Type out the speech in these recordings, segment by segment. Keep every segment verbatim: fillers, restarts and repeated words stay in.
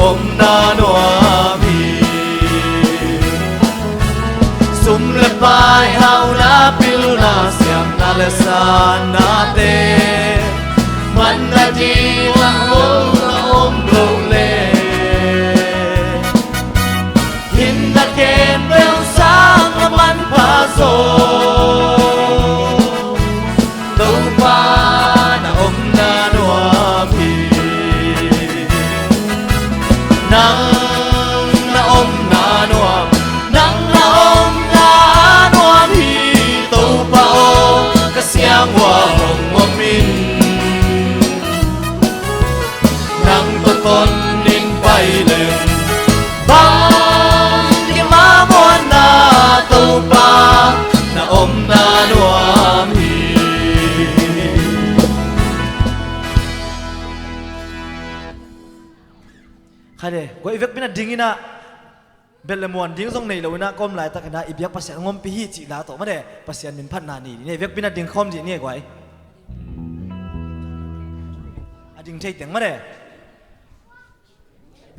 omna nuam hi. Sum le pai, hauna, pilna, siamna le sannate, manna ding a om lo le, hinna khempeuh sang a manpha zaw, Topa na omna nuam hi. Nang na omna nuam, nang na omna nuam hi. Topa aw, ka siang ua hong om in. Nang tawh ton in pai leng, bang kim a muanna, Topa na omna nuam hi. Kha de, guai, i vekpi-in a ding in ah, bel le muan ding zong nei lo in ah, ka om laitakin ah i biak Pasian hong ompih hi cih la tawh mah de, Pasian min phatna ni. Ni, i vekpi-in a ding khawm dih ni, guai. A ding thei teng mah de.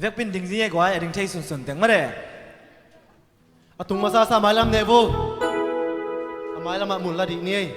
Vekpi-in ding ni, guai, a ding thei sunsun teng mah de. A tung masa sa mailam ne vo. A mailam ah mun la dih ni ei.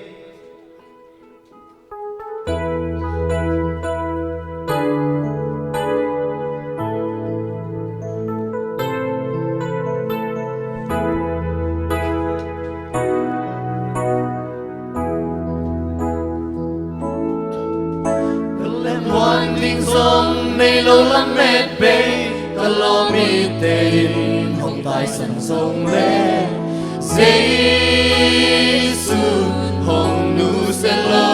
Bel le muan ding zong nei lo lamet bei, ka lawm ite in hong taisan zong le, Jesu hong nusia lo.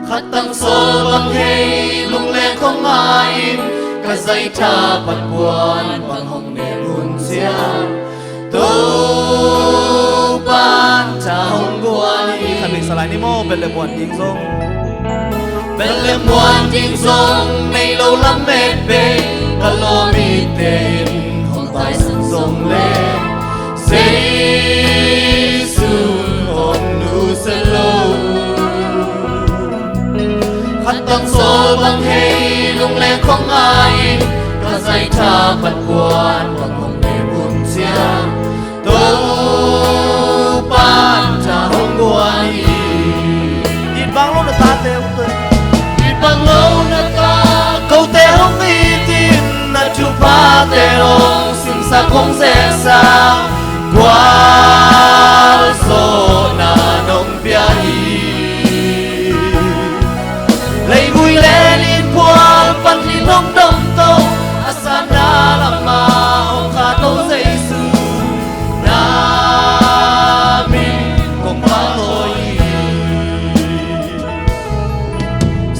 Khat tang sawl bang hei lungleng khong ngai in, ka zaitha pat puan bang hong nem hun ciang, Topa'n tha hong guan hi. Khat vei sa lai ni maw, bel le muan ding zong. Bel le muan ding zong nei lo lamet bei, ka lawm ite in hong taisan zong le, Jesu hong nusia lo. Khat tang sawl bang hei lungleng khong ngai in, ka zaitha pat puan bang hong nem hun ciang, Topa'n tha hong guan hi. It bang lo na tate hong tun. It bang lo na ta kote hong it in, na thuphate hong simsak hong zeksa, gualzawhna nong pia hi. Leivui le lianphual panin hong domto, a sanna lamah hong khahto Jesu, na min kong pahtawi hi.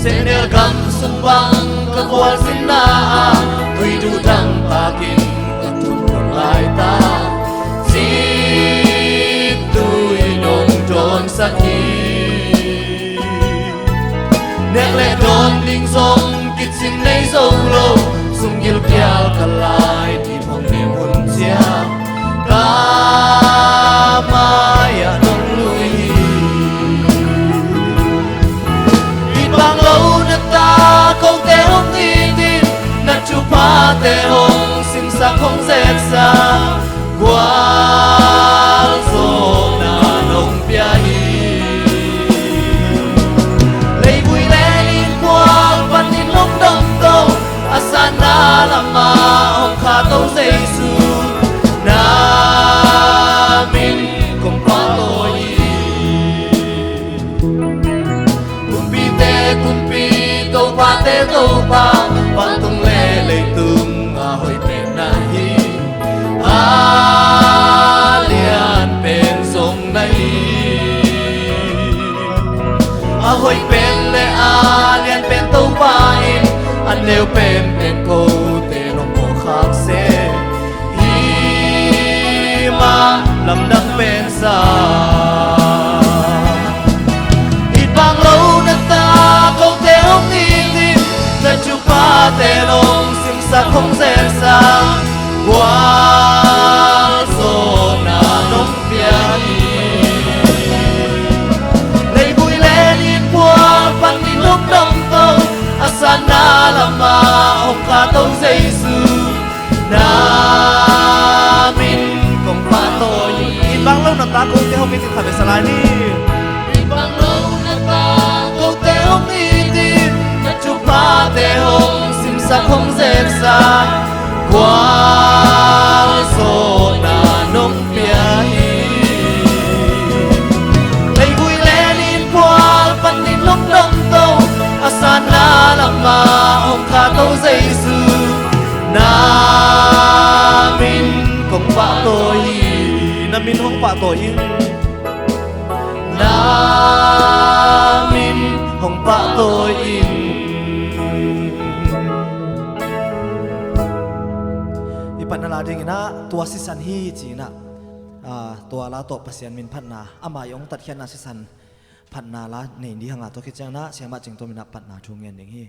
Sehnel gam sung bang ka gualzinna ah, tui duhdang pakin ka tun laitak, cik tui nong dawnsak hi. Nek le dawn ding zong kicing nei zo lo, sunggil pial ka lai, thip hong nem hun ciang, ka mai-ah nong lui hi. It bang lo na ta kote hong it in, na thuphate hong simsak hong zeksa, gualzawhna nong pia hi. Leivui le lianphual panin hong domto, a sanna lamah hong khahto Jesu, na min kong pahtawi hi. Kumpite Kumpi, topate Topa, vantung le leitung a hoih pen na hi. A lian pen zong na hi. A hoih pen le a lian pen Topa in, a neu penpen kote nong mawhkhak seh, hih mah lamdang pen sa. It bang lo na ta kote hong it in, na thuphate nong simsak hong zeksa, gualzawhna nong pia hi. Leivui le lianphual panin hong domto, a sanna Kote hong it in khat vei sa lai ni. Min bang lo na ta, kote hong it in, na thuphate hong simsak hong zeksak, gualzawhna nong pia hi. Leivui le nin phual panin hong dongto, a sanna lamah hong khahto Jesu, na min kong pahtawi hi, na min hong pahtawi in, na min hong pahtawi in. I patna la dingin ah, tua sisan hi ci-in ah, ah, tua la tawh Pasian min phatna, amah i hong tatkhiatna sisan phatna la nei ding hang a, tua khit ciangin ah Siamah Cing Tuam in ah patna thu ngen ding hi.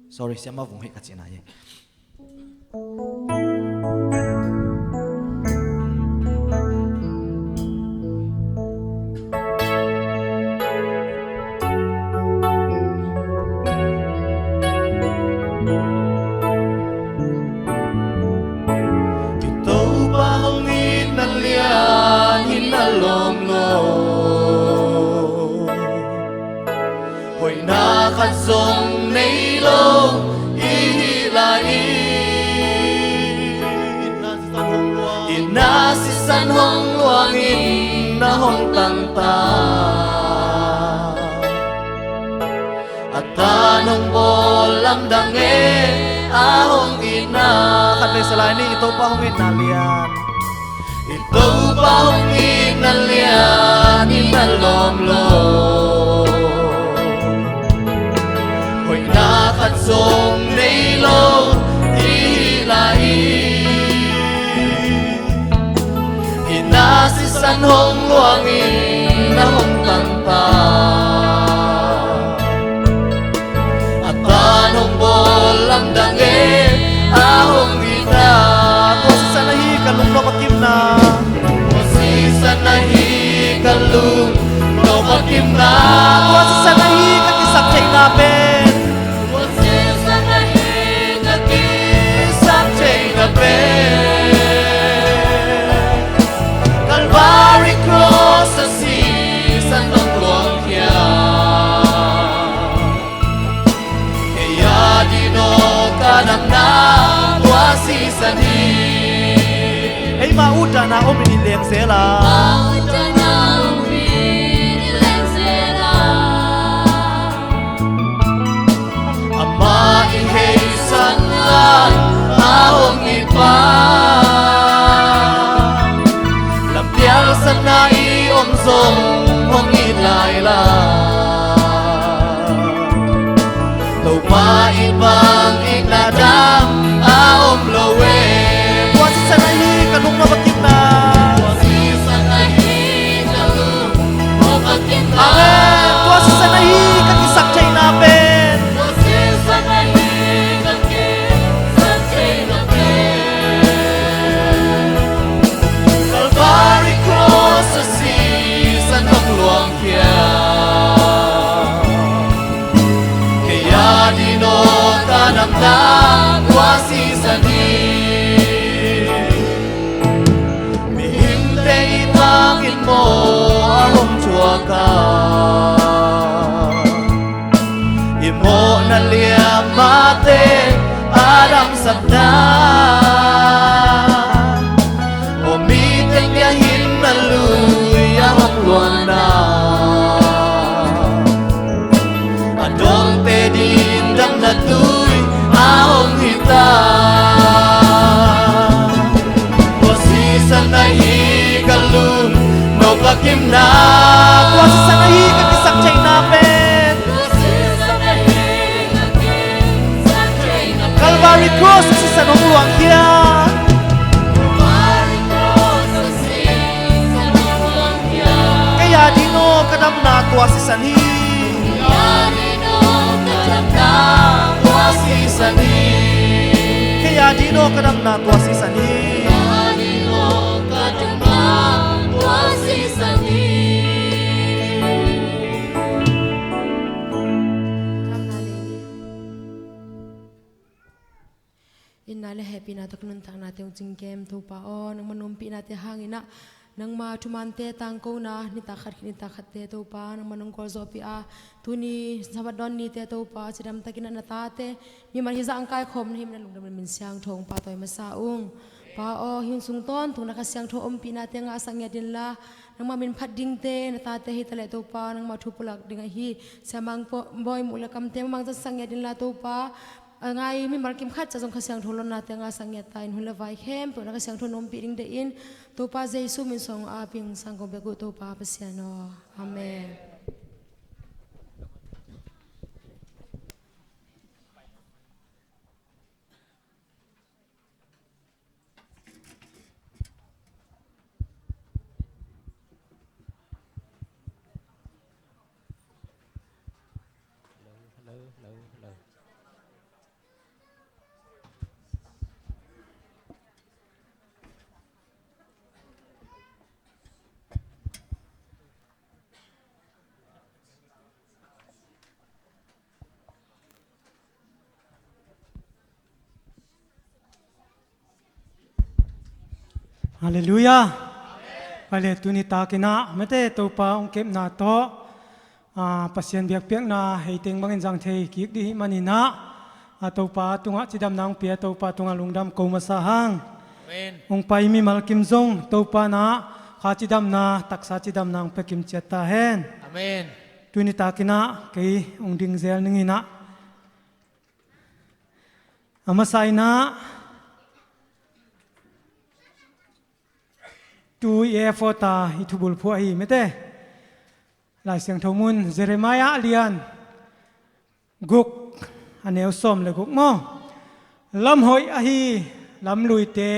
Sorry, Siamah Vung Hoih ka cihna hi. I Topa hong itna lian in a lawm lo. Hoihna khat zong nei lo i hih lai-in, i na sisan hong luangin na hong tangtak. A tan hong bawl lamdang e, a hong itna. Khat vei sa lai ni, i Topa hong itna lian. I Topa hong itna lian in a lawm lo. Hoihna khat zong nei lo i hih lai-in, i na sisan hong luangin na hong tangtak. A tan hong bawl lamdang e, a hong itna. Tua sisan ahi ka lungnop a kimna. Tua sisan ahi ka lungnop a kimna. Tua sisan ahi ka kisaktheihna pen. Tua sisan ahi ka kisaktheihna pen. Calvary Cross a sisan hong luangkhia. Kei a ding aw ka damna tua sisan hi. Eima utdanna om in i leng zel a. Eima utdanna om in i leng zel a. Amah i heisan lai a hong it pa. Lampial sanna i om zong hong it lai la. Topa i bang itna dang a om lo e. Tua sisan ahi ka lungnop a kimna. Tua sisan ahi ka lungnop a kimna. Amen. Tua sisan ahi ka kisaktheihna pen. Tua sisan ahi ka kisaktheihna pen. Calvary Cross a sisan hong luangkhia. Kei a ding aw ka damna tua sisan hi. Mihingte i thakin maw a hong thuak a. I mawhna liamate a damsakna. Aw mi teng biakinn a lui a hong luanna. A dongte ding damna tui a hong hita. Tua sisan ahi ka lungnop a kimna. Tua sisan ahi ka kisaktheihna pen. Calvary Cross a sisan hong luangkhia. Kei a ding aw ka damna tua sisan hi. Kei a ding aw ka damna tua sisan hi. Na le hehpihna tawh ka nuntaknate hong cingkem Topa aw, nangma nuampihnate hangin ah nangma thumante tangkona nitak khat khit nitak khatte Topa nangma nong gualzawhpih a, tuni Sabbath dawn nite Topa cidamtakin ah na tate mimal hi zah hong kaikhawm na hih manin lungdam le min siangtho hong pahtawi masa ung. Pa aw, hih hun sung tawntung na Kha Siangtho ompihnate ngahsak ngiat inla, nangma min phat dingte na tate hi taleh Topa nangma thu pulak ding ahi Sia Mang Bawi Muh le kamte mah mangcan sak ngiat inla Topa, a ngai mimal kim khat ciat zong Kha Siangtho lonnate ngahsak ngiat ta in hun le vai khempeuh na Kha Siangtho na ompih ding deih in Topa Jesu min suang hong ap ing. Sangkong bek uh Topa Pasian aw. Amen. Halleluiah. Pale tuni takin ah mate Topa hong kepna tawh, a, Pasian biakpiakna hei teng bangin zang thei kik dih hih manin ah, a, Topa tungah cidamna hong pia Topa tungah lungdam ko masa hang. Amen. Hong pai mimal kim zong Topa na kha cidamna taksa cidamna hong pia kim ciat ta hen. Amen. Tuni takin ah kei hong ding zel ning in ah, a masa in ah tu i effort a i thubul phuah hi mate. Lai Siangtho mun Jeremiah a lian guk a neu sawm le guk maw? Lam hoih ahi lam luite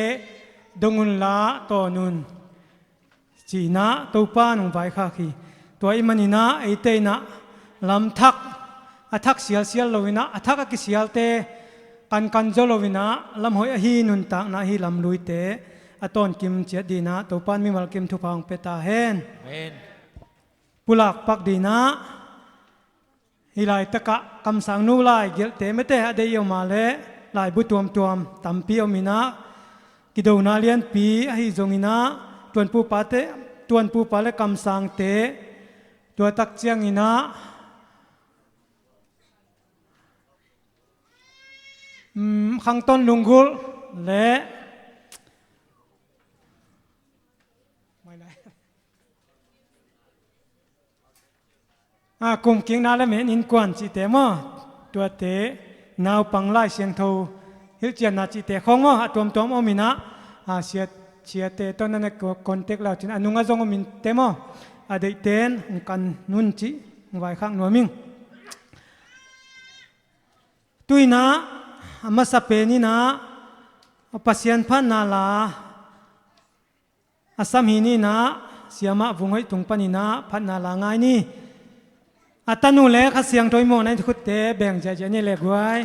dong unla tawn un, ci-in ah Topa in hong vaikhak hi. Tua ahih manin ah eite in ah lam thak, a thak sialsial lo in ah a thak a kisialte kankan zaw lo in ah lam hoih ahi nuntakna ahi lam luite a tawnkim ciat ding in ah Topa in mimal kim thupha hong pia ta hen. Amen. Pulak pak ding in ah hih laitakah kamsangnu lai gelhte mate a deih i om a leh laibu tuamtuam tampi om in ah, kidona lianpi ahi zongin ah tuanpupa te, tuanpupa le kamsangte tua tak ciangin ah, mm, Khangton Lunggulh le a, Kumkikna le Meen Innkuan cihte maw? Tuate naupang Lai Siangtho hilhcianna cihte khawng maw? A tuamtuam om in ah, a, sia, siate tawh na na ko-, contact lau cin a nung a zong om in te maw? A deihte in hong kan un cih hong vaikhak nuam ing. Tu in ah a masa pen in ah Pasian phatna la a sam hi ni in ah, Siamah Vung Hoih tung panin ah phatna la ngai ni. A tanu le Kha Siangtho i mawhna in khutte beng ziahziah ni le guai.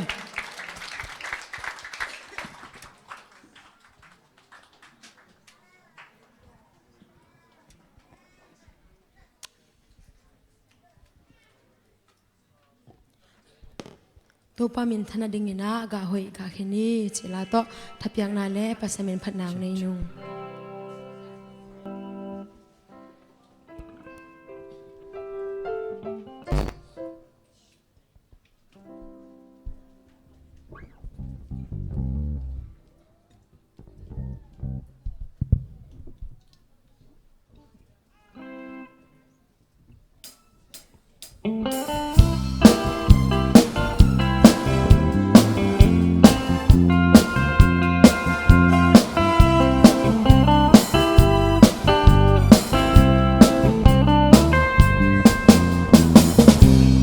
Topa minthanna dingin ah gah hoih gah khen ni cih la tawh thapiakna le Pasian min phatna hong nei nung.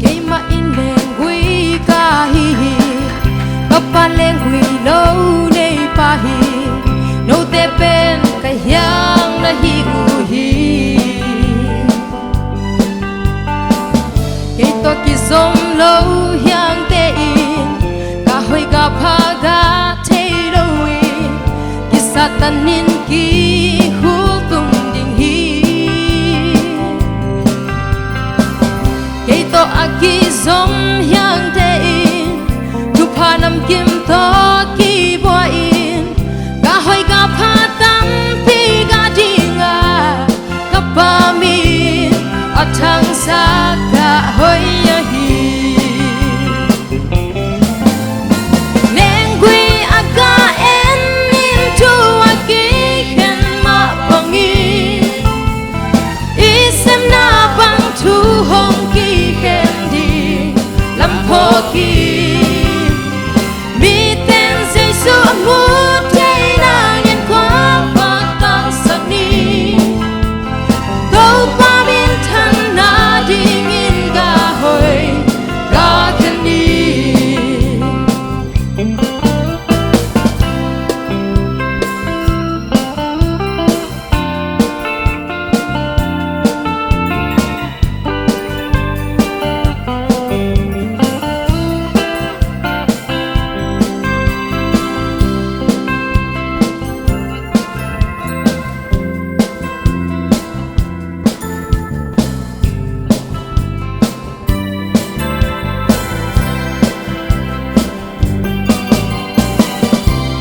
Keimah in lenggui ka hi hi, ka pa lenggui lo nei pa hi, note pen ka hiang na hi uh hi. Kei tawh kizom lo hiangte in, ka hoih ka pha ka thei lo in, kisatanin kihul tung ding hi. Kei tawh a kizom hiangte in, thupha namkim tawh kibua in, phawk hi. Miten Jesu a mu thei nangin khuavak tangsak ni. Topa minthanna dingin gah hoih gah khen ni.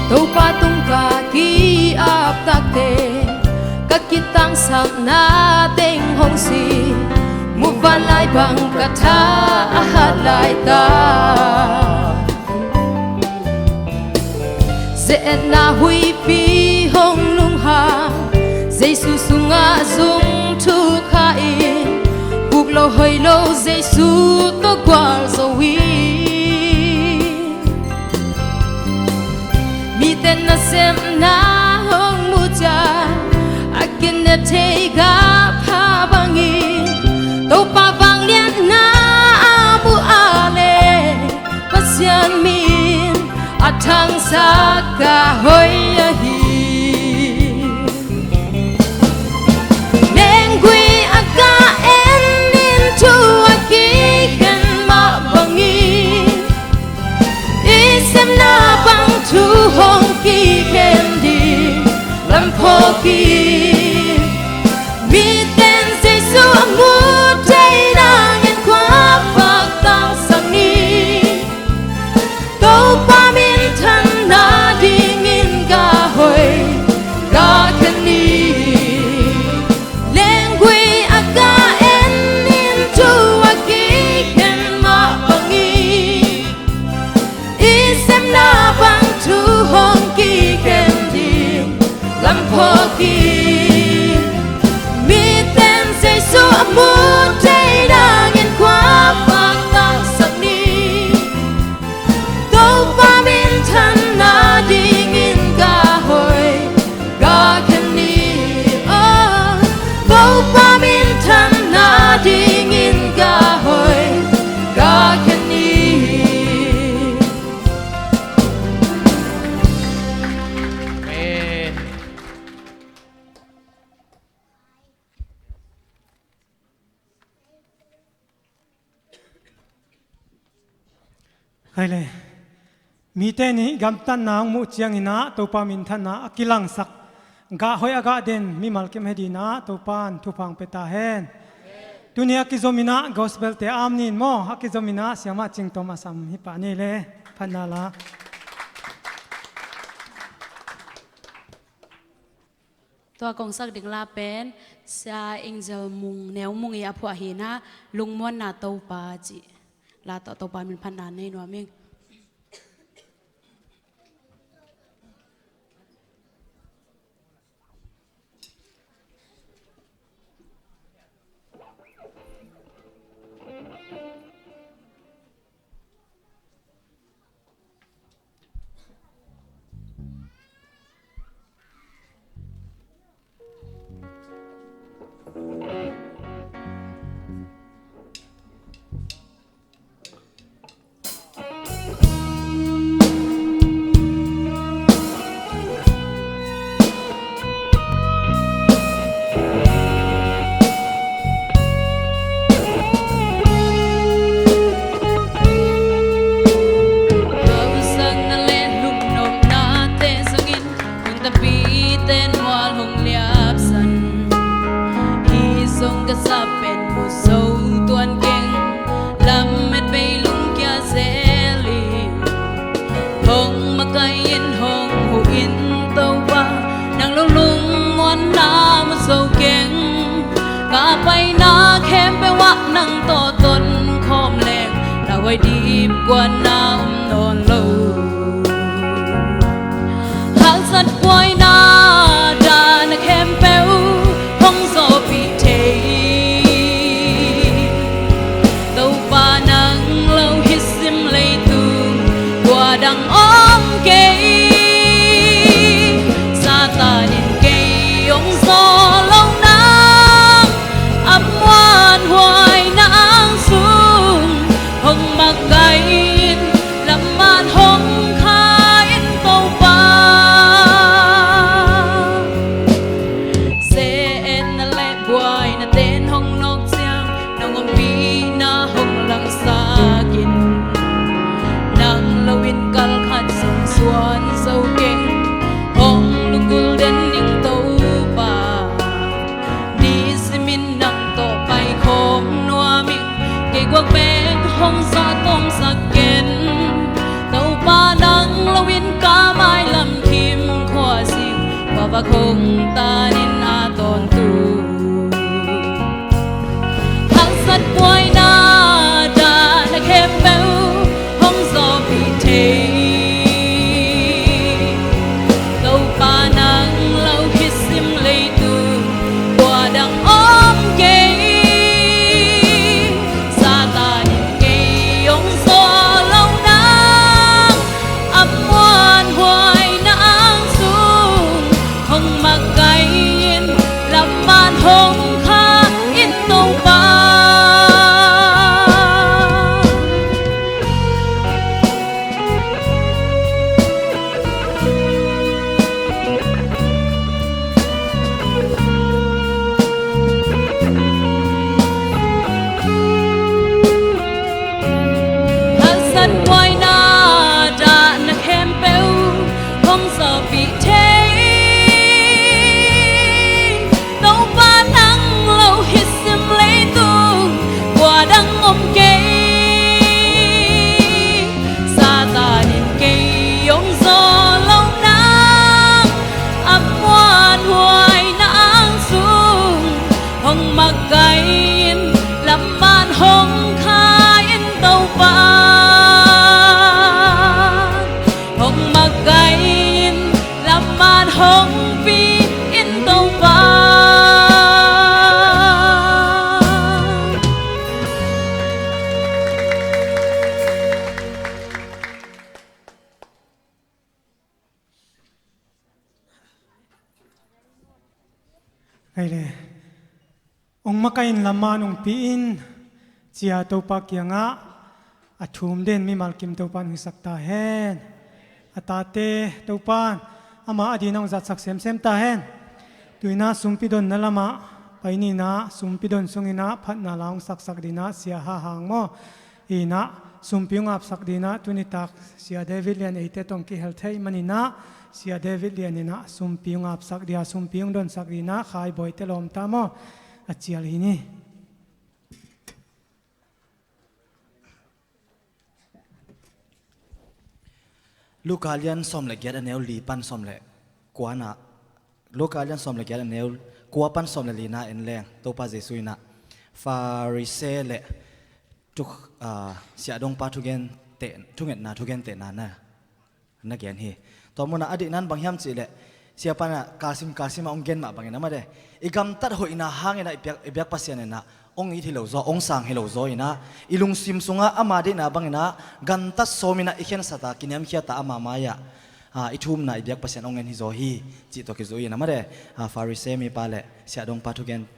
Topa tungah ki-ap takte, ka kitangsapna teng hong si, muvanlai bang ka tha a hat laitak. Ze-etna huihpi hong lunghang, Jesu sungah zong thukha in, puk lo hoih lo Jesu tawh gualzo in. Mite nasepna hong muh ciang, a kinethei gah pha bangin, Topa vangliatna a muh a leh, Pasian min a thangsak gah hoih ahi. Lenggui a gah en in thu a kikhen mah bangin, i sepna bang thu hong kikhen ding lam phawk hi. Miten Jesu a mu thei nangin khuavak tangsak ni. Topa minthanna dingin gah hoih gah khen ni. Lenggui a gah en in thu a kikhen mah bangin, i sepna bang thu hong kikhen ding lam phawk hi. Miten Jesu a mu thei nangin khuavak tangsak ni. Topa minthanna dingin gah hoih gah khen ni. Oh, Topa minthanna dingin gah hoih gah khen ni. Amen. Hai le. Mite nih gamtatna hong muh ciangin ah Topa minthanna a kilangsak, gah hoih a gah den mimal kim hi dingin ah Topa in thupha hong pia ta hen. Tuni a kizomin ah gospel te a om ni maw, a kizomin ah Siamah Cing Tom a sam hi pah ni le. Phatna la. Tua kong sak ding la pen Sia Angel Mung, Neu Mung i a phuah hi-in ah, Lungmuanna Topa cih la tawh Topa min phatna nei nuam ing. Hausakna le lungnopnate zangin, nuntakpite in mual hong liapsan. Hih zong ka sap pen muh zo tuan keng, lamet vei lungkia zel in. Hong makaih in hong huh in Topa, nang lunglung muanna muh zo keng. Ka paina khempeuh ah nang tawh tonkhawm leng, na huai dip kuanna om nawn lo. Haksat buaina dahna khempeuh hong zawhpih thei. Topa nang lo hi si kei. Satan in kei hong zawh loh nang, a muanhuai nang sung hong makaih in, lamman hong kha in Topa. Ze-etna le buaina ten hong nawk ciang, nang ompihna hong langsak in, nang lo-in kal khat zong suan zo keng, hong lunggulh den ning Topa. Nisimin nang tawh paikhawm nuam ing, kei guak bek hong zawh tawmsak ken. Topa nang lo-in ka mailam kim khua zing, khuavak hong tan in a tawntung. Haksat buaina dahna khempeuh hong zawhpih thei. Topa nang lo hi sim leitung kua dang om kei. Satan in kei hong zawh loh nang, a muanhuai nang sung hong makaih in, lamman hong kha in Topa. Haksat buaina dahna khempeuh hong zawhpih thei. Topa nang lo hi sim leitung kua dang om kei. Satan in kei hong zawh loh nang, a muanhuai nang sung hong makaih in, lamman hong kha in Topa. Hong makaih in, lamman hong pi in Topa. Hong makaih in, lamman hong pi in, ci-a Topa kiangah a thum den mimal kim Topa in hong hisak ta hen. A tate Topa in amah a dingin hong zatsak semsem ta hen. Tu-in ah sumpi donna lamah pai ni in ah, sumpi don sungin ah phatna la hong saksak dingin ah Sia Ha Hang maw, in ah sumpi hong apsak dingin ah tuni tak Sia David Lian eite tawh kihel thei manin ah, Sia David Lian in ah sumpi hong apsak dingin ah, sumpi hong donsak dingin ah Khai Bawi te lawmta maw, a cial hi ni. Luka lian sawm le giat, a neu li pan sawm le kua na. Luka lian sawm le giat, a neu kua pan sawm le li na en leng, Topa Jesu in ah Farisee le tuk, ah, siahdongpa thugen te, thungetna, thugentehna na na gen hi. Tua munah a dihna in bang hiam cih leh, siapa in ah kalsim kalsim ah hong gen mah bangin ah mate, i gamtat hoihna hangin ah i biak, i biak Pasian in ah hong it hi lo zaw, hong sang hi lo zaw in ah, i lungsim sungah ama deihna bangin ah gantat sawm in ah i khensat a, kiniamkhiat a, ama mai-ah, ah, i thumna i biak Pasian hong en hi zaw hi, cih tawh kizui in ah mate, ah, Farisee mipa le siahdongpa thugen,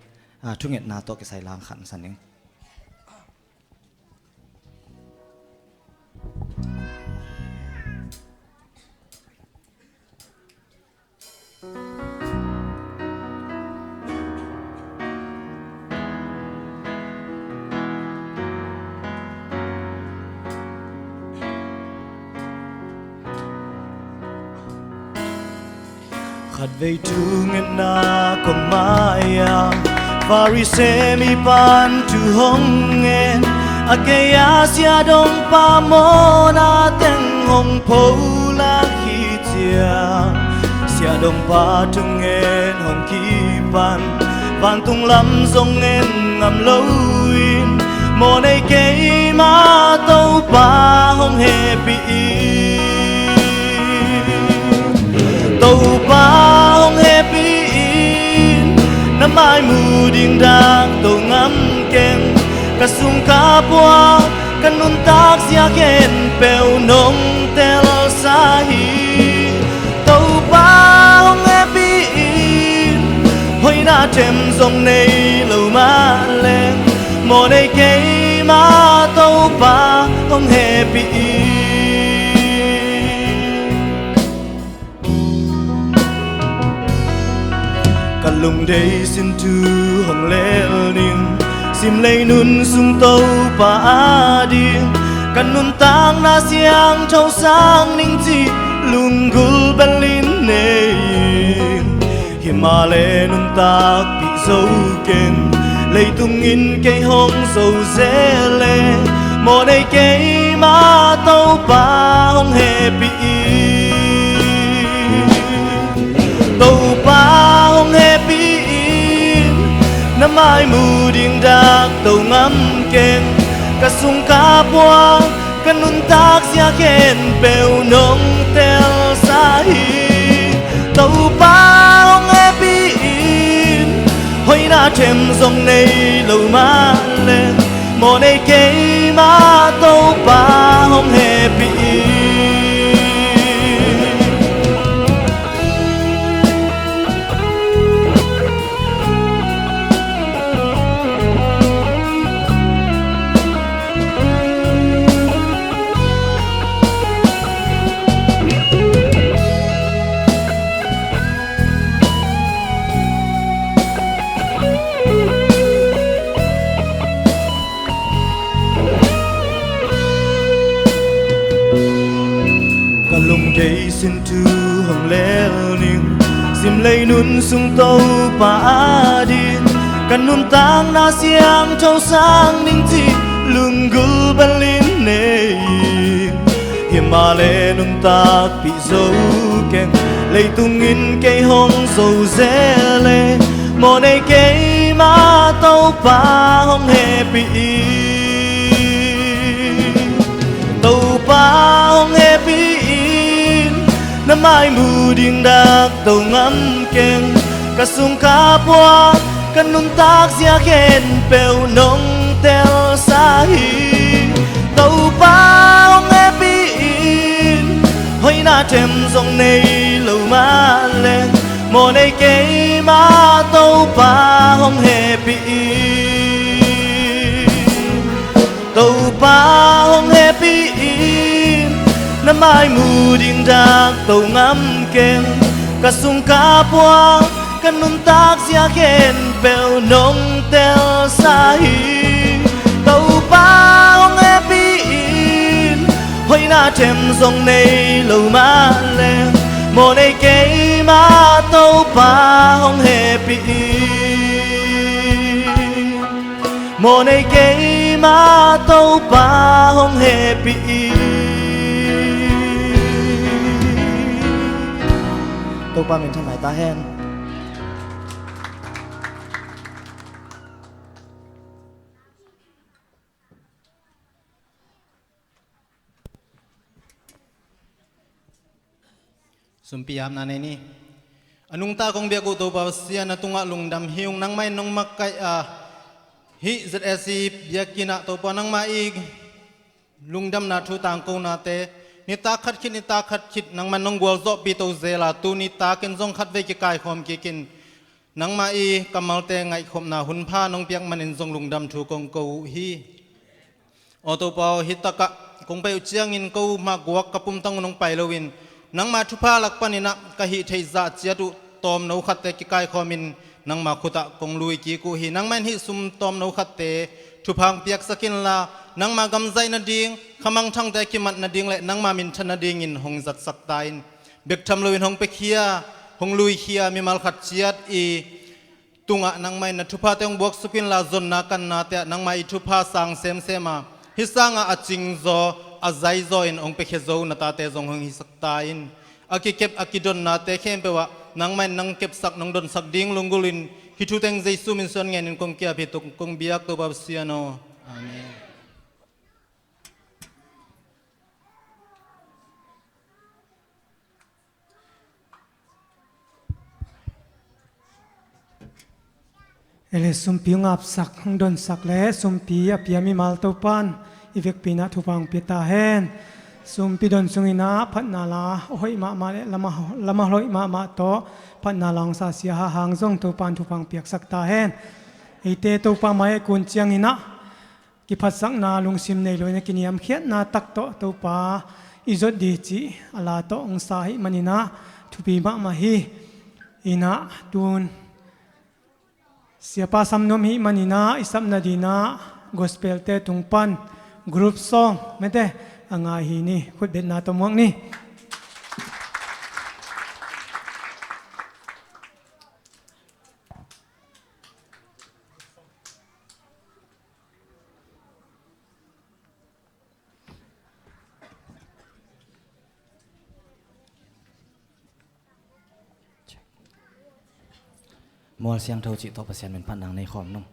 ah, thungetna tawh kisai lang khat na san ning. Khatvei thungetna kong mai-ah Farisee mipa in thu hong ngen, a gei-a siahdongpa mawhna teng hong pholak hi ciang, siahdongpa thungen hong kipan, vantung lam zong en ngam loin, mawhnei keima Topa hong hehpih in. Topa hong hehpih in, na mai mu ding dak to ngam keng, ka sung ka pua, ka nuntak zia khempeuh nong telsa hi. Tem zong nei lo mah leh, mawhnei keima Topa hong hehpih in. Ka lungdei sin thu hong lel ning, simlei nun sung Topa ading, ka nuntakna siangtho sang ning cih lunggulh bel in nei ing. Himahleh nuntakpih zo keng, leitung in kei hong zo zel e, mawhnei keima Topa hong hehpih in. Topa hong hehpih in, na mai mu ding dak to ngam keng, ka sungkap ua ka nuntak zia khempeuh nong telsa hi. Topa hong hehpih in, hoihna them zong nei lo mah leh, mawhnei keima Topa hong hehpih in. Ka lungdei sin thu hong lel ning, simlei nun sung Topa ading, ka nuntakna siangtho sang ning cih lunggulh bel in nei ing. Himahleh nuntakpih zo keng, leitung in kei hong zo zel e, mawhnei keima Topa hong hehpih in. Topa hong hehpih in, na mai mu ding dak to ngam keng, ka sungkap ua ka nuntak zia khempeuh nong telsa hi. Topa hong hehpih in, hoihna them zong nei lo mah leh, mawhnei keima Topa hong hehpih in. Topa hong hehpih in, na mai mu ding dak to ngam keng, ka sungkap ua ka nuntak zia khempeuh nong telsa hi. Topa hong hehpih in, hoihna them zong nei lo mah leh, mawhnei keima Topa hong hehpih in. Mawhnei keima Topa hong hehpih in. Topa min than mai ta hen. Sumpi apna nei ni. A nungta kong biak uh Topa Pasian, na tungah lungdam hi ung. Nangmah in nong makaih a, hih Z S C biakinn ah Topa, nangmah i lungdamna thu tangkonate nitak khat khit nitak khat khit nangmah in nong gualzawhpih to zel a, tuni takin zong khatvei kikaikhawm kikin nangmah i kammalte ngaihkhopna hunpha nong piak manin zong lungdam thu kong ko uh hi. Aw Topa aw, hih takah kong pai uh ciangin ko mah guak ka pumtang uh nong pai loin, nangma thupha lak paninah ka hih theih zah ciat uh tawmno khatte kikaikhawmin nangma khutah kong lui kik uh hi. Nangmah in hih sum tawmno khatte thupha hong piaksak inla, nangma gamzaih nading, khamangthangte kimat nading le nangma minthan nadingin hong zatsak ta in. Bek tham loin hong piakhia, hong luikhia mimal khat ciat i tungah nangmah in na thuphate hong buaksuk inla, zonna kannate ah nangmah i thupha sang semsem a, hih sangah a cingzaw a zaizaw in hong piakhia zo na tate zong hong hisak ta in. A kikep a kidonnate khempeuh ah nangmah in nang kepsak nong donsak ding lunggulhin hih thu teng Jesu min suang ngenin kong kiap hi. Tua kong biak Topa Pasian aw. Amen. Ele sumpi hong apsak, hong donsak le sumpi a pia mimal Topa'n i vekpi-in ah thupha hong pia ta hen. Sumpi don sungin ah phatna la hoih mahmah le lama, lama hoih mahmah tawh phatna la hong sa sia Hahang zong Topa in thupha hong piaksak ta hen. Eite Topa mai-ah i kun ciangin ah kiphatsakna lungsim nei lo in ah kiniamkhiatna tak tawh Topa i zot ding cih a la tawh hong sa ahih manin ah thupi mahmah hi. In ah tun Siapa sam nuam ahih manin ah i sap nadingin ah gospel-te tung pan group song mete a ngai hi ni. Khutbetna tawh muak ni. Mual siangtho cih tawh Pasian min phatna nei khawm nung.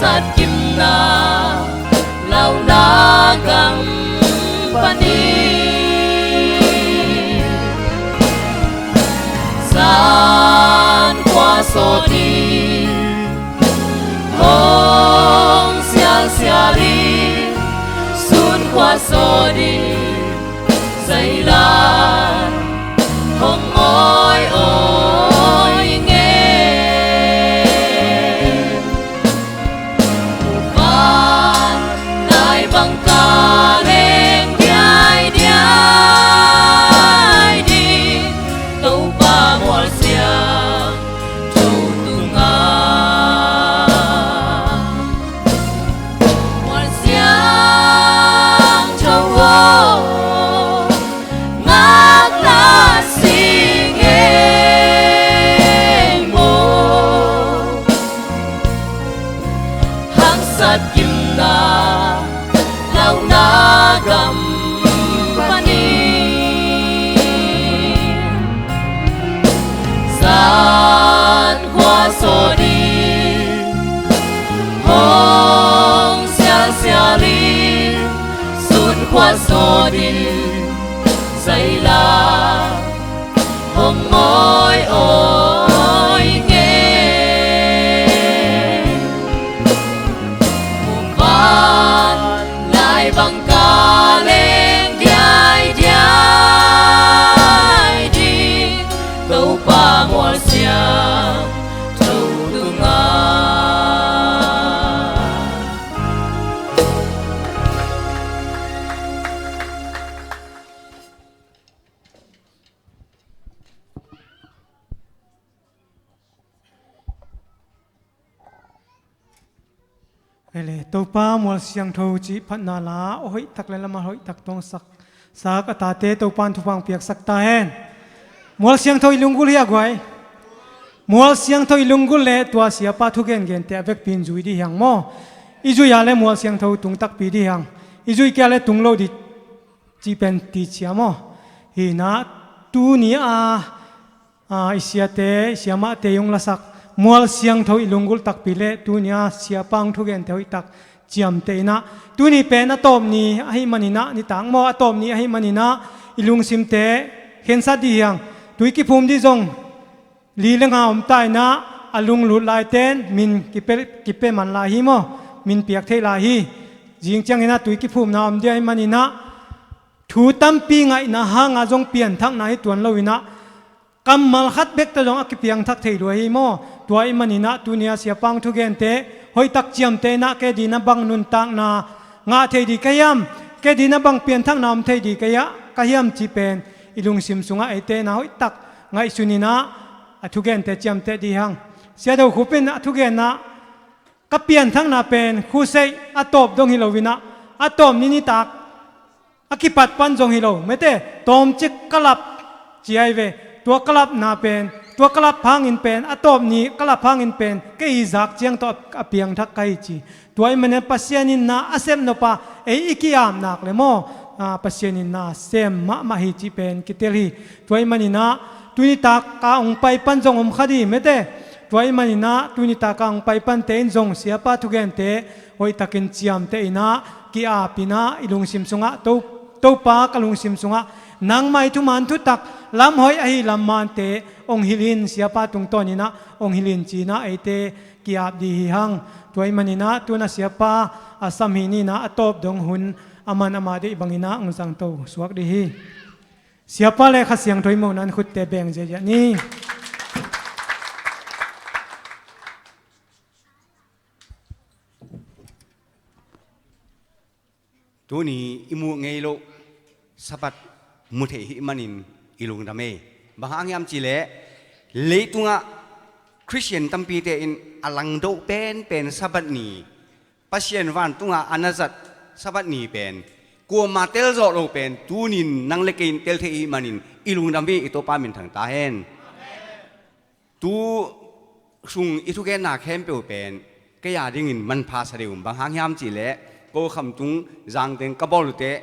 Haksat kimna launa gam panin San khua sawt in, hong sialsial in Sun khua sawt in, Sailan hong awi awi nge. Van lai bang ka leng diaidiai ding, Topa mual siangtho tungah. Mual siangtho aw, ngakna sing eng maw. Haksat kimna launa gam panin San khua sawt in, hong sialsial in Sun khua sawt in, Sailan hong awi awi nge. Van lai bang ka leng diaidiai ding, Topa mual siangtho tungah. Kei le, Topa mual siangtho cih phatna la, a hoih tak le lamah hoih tak tawngsak sak a tate Topa in thupha piaksak ta hen. Mual siangtho i lunggulh hi a guai. Mual siangtho i lunggulh le tua siapa thugen gente a vekpi in zui dih hiang maw. I zui a le mual siangtho tung takpi dih hiang. I zui kei a le tung lo dih cih pen ti cia maw. Hi na, tuni a, a, i siate, i siamahte i hong lasak mual siangtho i lunggulh takpi le tuni a siapa hong thugente hoih tak ciamteh in ah, tuni pen a tawp ni ahih manin ah, nitak maw a tawp ni ahih manin ah, i lungsimte khensat dih hiang. Tui kiphum dih zong li le nga om ta in ah, a lunglut laite in min kipe, kipe man lai hi maw, min piak thei lai hi. Zing ciangin ah tui kiphumna om dih ahih manin ah, thu tampi ngaihna hanga zong pianthakna hi tuan lo in ah, kammal khat bek tawh zong a kipiangthak thei lua hi maw. Tua ahih manin ah tuni a siapa hong thugente hoih tak ciamteh in ah, kei ding a bang nuntakna ngah thei dih ka hiam, kei ding a bang pianthakna om thei dih ka hia, ka hiam cih pen i lungsim sungah eite in ah hoih tak ngaihsun in ah, a thugente ciamteh dih hang. Sia Do Khup in a thugen ah, ka pianthakna pen khuseih a tawp dong hi lo in ah, a tawp ni nitak a kipat pan zong hi lo, mete, tawmcik ka lap ci ahi ve. Tua ka lapna pen, tua ka lap hangin pen, a tawp ni ka lap hangin pen, kei i zak ciang tawh a, a piangthak ka hi ci. Tua ahih manin Pasian in na a sem nop a, ei i ki-ap nak le maw, a, Pasian in na sem mahmah hi cih pen kitel hi. Tua ahih manin ah, tuni tak a hong pai pan zong om kha dih, mete. Tua ahih manin ah, tuni tak a hong pai pante in zong siapa thugente hoih takin ciamteh in ah, ki-ap in ah, i lungsim sungah To, Topa ka lungsim sungah nangmah i thuman thutak lam hoih ahi lam mante hong hilh in, siapa tungtawn in ah hong hilh in ci in ah eite ki-ap dih hi hang. Tua ahih manin ah, tu in ah siapa a sam hi ni in ah, a tawp dong hun a man ama deih bangin ah hong zangto suak dih hi. Siapa le Kha Siangtho i mohna in khutte beng ziahziah ni. Tuni i muh ngei loh Sabbath mu thei ahih manin i lungdam e. Bang hang hiam cih leh, leitungah Khristian tampite in a langdo penpen Sabbath ni, Pasian vantunga a na zat Sabbath ni pen, kuama tel zawh lo pen, tunin nang le kei in tel thei ahih manin i lungdam hi, i Topa minthang ta hen. Tu sung i thugenna khempeuh pen kei a dingin manpha sa deuh, bang hang hiam cih leh, ko Khamtung zangteng ka bawl uh teh,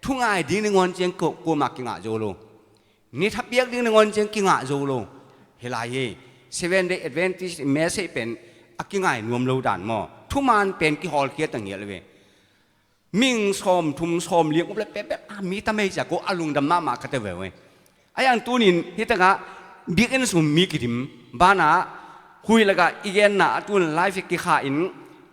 thungai ding nangawn ciang ko, kuama kingah zo lo. Ni thapiak ding nangawn ciang kingah zo lo. Hi lai hi. Seven Day Adventist message pen a kingai nuam lo dan maw. thuman pen kihawlkhia ta ngial ve. Mihing sawm thum sawm li uk le pepet a mi tamei cia ko a lungdam mahmah ka te ve ve. A yang tunin hi takah bikin sum mi kidim banah hui lakah i genna a tun life kikha in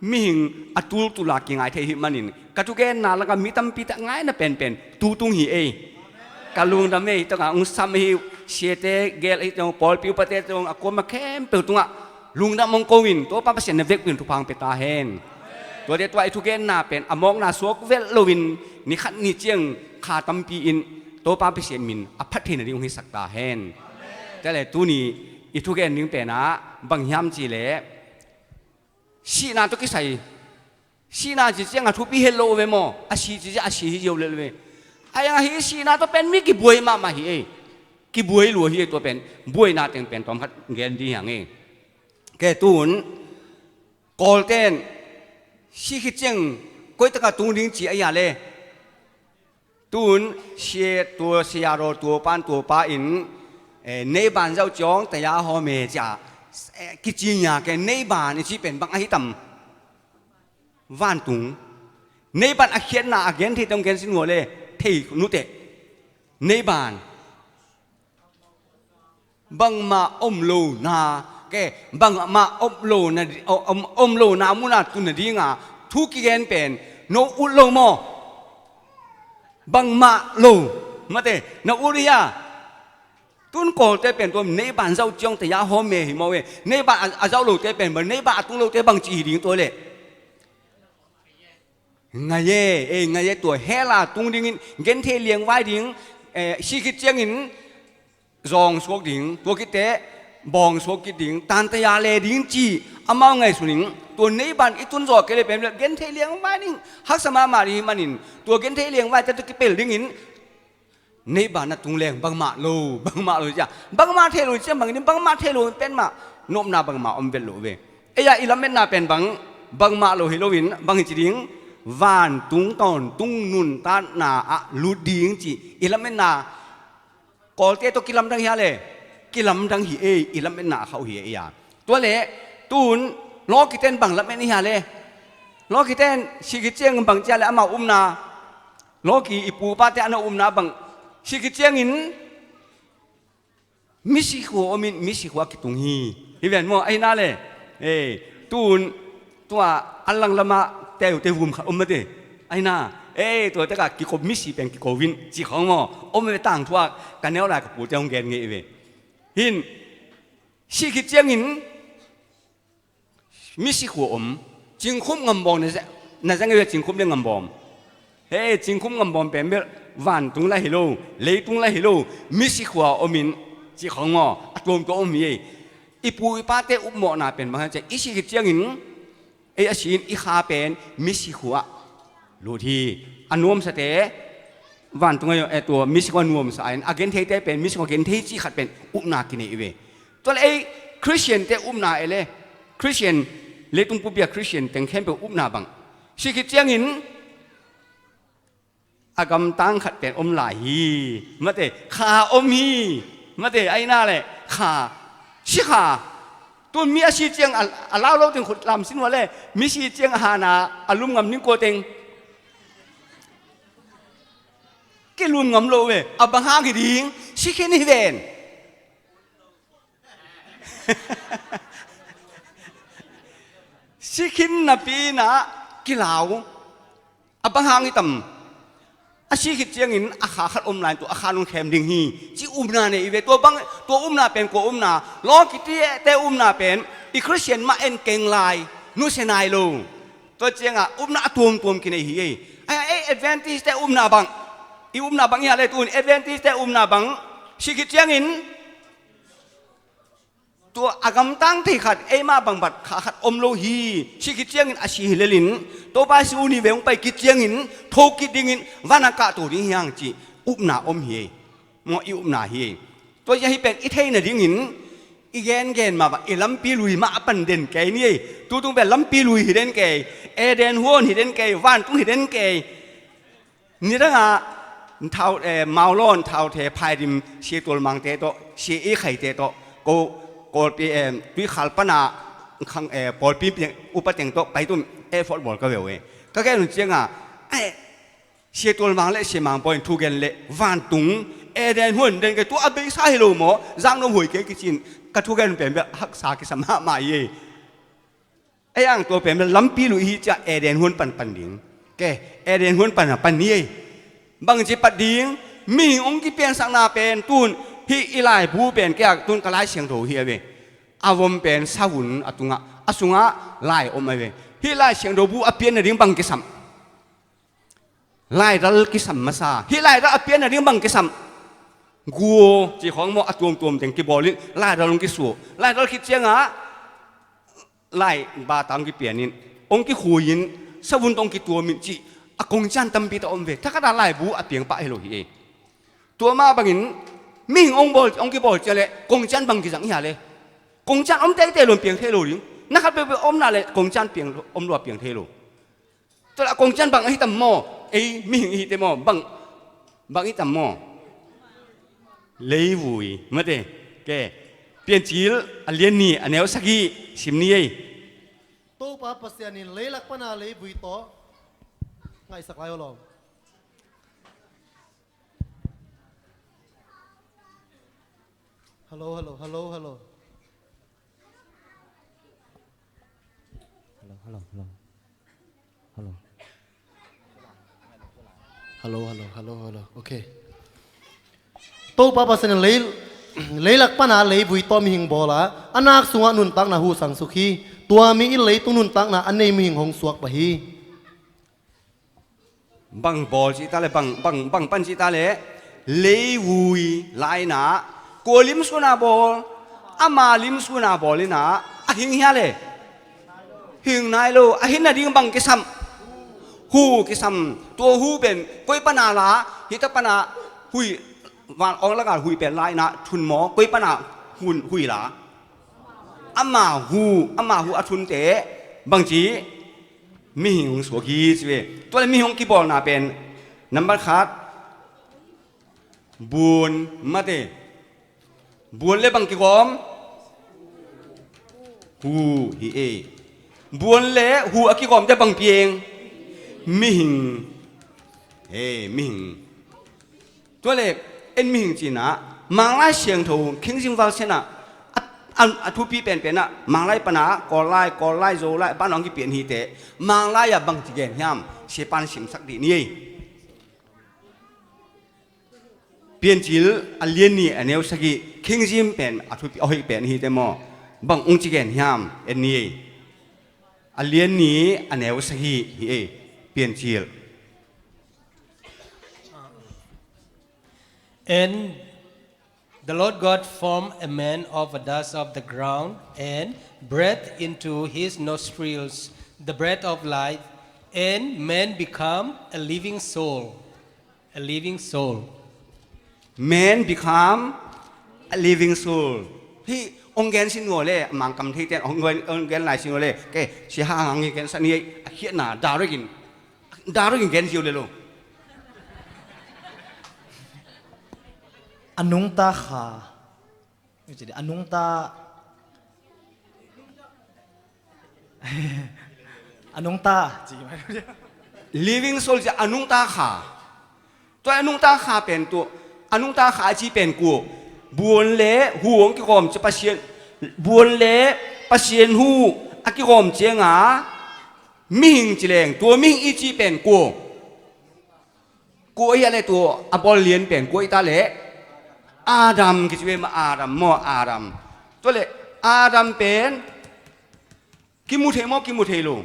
mihing a tultula kingai thei hi manin ka thugenna lakah mi tampi tak ngaina penpen tutung hi ei. Ka lungdam ei, tawngah ung sam ahi siate gel ahi tawng pawlpi upate tawng a kuama khempeuh tungah lungdam ong ko in Topa Pasian na vekpin thupha ong pia ta hen. Tuate tua i thugenna pen a mawkna suak velh loin ni khat ni ciang kha tampi in Topa Pasian min a phat theina ding ong hisak ta hen. Tale tuni i thugen ding penah bang hiam cileh sihna tawh kisai. Sihna ci ciangah thupi het lo ve maw? A si ci ciang a si hi ziau lel ve. A yang ahi sihna tawh pen mi kibuai mahmah hi ei. Kibuai lua hi ei tua pen. Buaina teng pen tawm khat gen di hiang ei. Ke tun Kawlten si khit ciang koitakah tung ding ci a ia le. Tun sia tua sia raw tua pan tua pa in eh, nei ban zau ciawng taya haw me cia eh, kici nya ke nei ban i ci pen bang ahi tam. Vantung nei ban a khiatna a gen thei tong gen sin hua le thei nute. Nei ban bangmah om lo na ke bangmah om lo na om, om lo na muna tun na dinga thu kigen pen no ut lo maw? Bangmah lo mate na ut hia? Tun Kawlte pen tua nei ban zau ciawng te ya hawm me hi maw e? Nei ban a, a zau lote pen bang nei ban a tung lote bang ci hi ding tua le. Ngai e, eh, ngai e tua hela tung dingin gen thei liang vai ding eh, si khit ciangin zawng suak ding tua kite bawng suak kit ding tantaya le ding ci amau ngai suning tua nei ban i tun zawh kei le pen gen thei liang vai ding haksa mahmah ding manin tua gen thei liang vai te tua kipel dingin nei ban a tung leng bangmah lo bangmah lo cia bangmah thei lo cia bangin bangmah thei lo pen mah nopna bangmah om vet lo ve. Ei a i lametna pen bang bangmah lo hi loin bang hi ci ding vantung tawntung nuntatna ah lut ding ci i lametna Kawlte tawh kilamdang hi a le kilamdang hi ei i lametna a khauh hi ei a. Tua le tun lawkiten bang lamet hi a le lawkiten si khit ciang bang cia le amau umna lawki i pupate ana umna bang si khit ciangin misi khua omin misi khua kitung hi. Hi ven maw ahi na le tun tua a langlamah teute vum khat om mate ahi na. Ei tua tekah kikop misi pen kikovin ci khawng maw om ve tangthuak ka neu lai ka pute hong gen ngei ve. Hin si khit ciangin misi khua om cingkhum ngambawm na zang e ve cingkhum le ngambawm. He cingkhum ngambawm pen bel vantung la hi lo leitung la hi lo misi khua omin ci khawng maw a tuamtuam om hi ei. I pu i pate upmawhna pen bang hang cia i si khit ciangin ei a si in i kha pen misi khua lut hi. A nuamsate vantung a tua misi khua nuamsa in a gentheite pen misi khua genthei ci khat pen upna kinei i ve. Tua le ei Khristiante upna e le Khristian leitung pupia Khristian teng khempeuh upna bang si khit ciangin a gamtang khat pen om lai hi. Mate kha om hi. Mate aina le kha si kha tun mi a si ciang a lau lo teng khut lam sin hua le mi si ciang a hana a lum ngam ning kua teng kilum ngam lo ve. A bang hang hi ding si khin hi ven. Si khin napi inah kilau a bang hang hi tam. A si khit ciangin a kha khat om lai tua a kha nung khem ding hi ci upna nei i ve tua bang tua upna pen kua upna lawkite upna pen i Khristian mah en keng lai nusia nai lo. Tua ciangah upna a tuamtuam kinei hi ei. Ai ei Adventist te upna bang i upna bang i hale tun Adventist te upna bang si khit ciangin tua a gamtang thei khat eimah bangbat kha khat om lo hi. Si khit ciangin a si hi lelin Topa si uni ve hong pai khit ciangin tho kit dingin van a kahto ding hiang ci upna om hi ei. Maw i upna hi ei. Tua cia hi pen i theina dingin i gengen mah bang i lampi lui mah a pan den kei ni ei. Tutung pen lampi lui hi den kei. Eden huan hi den kei vantung hi den kei. Nidangah thau eh, maulawn thauthe phaidim sia tualmangte tawh sia ikhaite tawh ko kawlpi eh, tuikhal pana khang, eh, pawlpi teng, upa teng tawh pai tum, eh, effort bawl ka ve uh e. Ka gen uh ciangah, eh, Sia Tual Mang le Sia Mang Pawi in thugen le vantung, Eden huan den kei tua a beisa hi lo maw, zang nuam huai kei kicin, ka thugen pen bel haksa kisa mahmah hi e. Ei ang tua pen bel lampi luh ihi ciah Eden huan pan pan ding. Ke, Eden huan pan a pan hi e. Bangci pat ding, mihing hong kipiansakna pen tun, hih i laibu pen kei a tun ka Lai Siangtho hi a ve. A vom pen savun a tungah, a sungah lai om a ve. Hih Lai Siangtho bu a pian nading bang kisam. Laidal kisam masa. Hih laidal a pian nading bang kisam. Guo, ci khawng maw a tuamtuam teng kibawlin, laidal hong kisuah. Laidal khit ciangah, lai bata hong kipianin, hong kikhuiin, savun tawh hong kituamin cih, a kongcian tampi tak om ve. Thakhat a laibu a piang pah hi lo hi e. Tua mah bangin, mihing hong bawl, hong kibawl ciang le, kongcian bang kizang hi a le. Kongcian om teitei lo in piang thei lo ding. Na khat peuhpeuh omna le, kongcian piang, om lo a piang thei lo. Tua lah kongcian bang ahi tam maw? Ei, mihing ihi te maw? Bang, bang ihi tam maw? Leivui, mate. Ke. Piancil, a lian nih, a neu sagih, sim ni ei. Topa Pasian in leilak pana leivui tawh ngaihsak lai aw lawm. Hello, hello, hello, hello. Hello, hello, hello. Hello. Hello, hello, hello, hello. Okay. Topa Pasian in lei, leilak pana leivui tawh mihing bawl a, a nak sungah nuntakna huh sangsuk hi. Tua mi in leitung nuntakna a nei mihing hong suak pah hi. Bang bawl cih ta le, bang, bang, bang pan cih ta le, leivui lai-in ah, kua lim sungah bawl, ama lim sungah bawl in ah, a hing hia le? Hing nai lo, a hing nading bang kisam. Huh kisam, tua huh pen, koi pana la, hita pana, huih, van awng lakah huih pen lai-in ah, thun maw, koi pana, hun, huih la. Ama huh, ama huh a thunte, bangci, mihing hong suak hi ci ve. Tua le mihing hong kibawlna pen, nambat khat, buan mate. Buan le bang kigawm? Huh hi e. Buan le huh a kigawmte bang piang? Mihing. He, mihing. Tua le, en mihing cinah, Manglai Siangtho, King James Version ah, a, a, a thupi penpen ah, Manglai pana, Kawllai, Kawllai, Zolai, a pan hong kipian hi teh, Manglai ah bangci gen hiam, siapan simsak dih ni ei. Piancil, a lian nih, a neu sagih, King James pen, a thupi, a hoih pen hi teh maw, bang hong ci gen hiam, en ni ei. A lian nih, a neu sagih, hi ei, Piancil. And the Lord God formed a man of the dust of the ground and breathed into his nostrils the breath of life, and man became a living soul. A living soul. Man become a living soul. Hih hong gen sin uh le, Mangkam theite in hong gen, hong gen lai sin uh le. Ke, sia hang hang hi gen sa ni, a khiatna, direct in. Direct in gen ziau le lo. A nungta kha. A nungta. A nungta. Living soul ci a nungta kha. Tua a nungta kha pen tua. A nungta kha a ci pen kua. Buan le huh hong kigawm ci Pasian. Buan le Pasian huh a kigawm cianga. Mihing ci leng. Tua mihing i ci pen kua. Kua hi a le tua a bawl lian pen kua hi ta le Adam kici ve mah Adam maw Adam. Tua le Adam pen kimu thei maw kimu thei lo.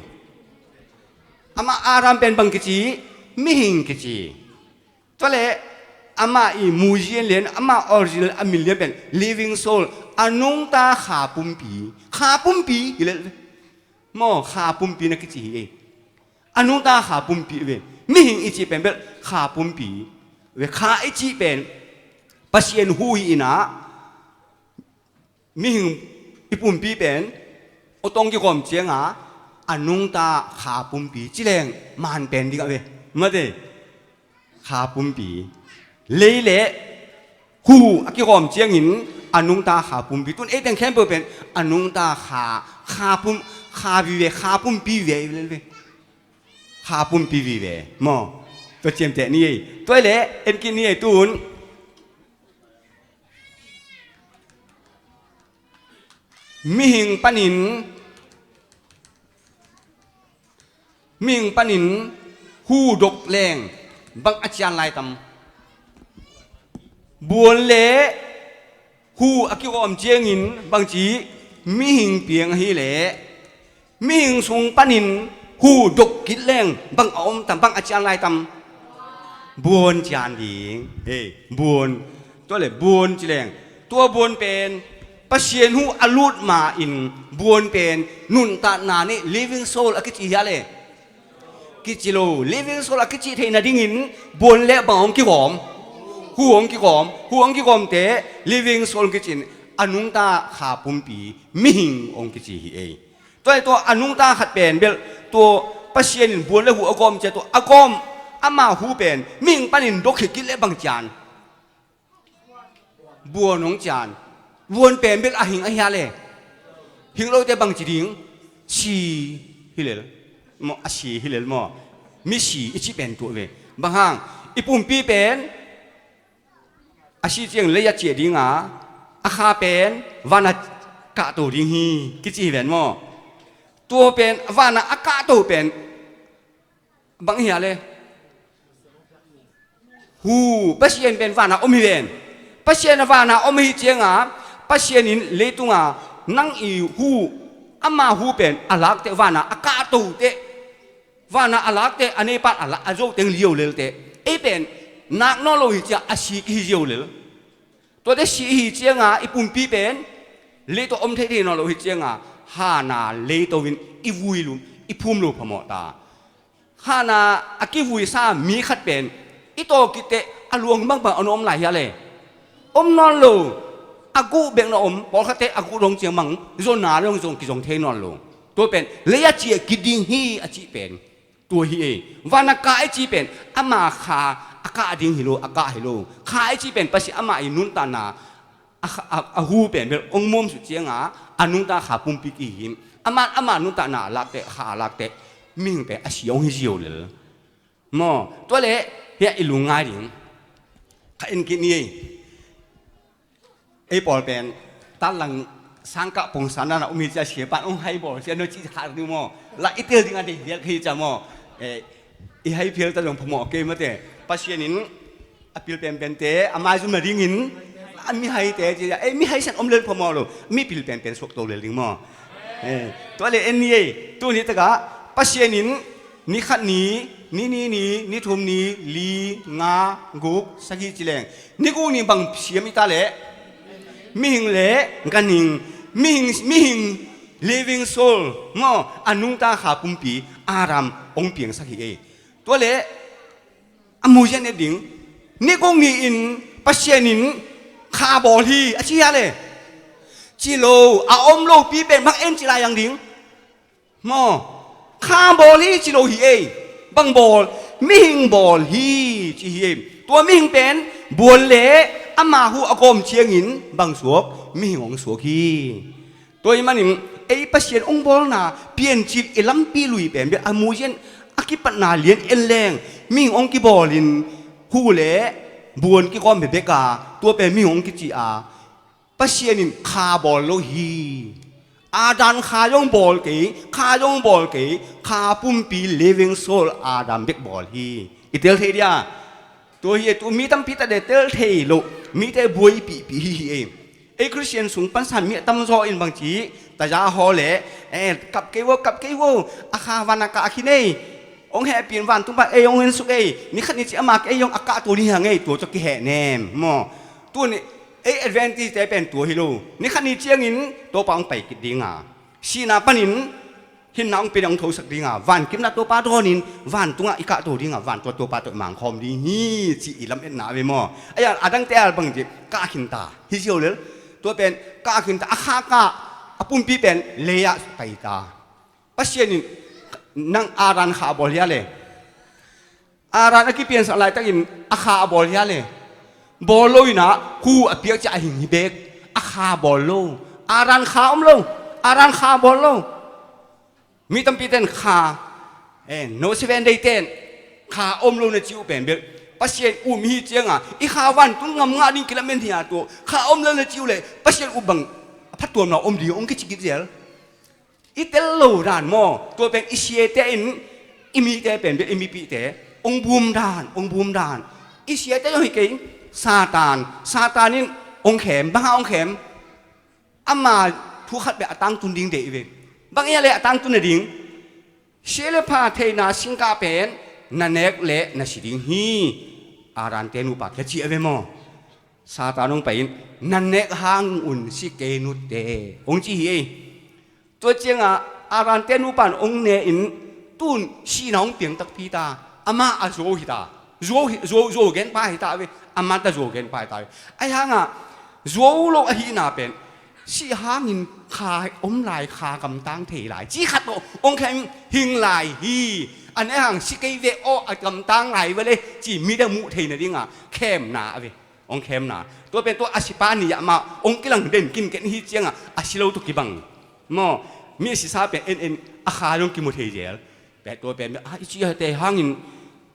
Amah Adam pen bang kici mihing kici. Tua le amah i muzian lian amah original a min lian pen living soul a nungta kha pumpi kha pumpi hi le maw kha pumpi na kici hi ei. A nungta kha pumpi ve. Mihing i cih pen bel kha pumpi ve. Kha i cih pen Pasian hu hi inah mihing i pumpi pen otong kigawm cianga a nungta kha pumpi ci leng man pen dingah ve. Mate kha pumpi lei le Huh a kigawm ciangin a nungta kha pumpi. Tun ei teng khempeuh pen a nungta kha Kha pum, kha vive, kha pumpi vive, vive. Kha pumpi vive maw. Tua ciamteh ni ei. Tua hi leh en kik ni ei tun. Mihing panin, mihing panin hu dok leng bang a cian lai tam? Buan le hu a kigawm ciangin bangci mihing piang ahi leh mihing sung panin hu dok kik leng bang a om tam, bang a cian lai tam? Buan cian ding. Hei, buan. Tua le buan ci leng, tua buan pen Pasian hu a lut ma-in buan pen nuntakna nei living soul a kici hia le? Kici lo. Living soul a kici theih nadingin buan le bang hong kigawm? Hu hong kigawm. Hu hong kigawmte living soul hong kici in a nungta kha pumpi mihing hong kici hi ei. Tua hi tua a nungta khat pen bel tua Pasian in buan le hu a gawm cia tua a gawm ama hu pen mihing panin dok hi kik le bang cian? Buan hong cian. Buan pen bel a hing a hia le? Hing lote bangci ding? Si hi lel maw, a si hi lel maw. Misi i cih pen tua ve. Bang hang? I pumpi pen a si ciang lei a ciah dinga, a kha pen van a kahto ding hi kici hi ven maw. Tua pen van a kahto pen bang hia le? Hu, Pasian pen van a om hi ven. Pasian a van a om hi cianga Pasian in leitunga nang i hu, ama hu pen a lakte van a a kahto te, van a a lakte a neipan a la a zo teng lio lelte ei pen nak nawn lo hi cia a si kihi zio lel. Tuate si hi cianga i pumpi pen leitung om thei thei nawn lo hi cianga hana leito in i vui lo, i phum lo phamawh ta. Hana a kivuisa mi khat pen i tawh kitteh a luang bangbang a nuam lai hia le? Om nawn lo. A guh bek na om, pawlkhatte a guh dong ciang mang zonna dong zong kizong thei nawn lo. Tua pen lei a ciah kiding hi a cih pen tua hi ei. Van a kah i cih pen ama kha a kah ding hi lo, a kah hi lo. Kha i cih pen Pasian ama i nuntakna a, a, a hu pen bel ong muam sut cianga a nungta kha pumpi ki hi. Ama, ama nuntakna a lakte, kha a lakte mihing pen a si ong hi zio lel. Maw, tua le hiah i lungngai ding. Kha in kit ni ei. Ei pawl pen tatlang sangkah pongsan dana um hi cia siapan ong hai bawl cia no cih kha ding maw. La i tel ding a dei vial kha hi cia maw. Eh, i hai phial ta zong phamawh kei mate. Pasian in a pil penpente a maizum na dingin a mihaite ci a, ei, mihai san om lel phamawh lo, mi pil penpen suak to lel ding maw. Eh, tua le en ni ei, tuni takah Pasian in ni khat ni, ni ni ni, ni thum ni, li, nga, guk, sagih ci leng ni guk ni bang siam i ta leh mihing le ganhing, mihing, mihing living soul maw, a nungta kha pumpi Adam ong piangsak hi ei. Tua le a muzian et ding. Ni guk ni-in Pasian in kha bawl hi a ci hia le? Ci lo, a om lopi pen bang en ci lai ang ding. Maw, kha bawl hi ci lo hi ei. Bang bawl? Mihing bawl hi ci hi ei. Tua mihing pen buan le ama hu a gawm ciangin bang suak? Mihing hong suak hi. Tua hi manin ei Pasian ong bawlna piancil i lampi lui pen bia a muzian a kipatna lian en leng mihing ong kibawlin hu le buan kigawm bebek a, tua pen mihing ong kici a, Pasian in kha bawl lo hi. Adam kha zong bawl kei, kha zong bawl kei, kha pumpi living soul Adam bek bawl hi. I tel thei dia? Tua hi a, tu mi tampi tate tel thei lo, mite buaipihpih hi hi ei. Ei Khristian sung pansan mi a tamzaw in bangci taza haw le, eh, kap kei vo, kap kei vo, a kha van a kah khin ei. Ong hehpih in vantung pan ei ong hensuk ei. Ni khat ni ci ama kei ei ong a kah tua ni hang ei, tua tua kihehnem maw. Tuni ei Adventist te pen tua hi lo. Ni khat ni ciangin Topa ong pai kit dinga, sihna panin hinna ong pia ding ong thosak dinga, vankimna Topa dawnin vantungah i kahto dinga, vantua Topa tawh i mangkhawm ding hi, ci i lametna a ve maw. Aia, a dangte al bang dih, kah khinta hi zio lel. Tua pen kah khinta, a kha kah, a pumpi pen lei-ah paita. Pasian in nang Adam kha bawl hia le? Adam a kipiansak laitakin a kha a bawl hia le? Bawl lo inah hu a piak ciah a hing hi bek. A kha bawl lo. Adam kha om lo. Adam kha bawl lo. Mi tampi ten kha, eh, no seven day ten kha om lo na ci uh pen bel Pasian um hi cianga i kha vantung ngam ngah ding kilamen hi a, tua kha om lo na ci uh le Pasian um bang a phattuamna om ding hong kici kik zel. I tel lo dan maw, tua pen i siate in i mite pen bel i mipihte hong bum dan, hong bum dan. I siate zong hi kei, Satan, Satan in hong khem, bang hang hong khem? Ama thu khat bek a tangtun ding deih ve. Bang hia le a tangtun na ding? Si le pha theihna singkah pen na nek le na si ding hi. Adamte nupa kia ci a ve maw? Satan hong pai in, na nek hang un si kei nutte, hong ci hi ei. Tua cianga Adamte nupa in hong ne in, tun sihna hong piang takpi ta. Amah a zuau hi ta. Zuau hi, zuau, zuau genpa hi ta ve. Amah ta zuau genpa hi ta ve. Ahi hanga zuau lo ahihna pen sih hangin kha om lai, kha gamtang thei lai, ci khat tawh hong khem hing lai hi. A nek hang si kei ve aw, a gamtang lai ve le ci mite muh theihna dinga khemna a ve. Hong khemna. Tua pen tua a sipa ni ah mah hong kilang den kinken hi cianga a si lo tawh kibang maw? Mi a sisa pen en en a kha dong kimu thei zel. Tua pen a i ci a te hangin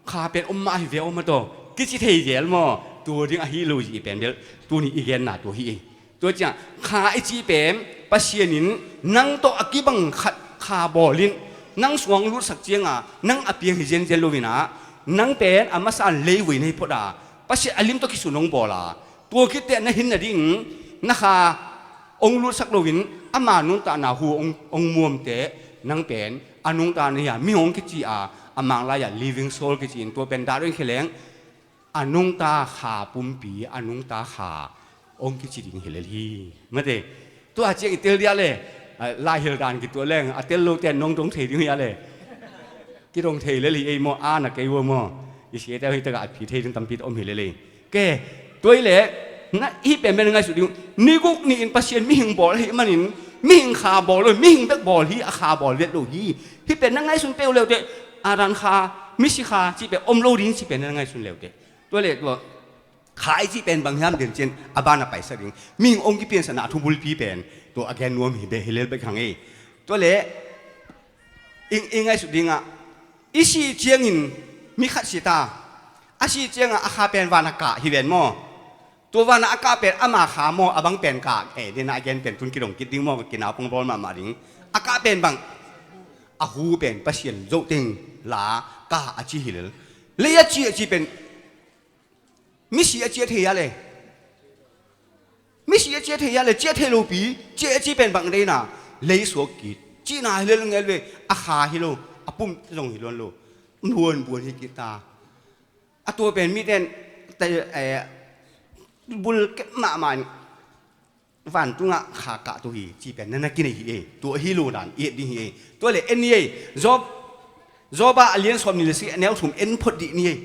kha pen om mah hi ve aw mah tawh kici thei zel maw? Tua ding ahi lo zih pen bel tuni i genna tua hi ei. Tua ciang kha i cih pen Pasian in nang tawh a kibang khat kha bawlin nang sungah hong lutsak cianga nang a piang hi zenzen loinah, nang pen a masa an leivui na hi phot a, Pasian a lim tawh kisun hong bawl a, tua khitteh na hin nading na kha hong lutsak loin ama nuntakna hu hong, hong muamteh, nang pen a nungta na hi a, mi hong kici a, a manglai-ah living soul kici in, tua pen dah dong khia leng a nungta kha pumpi, a nungta kha hong kici ding hi lel hi. Mate, tua ciang i tel dia le, a, laihil dan kituah leng a tel lote nong dong thei ding hi a le. Kidong thei lel hi ei maw, a na kei ua maw? I siate hoi takah a phi thei ding tampi om hi lel ei. Ke, tua i le, na, hih pen pen na ngaihsut ding uh. Ni guk ni-in Pasian mihing bawl ahih manin mihing kha bawl lo, mihing bek bawl hi, a kha bawl vet lo hi. Hih pen na ngaihsun peuh leute, Adam kha, misi kha cih pen om lo ding cih pen na ngaihsun leute. Tua le tua kha i cih pen bang hiam den cian a ban a paisak ding. Mihing hong kipiansakna a thubulpi pen tua a gen nuam hi beh hi lel bek hang ei. Tua le i, i ngaihsut dingah i sih ciangin mi khat si ta, a sih ciangah a kha pen van a kah hi ven maw? Tua van a kah pen ama kha maw, a bang pen kah? Eh, dena a gen pen tun kidong kit ding maw, kinau pong bawl mahmah ding. A kah pen bang? A hu pen Pasian zoh teng la kah a ci hi lel. Lei a ci a ci pen misi a ciah thei a le. Misi a ciah thei a le, ciah thei lopi, ciah a ci pen bang deina, lei suak kit. Cihna hi lel ngel ve, a kha hi lo, a pum zong hi luan lo. Nuan buan hi kit ta. A tua pen miten, eh, bul kep mahmah in vantungah kha kah tu hi, cih pen na na kinei hi ei. Tua hi lo dan, i et ding hi ei. Tua le en hi ei. Job, Job a lian sawm ni le si, a neu thum en phot dih ni ei.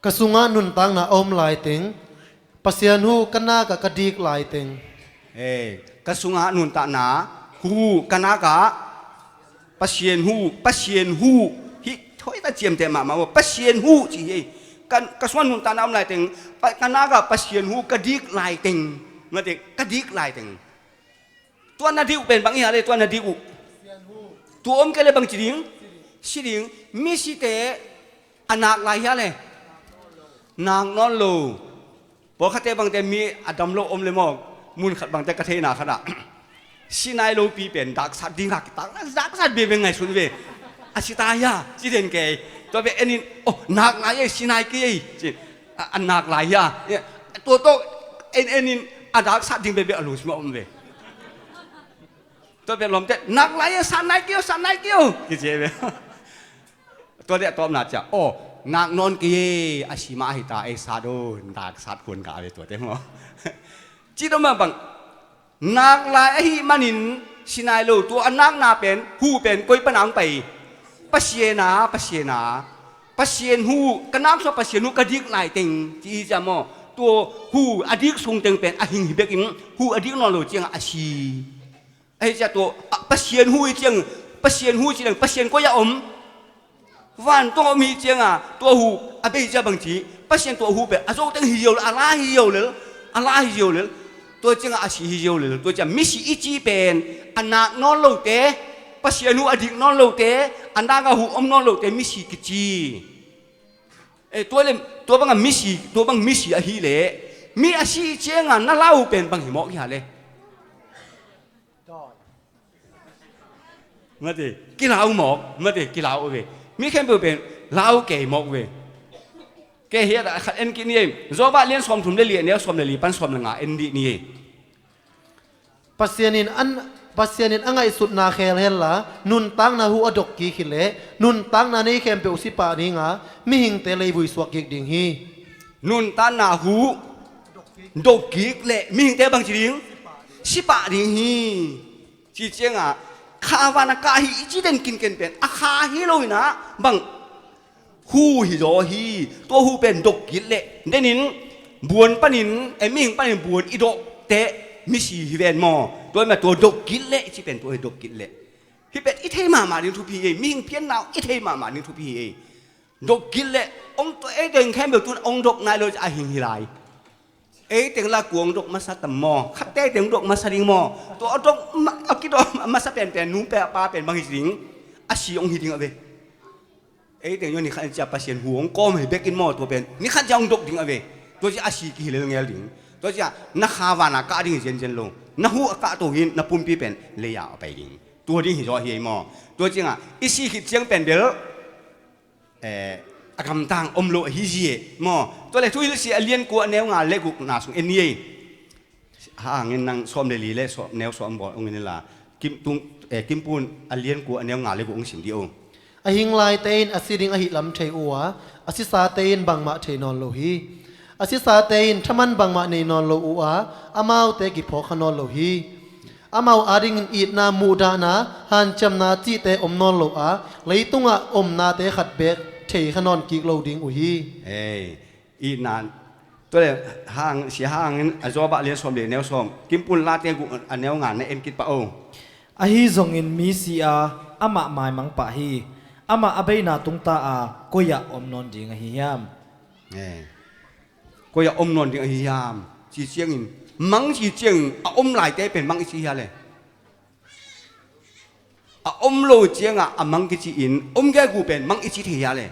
Ka sungah nuntakna a om laiteng, Pasian hu ka nakah ka dik laiteng. Eh, ka sungah nuntakna hu ka nakah Pasian hu, Pasian hu, hih thoi ta ciamteh mahmah uh, Pasian hu ci hi. Ka, ka sungah nuntakna om laiteng, pa, ka nakah Pasian hu ka dik laiteng. Mate, ka dik laiteng. Tua na dik uh pen bang hi a le, tua na dik uh. Tua om kei le bang ci ding? Si ding. Mi site a nak lai hi a le. Nak nawn lo. Pawlkhatte bangte mi a dam lo om le maw? Mun khat bangte ka theina khatah. Si nai lopi pen daksat ding a kitak, daksat bebe ngaihsun ve. A si ta hi a, si den kei. Tua pen en in, oh, nak lai ei, si nai kei ei. Ci. A, a nak lai hi a. Tua tawh en en in a daksat ding bebe a lungsim a om ve. Tua pen lawmte, nak lai ei, sat nai kei o, sat nai kei o. Kici ve. Tua deh a tawpna ciah, aw, nak nawn kei ei, a si mah hi ta ei, sat o, daksat kuan ka ve tuate maw? Ci dawh mah bang, nak lai ahih manin si nai lo, tua a nakna pen, hu pen koi pana hong pai? Pasian a, Pasian a. Pasian hu, ka nak sungah Pasian hu ka dik laiteng, ci hi ciah maw? Tua hu a dik sungteng pen a hing hi bekin, hu a dik nawn lo ciangah a si. Ahi ciah tua, a, Pasian hu hi ciang, Pasian hu ci leng, Pasian koi a om? Vantung a om hi cianga, tua hu a bei ciah bang ci, Pasian tua hu pen a zoteng hi yo lel, a la hi yo lel, a la hi yo lel. Tua ciangah a si hi ziau lel. Tua ciang misi i ci pen a nak nawn lote, Pasian hu a dik nawn lote, a nakah hu om nawn lote misi kici. Eh, tua le, tua bangah misi, tua bang misi ahi leh, mi a si ciangah na lau pen bang hi mawk hi a le. Mate, kilau mawk, mate, kilau ve. Mi khempeuh pen lau kei mawk ve. Kei hiat a khat en kik ni ei. Job ah lian sawmthum le li, a neu sawm le li pan sawm le nga en dih ni ei. Pasian in an, Pasian in a ngaihsutna khel hel la, nuntakna hu a dok kik hi leh, nuntakna nei khempeuh si pah ding a, mihingte leivui suak kik ding hi. Nuntakna hu dok kik leh mihingte bang ci ding? Si pah ding hi. Ci ciangah kha van a kah hi i ci den kinken pen a kha hi lo in ah bang, hu hi zaw hi. Tua hu pen dok kik leh, denin buan panin, eh, mihing panin buan i dok teh misi hi ven maw? Tua mah tua dok kik leh i ci pen tua hi dok kik leh. Hih pen i thei mahmah ding thupi hi ei, mihing pianna i thei mahmah ding thupi hi ei. Dok kik leh, ong tua ei teng khempeuh tun ong dok nai lo a hing hi lai. Ei teng la kuang dok masa tam maw? Khatte teng dok masa ding maw? Tua a dok ma-, a kidok masa penpen nu pe pa pen bang hi ding? A si ong hi ding a ve. Ei teng yo ni khat cia Pasian hu ong kawm hi bekin maw? Tua pen ni khat cia ong dok ding a ve. Tua cia a si kihi lel ngel ding. Tua cia na kha van a kah ding hi zianzian lo. Na hu a kah to hin na pumpi pen lei a a pai ding. Tua ding hi zaw hi ei maw? Tua ciangah i si khit ciang pen bel, eh, a gamtang om lo ahi zie maw? Tua le Thuhilhsia a lian kua a neu nga le guk na sung en ni ei. Hangin nang sawm le li le sawm, neu sawm bawl ong en la. Kim tung, eh, Kimpun a lian kua a neu nga le guk ong sim dih o. A hing laite in a si ding ahi lam thei uh a, a sisate in bangmah thei nawn lo hi. A sisate in thaman bangmah nei nawn lo uh a, amaute kiphawk kha nawn lo hi. Amau adingin itna, muhdahna, hanciamna cihte om nawn lo a, leitungah omnate khat beek thei kha nawn kik lo ding uh hi. Ei, itna, tua le hang, sia hangin a Job ah lian sawm le neu sawm, Kimpun late guk a neu nga na en kit pah o. Ahi zongin mi si a, amah maimang pah hi. Amah a beina tungta a, koi-ah om nawn ding ahi hiam? Ei. Koi-ah om nawn ding ahi hiam? Ci ciangin, mang ci ciangin, a om laite pen mang i ci hia le. A om lo ciangah a mang kici in, om gegu pen mang i ci thei hia le.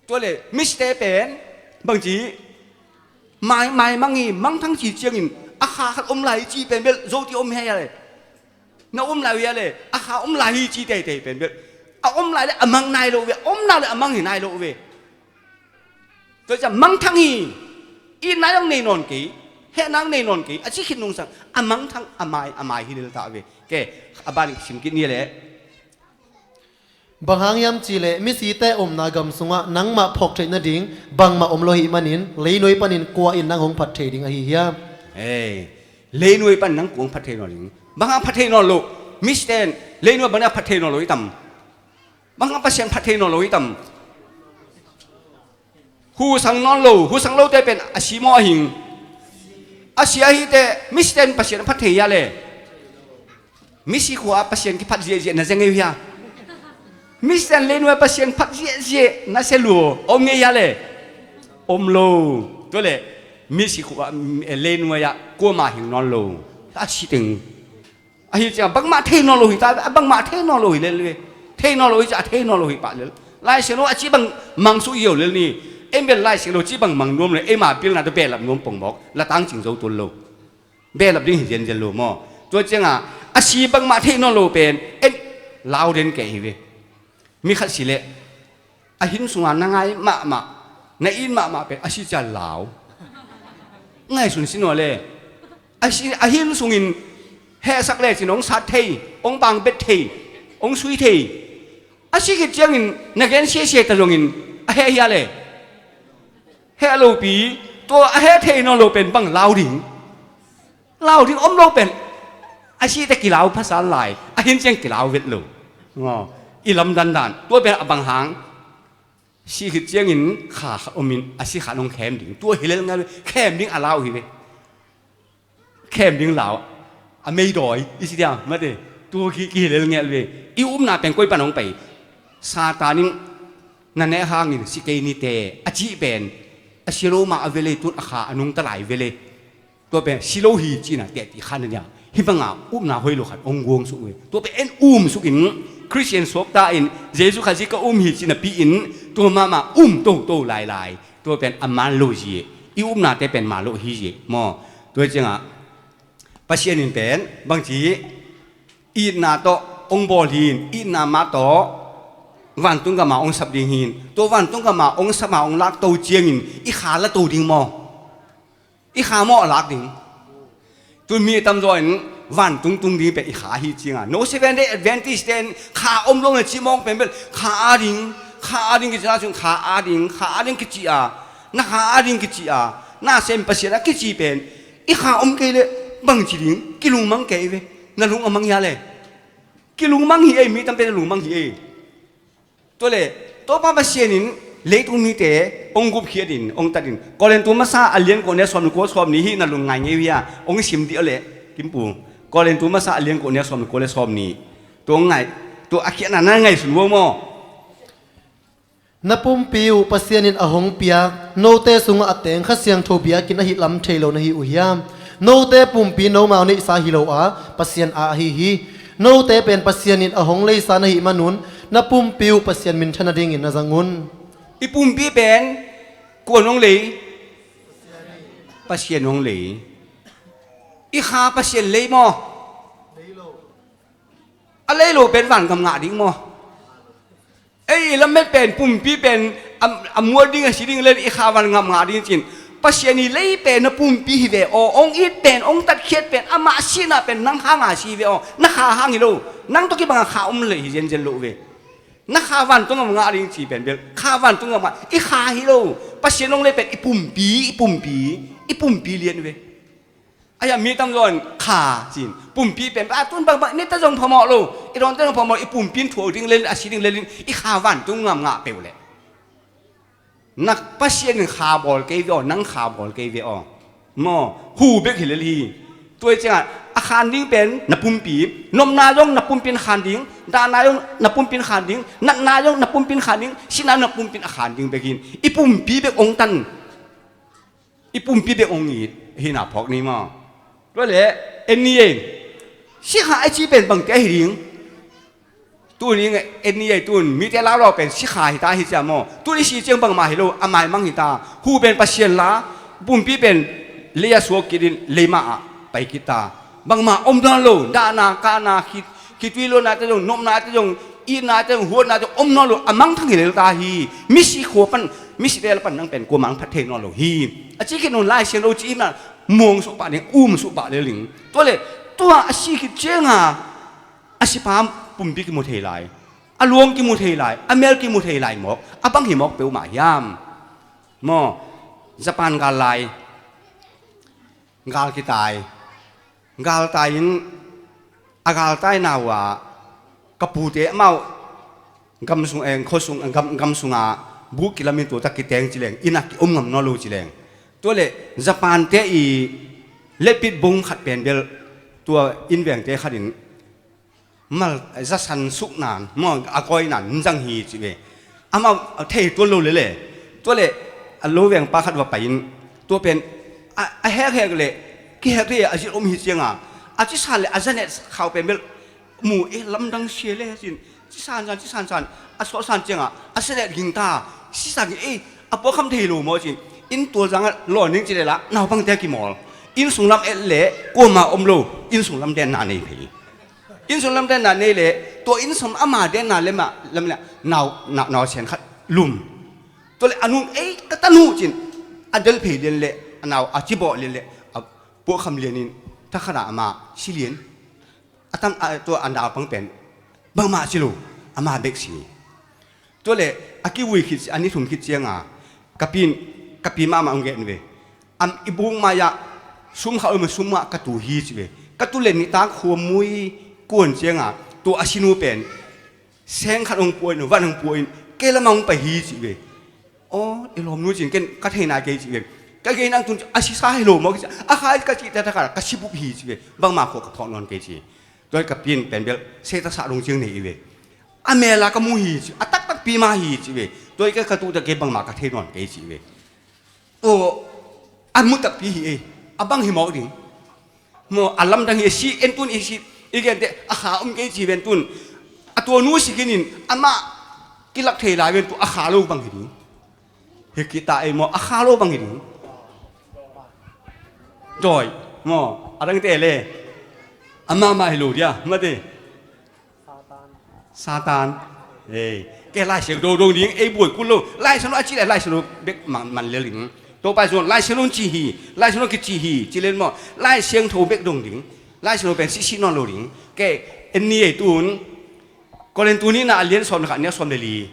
Tua le, misite pen, bang ci, mai, mai mang i, mang thang ci ciangin, a kha khat om lai i ci pen bel, zo ti om hia le. Na om lai uh hia le, a kha om lai hi ci teitei pen bel. A om lai le, a mang nai lo ve, a om nai le, a mang hi nai lo ve. Tua ciang mang thang hi, itna zong nei nawn kei, hehna zong nei nawn kei, a ci khit nungsang, a mang thang, a mai, a mai hi lel ta ve. Ke, a ban sim kit ni le. Bang hang hiam cih leh, misite omna gam sungah nangmah phawk theih nading bangmah om lo ahih manin, leinuai panin kua in nang hong phat thei ding ahi hiam? Ei, leinuai panin nang kua hong phat thei nawn ding? Bang hang phat thei nawn lo, misite in leinuai bang hang phat thei nawn lo i tam? Bang hang Pasian phat thei nawn lo i tam? Husang nawn lo, husang lote pen a si maw a hing? A si ahi teh, misite in Pasian a phat thei hia le? Misi khua ah Pasian kiphat ziahziah na zia ngei uh hia? Misite in leinuai ah Pasian phat ziahziah na sia lua om ngei hia le? Om lo. Tua le, misi khua ah, eh, leinuai ah kuamah hing nawn lo. A si teng. Ahi ciang bangmah thei nawn lo hi ta, a bangmah thei nawn lo hi lel ve. Thei nawn lo hi ciang a thei nawn lo hi pah lel. Lai Siangtho a ci bang mang suk hi lo lel ni. Ei bel Lai Siangtho ci bang mang nuam le, eima pilna tawh behlap nuam pong mawk. La tangcing zo tuan lo. Behlap ding hi zianzian lo maw? Tua ciangah a si bangmah thei nawn lo pen en lau den kei hi ve. Mi khat si leh a hin sunga na ngai mahmah, na it mahmah pen a si ciang lau. Ngaihsun sin uh a le. A si, a hin sungin hehsak lecin hong sat thei, hong pangbet thei, hong sui thei. A si khit ciangin na gen siasia ta zongin a heh hia le? Heh lopi, tua a heh thei nawn lo pen bang lau ding? Lau ding om lo pen. A site kilau phasal lai, a hin ciang kilau vet lo. Ngaw, i lamdandan, tua pen a bang hang? Si khit ciangin kha khat omin a si khat hong khem ding. Tua hi lel ngal ve, khem ding a lau hi ve. Khem ding lau. A meidawi i si diam, mate. Tua ki, ki hi lel ngal ve. I upna pen koi pan hong pai? Satan in na neh hangin si kei nite a cih pen a si lo mah a ve le, tun a kha a nungta lai ve le. Tua pen si lo hi cina tehti khan a nia. Hih banga upna hoih lo khat hong guang suk ve. Tua pen en um sukin Khristian suakta in Jesu Khazih ka um hi cina pi in tua mahmah um toto lailai. Tua pen a man lo zie. I upnate pen man lo hi zie maw? Tua hi ciangah Pasian in pen bangci itna tawh hong bawl hi in, itna mah tawh vantung gama hong sap ding hi in. Tua vantung gama hong sap a hong lak to ciangin i kha la to ding maw? I kha maw a lak ding? Tun mi tamzaw in vantung tung ding pen i kha hi cianga, no Seventh Day Adventist ten kha om lo na ci mawng pen bel kha a ding, kha a ding kici na cun kha a ding, kha a ding kici a, na kha a ding kici a, na sem Pasian a kici pen i kha om kei le bangci ding, kilungmang kei ve. Na lung a mang hia le? Kilungmang hi ei, mi tamte na lungmang hi ei. Tua le Topa Pasian in leitung mite hong gupkhiat in hong tat in, Korintu masa a lian kua ne sawm ni kua sawm ni hi na lung ngai ngei uh hia? Hong sim dih aw le, Kimpu. Korintu masa a lian kua ne sawm ni kua le sawm ni. Tua hong ngai, tua a khiatna na ngaihsun uh maw? Na pumpi uh Pasian in a hong piak note sungah a teng Kha Siangtho biakinn ahi lam thei lo na hi uh hiam? Note pumpi nomau neihsa hi lo a, Pasian a ahi hi. Note pen Pasian in a hong leisa na hih manun na pumpi uh Pasian minthan nadingin na zang un. I pumpi pen kuan hong lei? Pasian hong lei. I kha Pasian lei maw? A lei lo pen vangam ngah ding maw? Ei, i lamet pen, pumpi pen, a, a mual ding, a si ding le i kha vangam ngah ding cin. Pasian i lei pen na pumpi hi ve aw, hong it pen, hong tatkhiat pen, amah sihna pen nang hanga si ve aw, na kha hang hi lo. Nang tawh kibanga kha om le hi zenzen lo ve. Na kha vantung gam ngah ding ci pen bel kha vantung gam ngah, i kha hi lo. Pasian hong lei pen i pumpi, i pumpi, i pumpi lian ve. Aia, mi tamzaw in kha cin, pumpi pen a tun bangbang nita zong phamawh lo, i dawnte zong phamawh lo, i pumpi in thuak ding lelin, a si ding lelin, i kha vantung gam ngah peuh leh. Na Pasian in kha bawl kei ve aw, nang kha bawl kei ve aw. Maw, hu bek hi lel hi. Tua hi ciangah a khan ding pen na pumpi, nopna zong na pumpi in khan ding, dahna zong na pumpi in khan ding, natna zong na pumpi in khan ding, sihna na pumpi in a khan ding bek hi in, i pumpi bek hong tan. I pumpi bek hong it hina phawk ni maw? Tua le en ni ei. Sikha a ci pen bangte ahi ding. Tuni en ni ei, tun mite laulau pen sikha hita hi cia maw? Tuni si ciang bangmah hi lo, a maimang hita. Hu pen Pasian la, pumpi pen lei a suak kit in leimah ah pai kit ta. Bangmah om nawn lo, dahna kahna khit khitui luatnate zong, nopnate zong, itnate zong, huatnate zong om nawn lo, a mangthang hi lel ta hi. Misi khua pan, misi tel pan nang pen kuamah ang phat thei nawn lo hi. A ci khit nawn Lai Siangtho ci ihna muang suh pah ding, um suh pah lel ding. Tua le tua a si khit cianga a sipa pumpi kimu thei lai, a luang kimu thei lai, a mel kimu thei lai mawk, a bang hi mawk peuhmah hiam? Maw, Japan gal lai, gal kitai. Galtai in a galtaina uh ah ka pute amau gam sung, eh, khua sung, gam, gam sungah buk kilamin tuata kiteng cileng, inn ah kiom ngam nawn lo cileng. Tua le Japan te i letpit bung khat pen bel tua inn vengte khat in mal zasan suknan maw a kawinan zang hi ci ve. Amau thei tuan lo lele. Tua le a lo vengpa khat va pai in tua pen a, a hekhek le kihek thei a zit om hi cianga a cisan le a zanet khau pen bel mu e lamdang sia le cin cisan san cisan san a suah san cianga a zanet ging ta sisa ging e a puakham thei lo maw cin in tual zanga lawn ding ci le la naupangte kimawl inn sunglam et le kuama om lo inn sunglam den na nei phei. Inn sung lam denna nei le tua inn sung ama denna le mah lam le nau, nau, nau sian khat lum. Tua le a nun ei ka tanu cin a del phei lian le a nau a cibawh lian le a puahkham lian in takhat ah ama si lian. A tam a tua a naupang pen bangmah si lo ama bek si. Tua le a kivui khit a ni thum khit cianga ka pi in ka pi mahmah hong gen ve. Am i buk mai-ah sum khat om a sum ah ka tu hi ci ve. Ka tu le nitak khuammui kuan cianga tua a sinu pen seng khat hong pua in van hong pua in kei lamah hong pai hi ci ve. Aw i lawmnu cin ken ka thei nai kei ci ve. Ka gei nang tun a sisa hi lo maw a khai ka cih taktak ah ka si bup hi ci ve. Bangmah khua ka phawk nawn kei ci. Tua hi ka pi in pen bel seitasa dong ciang nei hi ve. A mel a ka mu hi ci a taktakpi mah hi ci ve. Tua hi ka ka tuhtak kei bangmah ka thei nawn kei ci ve. Aw a mu takpi hi ei. A bang hi mawk ding. Maw, a lamdang hi a si, en tun i si, i gente a kha om kei ci ven tun. A tua nu si kinin amah kilak thei lai ven tun a kha lo bang hi ding. Hi kita ei maw, a kha lo bang hi ding. Dawi, maw, a dangte le. Amah mah hi lo dia, mate. Satan. Ei, ke Lai Siangtho dong ding, ei buai kul lo. Lai Siangtho a ci le Lai Siangtho bek man, man lel ding. Topa Jesu Lai Siangtho ci hi, Lai Siangtho kici hi, ci len maw. Lai Siangtho bek dong ding. Lai Siangtho pen sisi nawn lo ding. Ke, en ni ei tun. Korin tu ni na a lian sawm le khat ni a sawm le li.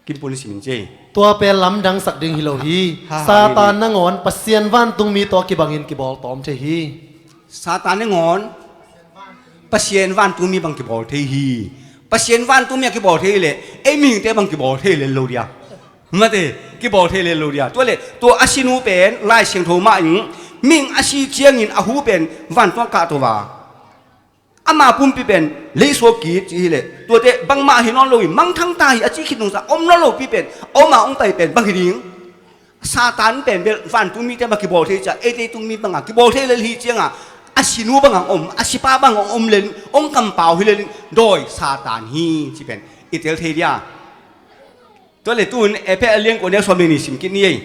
Kim pun simin ce. Tua pen lamdang sak ding hi lo hi. Ha, ha, Satan hi, hi. Nangawn Pasian vantungmi tawh kibangin kibawl tawm thei hi. Satan nangawn Pasian vantungmi bang kibawl thei hi. Pasian vantungmi a kibawl thei le, ei mihingte bang kibawl thei le lo dia. Mate, kibawl thei le lo dia. Tua le, tua a sinu pen, Lai Siangtho mah in, mihing a si ciangin a hu pen, vantung a kahto va. Ama pumpi pen leisuak kik ci hi le, tuate bangmah hi nawn lo hi, mangthang ta hi a ci khit nungsa om nawn lopi pen, om a hong pai pen bang hi ding? Satan pen bel vantungmite bang kibawl thei cia, eite tungmi banga kibawl thei lel hi cianga, a sinu banga om, a sipa banga om lel, hong kampau hi lel, dawi Satan hi ci pen i tel thei dia. Tua le tun Efesa lian kua neu sawm le nih sim kik ni ei.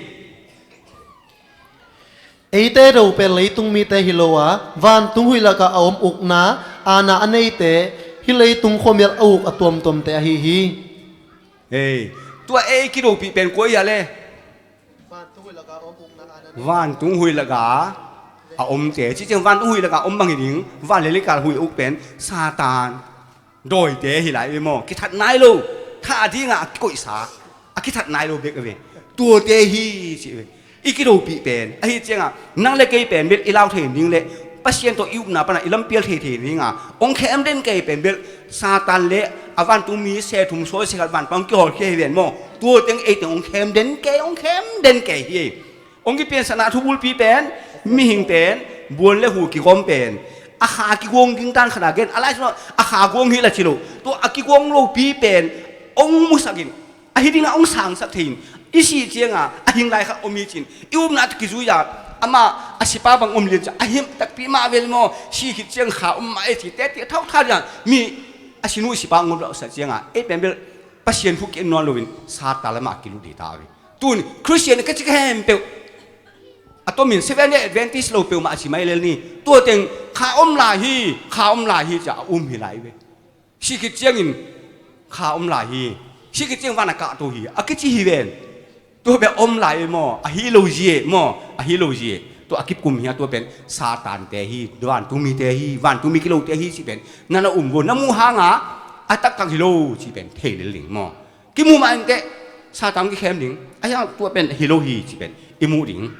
Eite do pen leitung mite hi lo a, vantung huih lakah a om ukna, aana a neite, hih leitung khuamial a uk a tuamtuamte ahi hi. Ei, tua ei kidopih pen kua hi a le? Vantung huih lakah a omte. Ciciang vantung huih lakah a om bang hi ding, van le likal huih a uk pen Satan. Dawite hi lai ve maw, kithat nai lo, tha a dingah a kikoihsa, a kithat nai lo bek a ve. Tuate hi ci ve. I kidopih pen ahi ciangah nang le kei pen bel i lau thei ding le Pasian tawh i upna pana i lampial thei thei dingah hong khem den kei pen bel Satan le a vantungmi se thum sawi se khat vanpang kihawlkhia hi ven maw. Tua teng ei teng hong khem den kei, hong khem den kei hi. Hong kipiansakna thubulpi pen, mihing pen, buan le hu kigawm pen, a kha kiguang ding dan khat a gen, a Lai Siangtho a kha guang hi la ci lo, tua a kiguang lopi pen hong musak in, ahi dingah hong sangsak thei in, i sih cianga a hing lai khat om hi cin, i upna a kizui a, amah a sipa bang om lian ciang, a him takpi mah vel maw, si khit ciang kha om mah e ci, teti a thauh tha dingah, mi a sinu sipa ngom lo sa cianga, ei pen bel Pasian thu ki en nawn loin, Satan lamah kilut hi ta ve. Tun Christian ka ci khempeuh a tomin Seventh Day Adventist lo peuhmah a ci mai lel ni. Tua teng kha om lai hi, kha om lai hi cia a um hi lai ve. Si khit ciangin kha om lai hi. Si khit ciang van a kahto hi a kici hi ven. Tua bia om lai e maw, a hi lo zie maw, a hi lo zie. Tua a kipkum hi a tua pen Satan te hi, vantungmi te hi, vantungmi kilote hi ci pen. Na na um vo, na muh hanga a taktak hi lo ci pen thei lel ding maw. Kimu mah inteh Satan kikhem ding. A hiang tua pen hi lo hi ci pen i muh ding.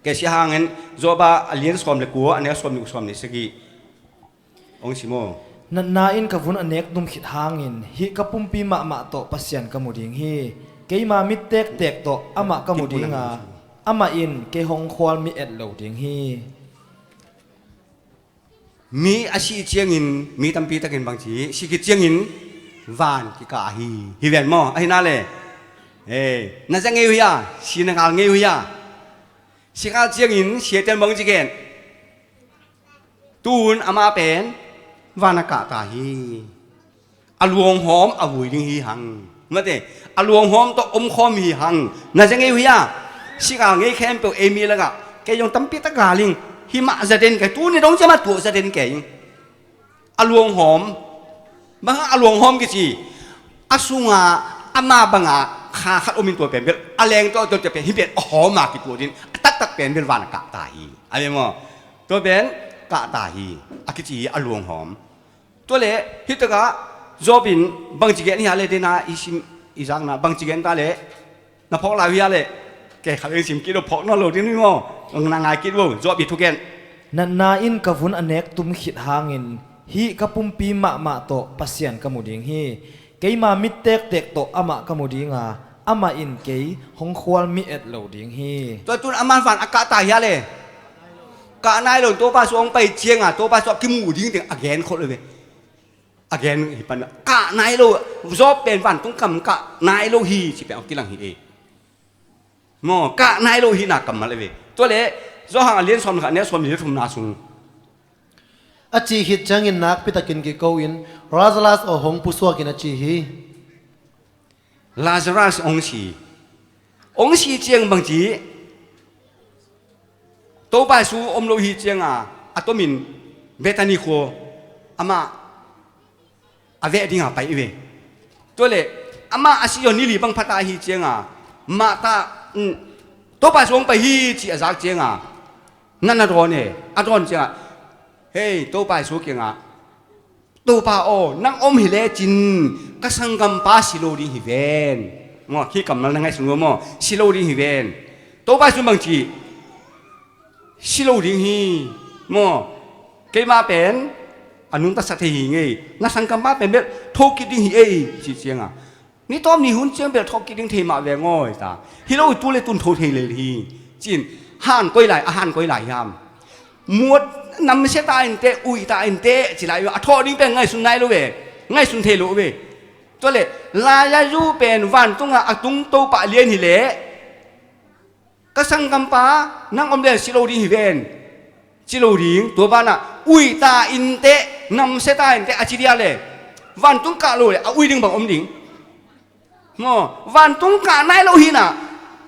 Kei si hangin Joba a lian sawm le kua, a neu sawm le kua, sawm le sagih. Ong si maw? Natna in ka vun a nek tum khit hangin hih ka pumpi mahmah tawh Pasian ka mu ding hi. Keima mit tektek tawh amah ka mu dinga, amah in kei hong khual mi et lo ding hi. Mi a sih ciangin mi tampi takin bangci si khit ciangin van kikah hi. Hi ven maw? Ahi na le, na za ngei uh hia? Si na ngal ngei uh hia? Si ngal ciangin siate in bangci gen. Tun amah pen van a kahta hi. A luanghawm a vui ding hi hang. Mate, a luanghawm tawh omkhawm hi hang. Na za ngei uh hia? Si ngal ngei khempeuh ei mi lakah kei zong tampi tak galing. Himah za den kei, tuni dong ciamah tuah za den kei. A luanghawm. Bang a luanghawm kici? A sunga ama banga kha khat omin tua pen bel a leng tawh a tua pen hi pen a hawm a kituah din a taktak pen bel van a kahta hi. A ve maw? Tua pen kahta hi. A kici hi a luanghawm. Tua le, hitakah Job in bangci gen hi a le dena i sim i zakna bangci gen ta le, na phawk lai uh hia le, kei khat veng sim kit uh phawk nawn lo ding uh maw, na ngai kit uh, Job i thugen. Natna in ka vun a nek tum khit hangin hih ka pumpi mahmah tawh Pasian ka mu ding hi. Keima mit tektek tawh amah ka mu dinga, amah in kei hong khual mi et lo ding hi. Tua tun amah van a kahta hia le? Kah nai lo, Topa su hong pai cianga Topa su a kimu ding teng a gen khol ve. A gen hi pan kah nai lo, Job pen vantung kam kah nai lo hi ci pen a kilang hi e. Maw, kah nai lo hi na kammal e ve. Tua le Johan a lian sawm khat, a neu sawm li le thumna sung. A cih khit ciangin nakpitakin kiko-in, Lazarus aw, hong pusuak in, a ci hi. Lazarus hong si. Hong si ciang bangci, Topa Jesu om lo hi cianga, a tomin Bethany khua amah a veh dinga pai i ve. Tuale amah a si zaw ni li bang phata hi cianga, Martha, um, Topa Jesu hong pai hi ci a zak cianga, na na dawn e, a dawn cianga, hei, Topa Jesu kiangah, Topa aw, nang om hi lecin ka sanggampa si lo ding hi ven. Maw, khi kammal na ngaihsun lo maw, si lo ding hi ven. Topa Jesu bangci, si lo ding hi. Maw, keimah pen a nungta sa thei hi ngei. Na sanggampa pen bel thokit ding hi ei, ci cianga, ni tawm ni hun ciang bel thokit ding thei mah ve ngawi ta. Hi lo i tu le tun tho thei lel hi. Cin, han koi lai, a han koi lai hiam. Muat namsia ta inteh, ui ta inteh, ci lai ve. A thawh ding pen ngaihsun nai lo ve. Ngaihsun thei lo ve. Tuale, Lazarus pen vantungah a tung Topa lian hi leh, ka sanggampa nang om le si lo ding hi ven. Ci lo ding, tua banah ui ta inteh, namsia ta inteh a ci dia le, vantung kah lo le a ui ding bang om ding. Maw, vantung kah nai lo hi na,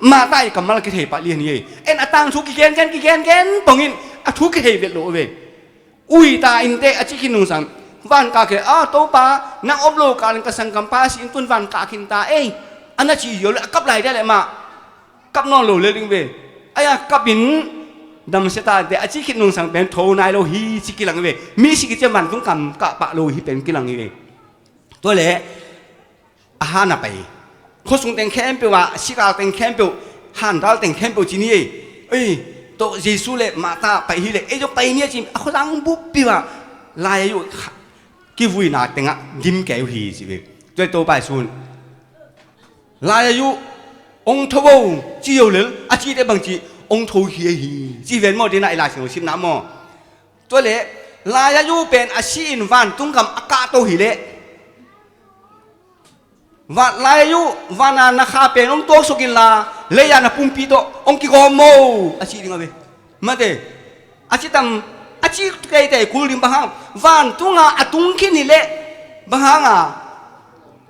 Martha i kammal kithei pah lian hi ei. En a tangthu kigengen, kigengen pongin a thu kithei vet lo ve. Ui ta inteh a ci khin nungsang, van kah khin, a, Topa, nang om lo kalin ka sanggampa si in tun van kah khin ta ei. A na ci yo le a kap lai dia le mah. Kap nawn lo le ding ve. Aia, kap in, namsia ta inteh a ci khin nungsang pen tho nai lo hi ci kilang ve. Mi si kician vantung kam kah pah lo hi pen kilang hi ve. Tuale, a han a pai. Khuasung teng khempeuh ah, sikal teng khempeuh, handal teng khempeuh ci ni ei. Ei, to Jesu le Martha pai hi le, ei zong pai ni a ci, a khuazang buppi ah, Lazarus kivuina tengah gim kei uh hi ci ve. Tua Topa Jesu in, Lazarus, ong tho vo, ci yo lel, a cite bangci, ong tho hi ei hi. Ci ven maw, dina i Lai Siangtho simna maw. Tuale, Lazarus pen a si in vantung kam a kahto hi leh, Van lai uh, vana na kha pen hong tuaksuk inla, lei-a na pumpi tawh hong kigawm mo, a ci ding a ve. Mate, a ci tam, a ci teitei kul ding bang hang, vantunga a tung khin hi leh, bang hanga,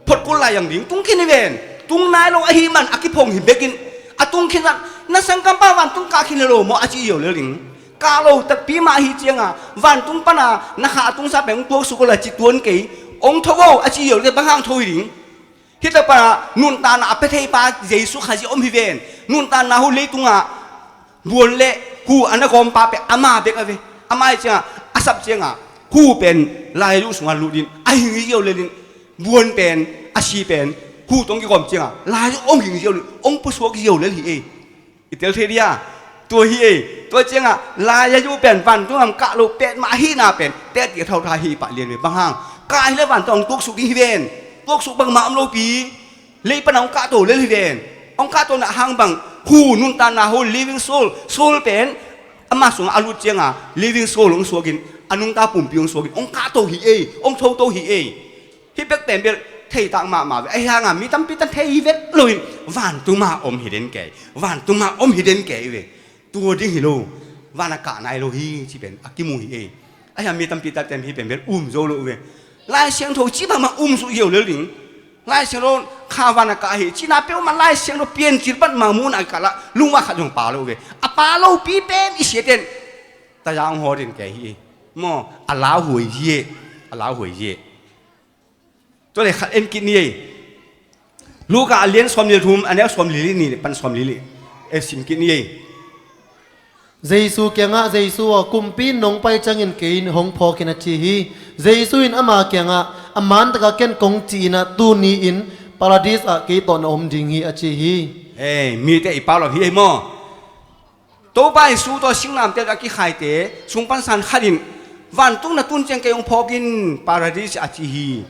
phot kul lai ang ding, tung khin hi ven, tung nai lo ahi man, a kiphong hi bekin, a tung khin zan, na sangkampa vantung kah khin hi lo maw, a ci hi lo lel ding. Kah lo takpi mah ahi cianga, vantung pana na kha a tungsa pen hong tuaksuk uh la ci tuan kei, hong tho vo a ci hi lo le bang hang tho hi ding. Hita pana nuntakna a pia theipa Jesu Khazih om hi ven. Nuntakna hu leitunga buan le hu a na gawmpa pen ama bek a ve. Ama ahi cianga, a sap cianga, hu pen lai uh sunga lut in, a hing hi lo lel in, buan pen, a si pen, hu tawh hong kigawm cianga, lai uh hong hing hi lo lel, hong pusuak hi lo lel hi ei. I tel thei dia, tua hi ei, tua cianga, lai-a uh pen vantung gam kah lo petmah ahihna pen, teh ti a thotha hi pah lian ve bang hang. Kah hi le vantung hong tuaksuk ding hi ven, tuaksuk bangmah om lopi, lei pana hong kahto lel hi ven, hong kahtona hang bang, hu nuntakna hu living soul, soul pen, ama sungah a lut cianga, living soul hong suakin, a nungta pumpi hong suakin, hong kahto hi ei, hong thoto hi ei. Hih bek pen bel theitak mahmah ve. Ahi hanga mi tampi tan thei vet loin vantung mah om hi den kei. Vantung mah om hi den kei ve. Tua ding hi lo. Van a kah nai lo hi ci pen a kimu hi ei. Ahi hanga mi tampi tan tem hih pen bel um zo lo ve. Lai Siangtho ci bangmah um suh hi lo lel ding. Lai Siangtho kha van a kah hi. Cina peuhmah Lai Siangtho piancil pan mah muhna kah lah lungva khat zong pa lo ve. A pa lopi pen i sia ten. Taya hong haw den kei hi. Maw, a lauhuai hi ei. A lauhuai hi ei. Tua le khat en kit ni ei. Luka a lian sawmli le thum, a neu sawmli le nih pan sawmli le nih. E sim kit ni ei. Jesu kiangah, Jesu aw, kumpi in nong pai ciangin kei in hong phawk in a ci hi. Jesu in ama kiangah, a mantakah ken kong ci-in ah tuni-in Paradis ah kei tawh na om ding hi a ci hi. Ei, mite i pau lo hi ei maw. Topa Jesu tawh singlamteh a kikhaite sung pansan khat in, vantung na tun ciang kei hong phawk in Paradis a ci hi.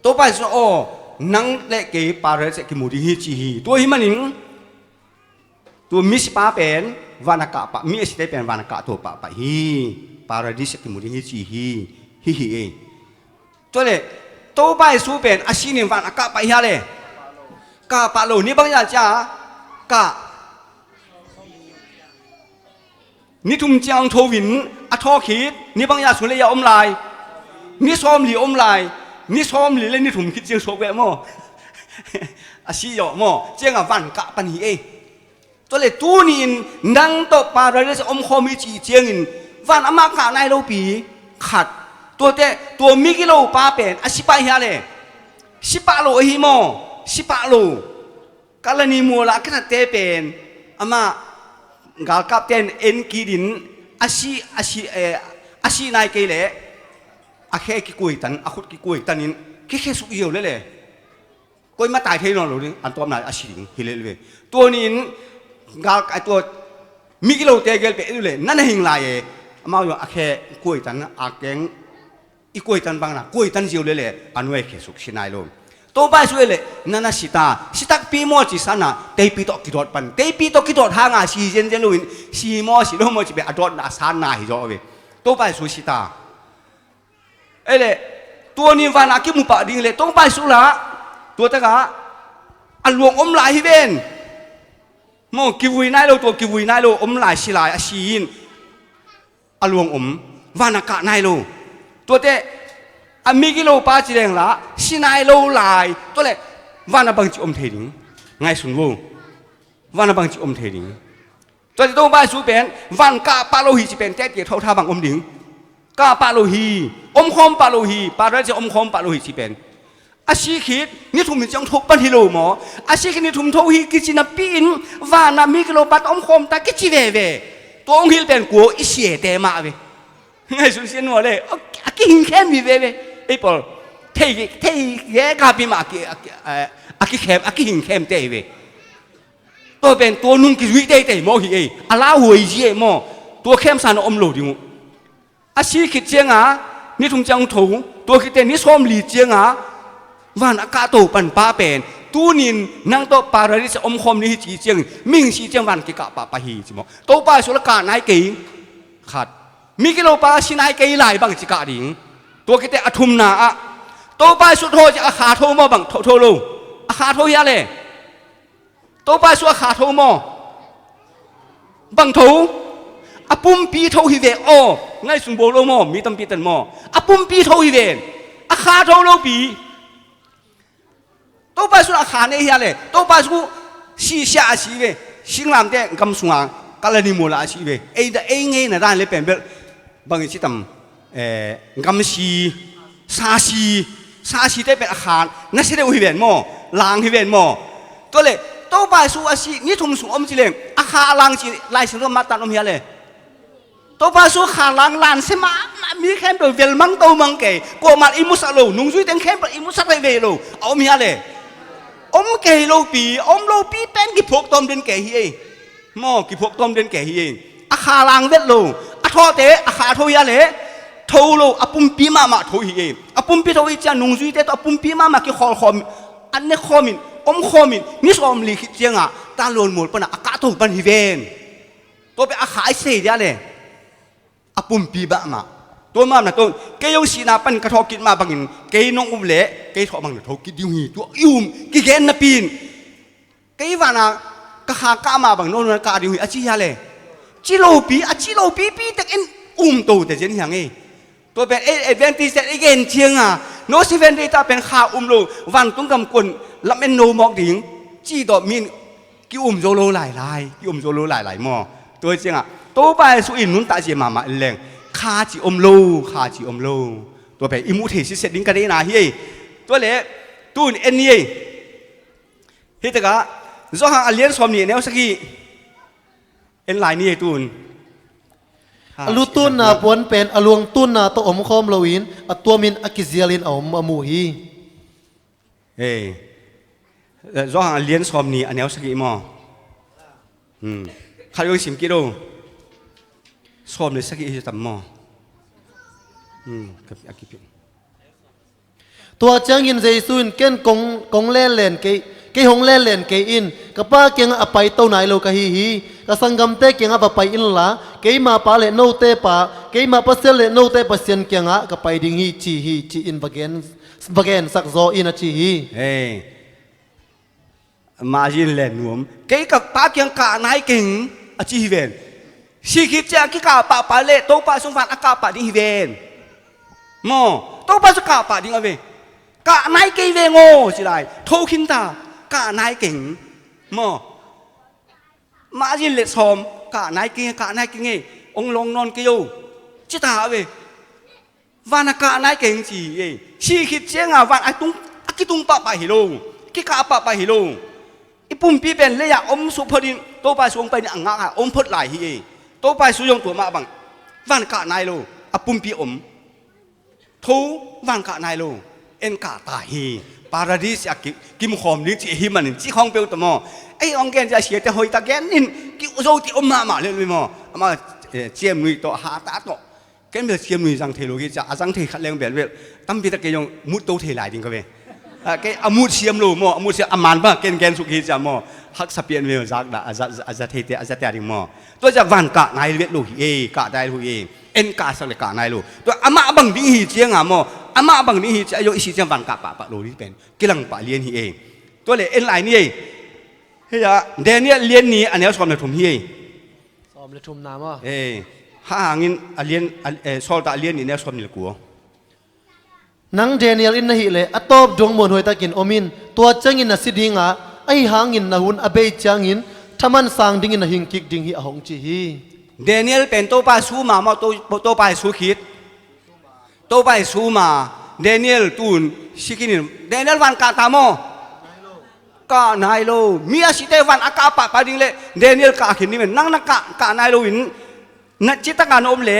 Topa Jesu aw, nang le kei Paradis a kimu ding hi ci hi. Tua hi manin, tua misipa pen van a kah pah, mi a site pen van a kahto pahpah hi. Paradis a kimu ding hi ci hi. Hi hi ei. Tua le, Topa Jesu pen a sinin van a kah pah hia le. Kah pah lo ni bang hia cia, kah. Ni thum ciang tho in a thaw khit, ni bang ya sung le ya om lai? Ni sawmli om lai. Ni sawmli le ni thum khit ciang suak ve maw? A si zawh maw? Ciangah van kah pan hi ei. Tua le tuni-in nang tawh paradise omkhawm hi cih ciangin van amah kah nai lopi khat. Tuate, tua migilo pa pen a si pah hia le? Si pah lo ahi maw? Si pah lo. Kalani mualah a kithatte pen amah galkapte in en kidin a si, a si, eh, a si nai kei leh a khe kikuaitan, a khut kikuaitanin kikhesuk ziau lele. Koima tai thei nawn lo ding, an tawpna a si ding hi lel ve. Tunin gal, a tua migilote gel peh uh le na na hing lai e. Amau zong a khe kuaitan a keng i kuaitan bangna kuaitan ziau lele a nuai khesuk si nai lo. Topa Jesu e le na na sita, sitakpi maw ci sana teipi tawh kidawt pan, teipi tawh kidawt hanga si zenzen loin si maw si lo maw ci peh a dawtna a sanna hi zaw ve. Topa Jesu sita. Ei le, tua ni vanah kimu pah ding le, Topa Jesu lah, tua takah, a luang om lai hi ven. Maw, kivui nai lo, tua kivui nai lo, om lai, si lai, a si in, a luang om, vanah kah nai lo. Tuate, a migilopa ci leng lah, si nai lo lai, tua le, vanah bangci om thei ding. Ngaihsun vo. Vanah bangci om thei ding. Tua ci Topa Jesu pen van kah pah lo hi ci pen teh tia thotha bang om ding. Kah pah lo hi, omkhawm pah lo hi, paradise omkhawm pah lo hi ci pen. A si khit ni thum in ciang thuk pan hi lo maw? A si khit ni thum tho hi kici napi in vanah migilopa tawh omkhawm ta kici veve. Tua hong hilh pen kua i siate mah ve. Ngaihsun sian maw le, a kihing khem hi veve. Ei pawl, thei, thei he kapi mah a ki, a ki, a kikhem, a kihing khem te hi ve. Tua pen tua nung kizui teitei maw hi ei, a lauhuai zi ei maw, tua khemsa na om lo ding uh. A si khit cianga, ni thum ciang tho, tua khitte ni sawmli cianga, van a kahto panpa pen, tunin nang tawh paradise a omkhawm ni hi ci ciangin, mihing si ciang van kikah pahpah hi ci maw. Topa Jesu la kah nai kei, khat. Migilopa si nai kei lai bang ci kah ding. Tua khitte a thumna ah, Topa Jesu tho ci a kha tho maw bang tho, tho lo. A kha tho hia le. Topa Jesu a kha tho maw? Bang tho? A pumpi tho hi ve aw. Ngaihsun bo lo maw? Mi tampi ten maw? A pumpi tho hi ve. A kha tho lopi. Topa Jesu a kha nei hia le. Topa Jesu sisia a si ve. Singlamte gam sunga kalani mula a si ve. Ei da ei ngeina dan le pen bel. Bang i ci tam, eh, gamsi, sasi, sasite pen a kha nasia deuh hi ven maw, lang hi ven maw. Tua le, Topa Jesu a si ni thum sung om ci leng, a kha a lang ci Lai Siangtho mah tan om hia le. Topa Jesu kha lang lansia mahmah mi khempeuh vel mang to mang kei, kuamah i musak lo, nungzui teng khempeuh i musak veivei lo, a om hia le. Om kei lopi, a om lopi pen kiphuak tawm den kei hi ei. Maw, kiphuak tawm den kei hi ei. A kha lang vet lo. A thawte, a kha tho hia le. Tho lo, a pumpi mahmah tho hi ei. A pumpi tho hi ciang nungzuite tawh a pumpi mahmah kikhawlkhawm in, an ne khawm in, om khawm in, ni sawmli khit ciangah, ta luanmual panah, a kahto pan hi ven. Tua pen a kha i sei dia le. A pumpi mahmah. Tua mahmah tawh, kei hong sihna pan ka thawh kit mah bangin, kei nong um le, kei thawh bang na tho kit ding hi. Tua i um, kigen napi in. Kei vana ka kha kah mah bang no na kah ding uh hi a ci hia le. Ci lopi, a ci lopi pi tek in um to te zen hiang ei. Tua pen ei Adventist te i gen cianga, no Seventh Day ta pen kha um lo, vantung gam kuan lam en no mawk ding. Ci dawh min ki um zo lo lailai, ki um zo lo lailai maw. Tua cianga, Topa Jesu in nuntak zia mahmah in leng, kha ci om lo, kha ci om lo. Tua pen i muh thei sitset ding ka deihna hi ei. Tua le, tun en ni ei. Hih takah, Johan a lian sawm nih a neu sagih. En lai ni ei tun. A lu tunna puan pen a luang tunna tawh omkhawm loin a tuamin a kizialin a om a mu hi. Hei. Johan a lian sawm nih a neu sagih maw? Hmm. Khat hong sim kit o. Sawm le sagih hi tam maw? Hmm. A kipi. Tua ciangin Jesu in, "Ken kong, kong lenlen kei, kei hong lenlen kei in, ka Pa kiangah a paito nai lo ka hi hi. Ka sanggamte kiangah va pai inla, keima Pa le note Pa, keima Pasian le note Pasian kiangah ka pai ding hi," ci hi, ci-in va gen, va gensak zaw in a ci hi. Hei. Mah zin le nuam. Kei ka Pa kiang kah nai keng a ci hi ven. Sih khit ciang a kikah pahpah leh Topa sung van a kah pah ding hi ven. Maw, Topa sung kah pah ding a ve. Kah nai kei veng aw ci lai. Tho khin ta, kah nai keng. Maw, mah zin let sawm, kah nai keng, kah nai keng e. Ong long nawn kei o, ci ta a ve. Van a kah nai keng ci hi ei. Sih khit cianga van a tung, a kitung pahpah hi lo, kikah pahpah hi lo. I pumpi pen lei-ah om suk phot in Topa sung pai in a ngak a om phot lai hi ei. Topa sung zong tua mah bang van kah nai lo, a pumpi om. Tho, van kah nai lo, en kah ta hi. Paradis a ki, kimkhawm ding ci hi manin ci khawng peuh ta maw. Ei ong gen ci a siate hoih ta gen in ki zo ti om mahmah lel mi maw. Amah, eh, ciam nui tawh, hata tawh. Ken bel ciam nui zang thei lo hi cia, a zang thei khat leng bel bel tampi tak kei zong mut to thei lai ding ka ve. A, kei a mut siam lo maw, a mut siam a man bang ken gen suk hi cia maw. Haksa pian ve zak dah, a za, a za theite, a za tia ding maw. Tua cia van kah nai vet lo hi ei, kah nai lo hi ei. En kah sak le kah nai lo. Tua amah bang ding hi cianga maw, amah bang ding hi cia, a zong i si ciang van kah pahpah lo ding pen kilang pah lian hi ei. Tua le en lai ni ei. Hei a, Daniel lian ni a neu sawm le thum hi ei. Sawm le thumna maw? Eh, ha hangin a lian, a, eh, Sawltak a lian nih neu sawm nih le kua. Nang Daniel in na hih leh a tawp dong muanhuai takin om in, tua ciangin na si ding a, ahi hangin na hun a bei ciangin thaman sang dingin na hing kik ding hi a hong ci hi. Daniel pen Topa suma maw, To-, Topa i su khit. Topa i suma, Daniel tun si khin in, Daniel van kah ta maw. Kah nai lo. Mi a site van a kah pahpah ding le Daniel kah khin ding pen nang na kah, kah nai lo in, na citaka na om le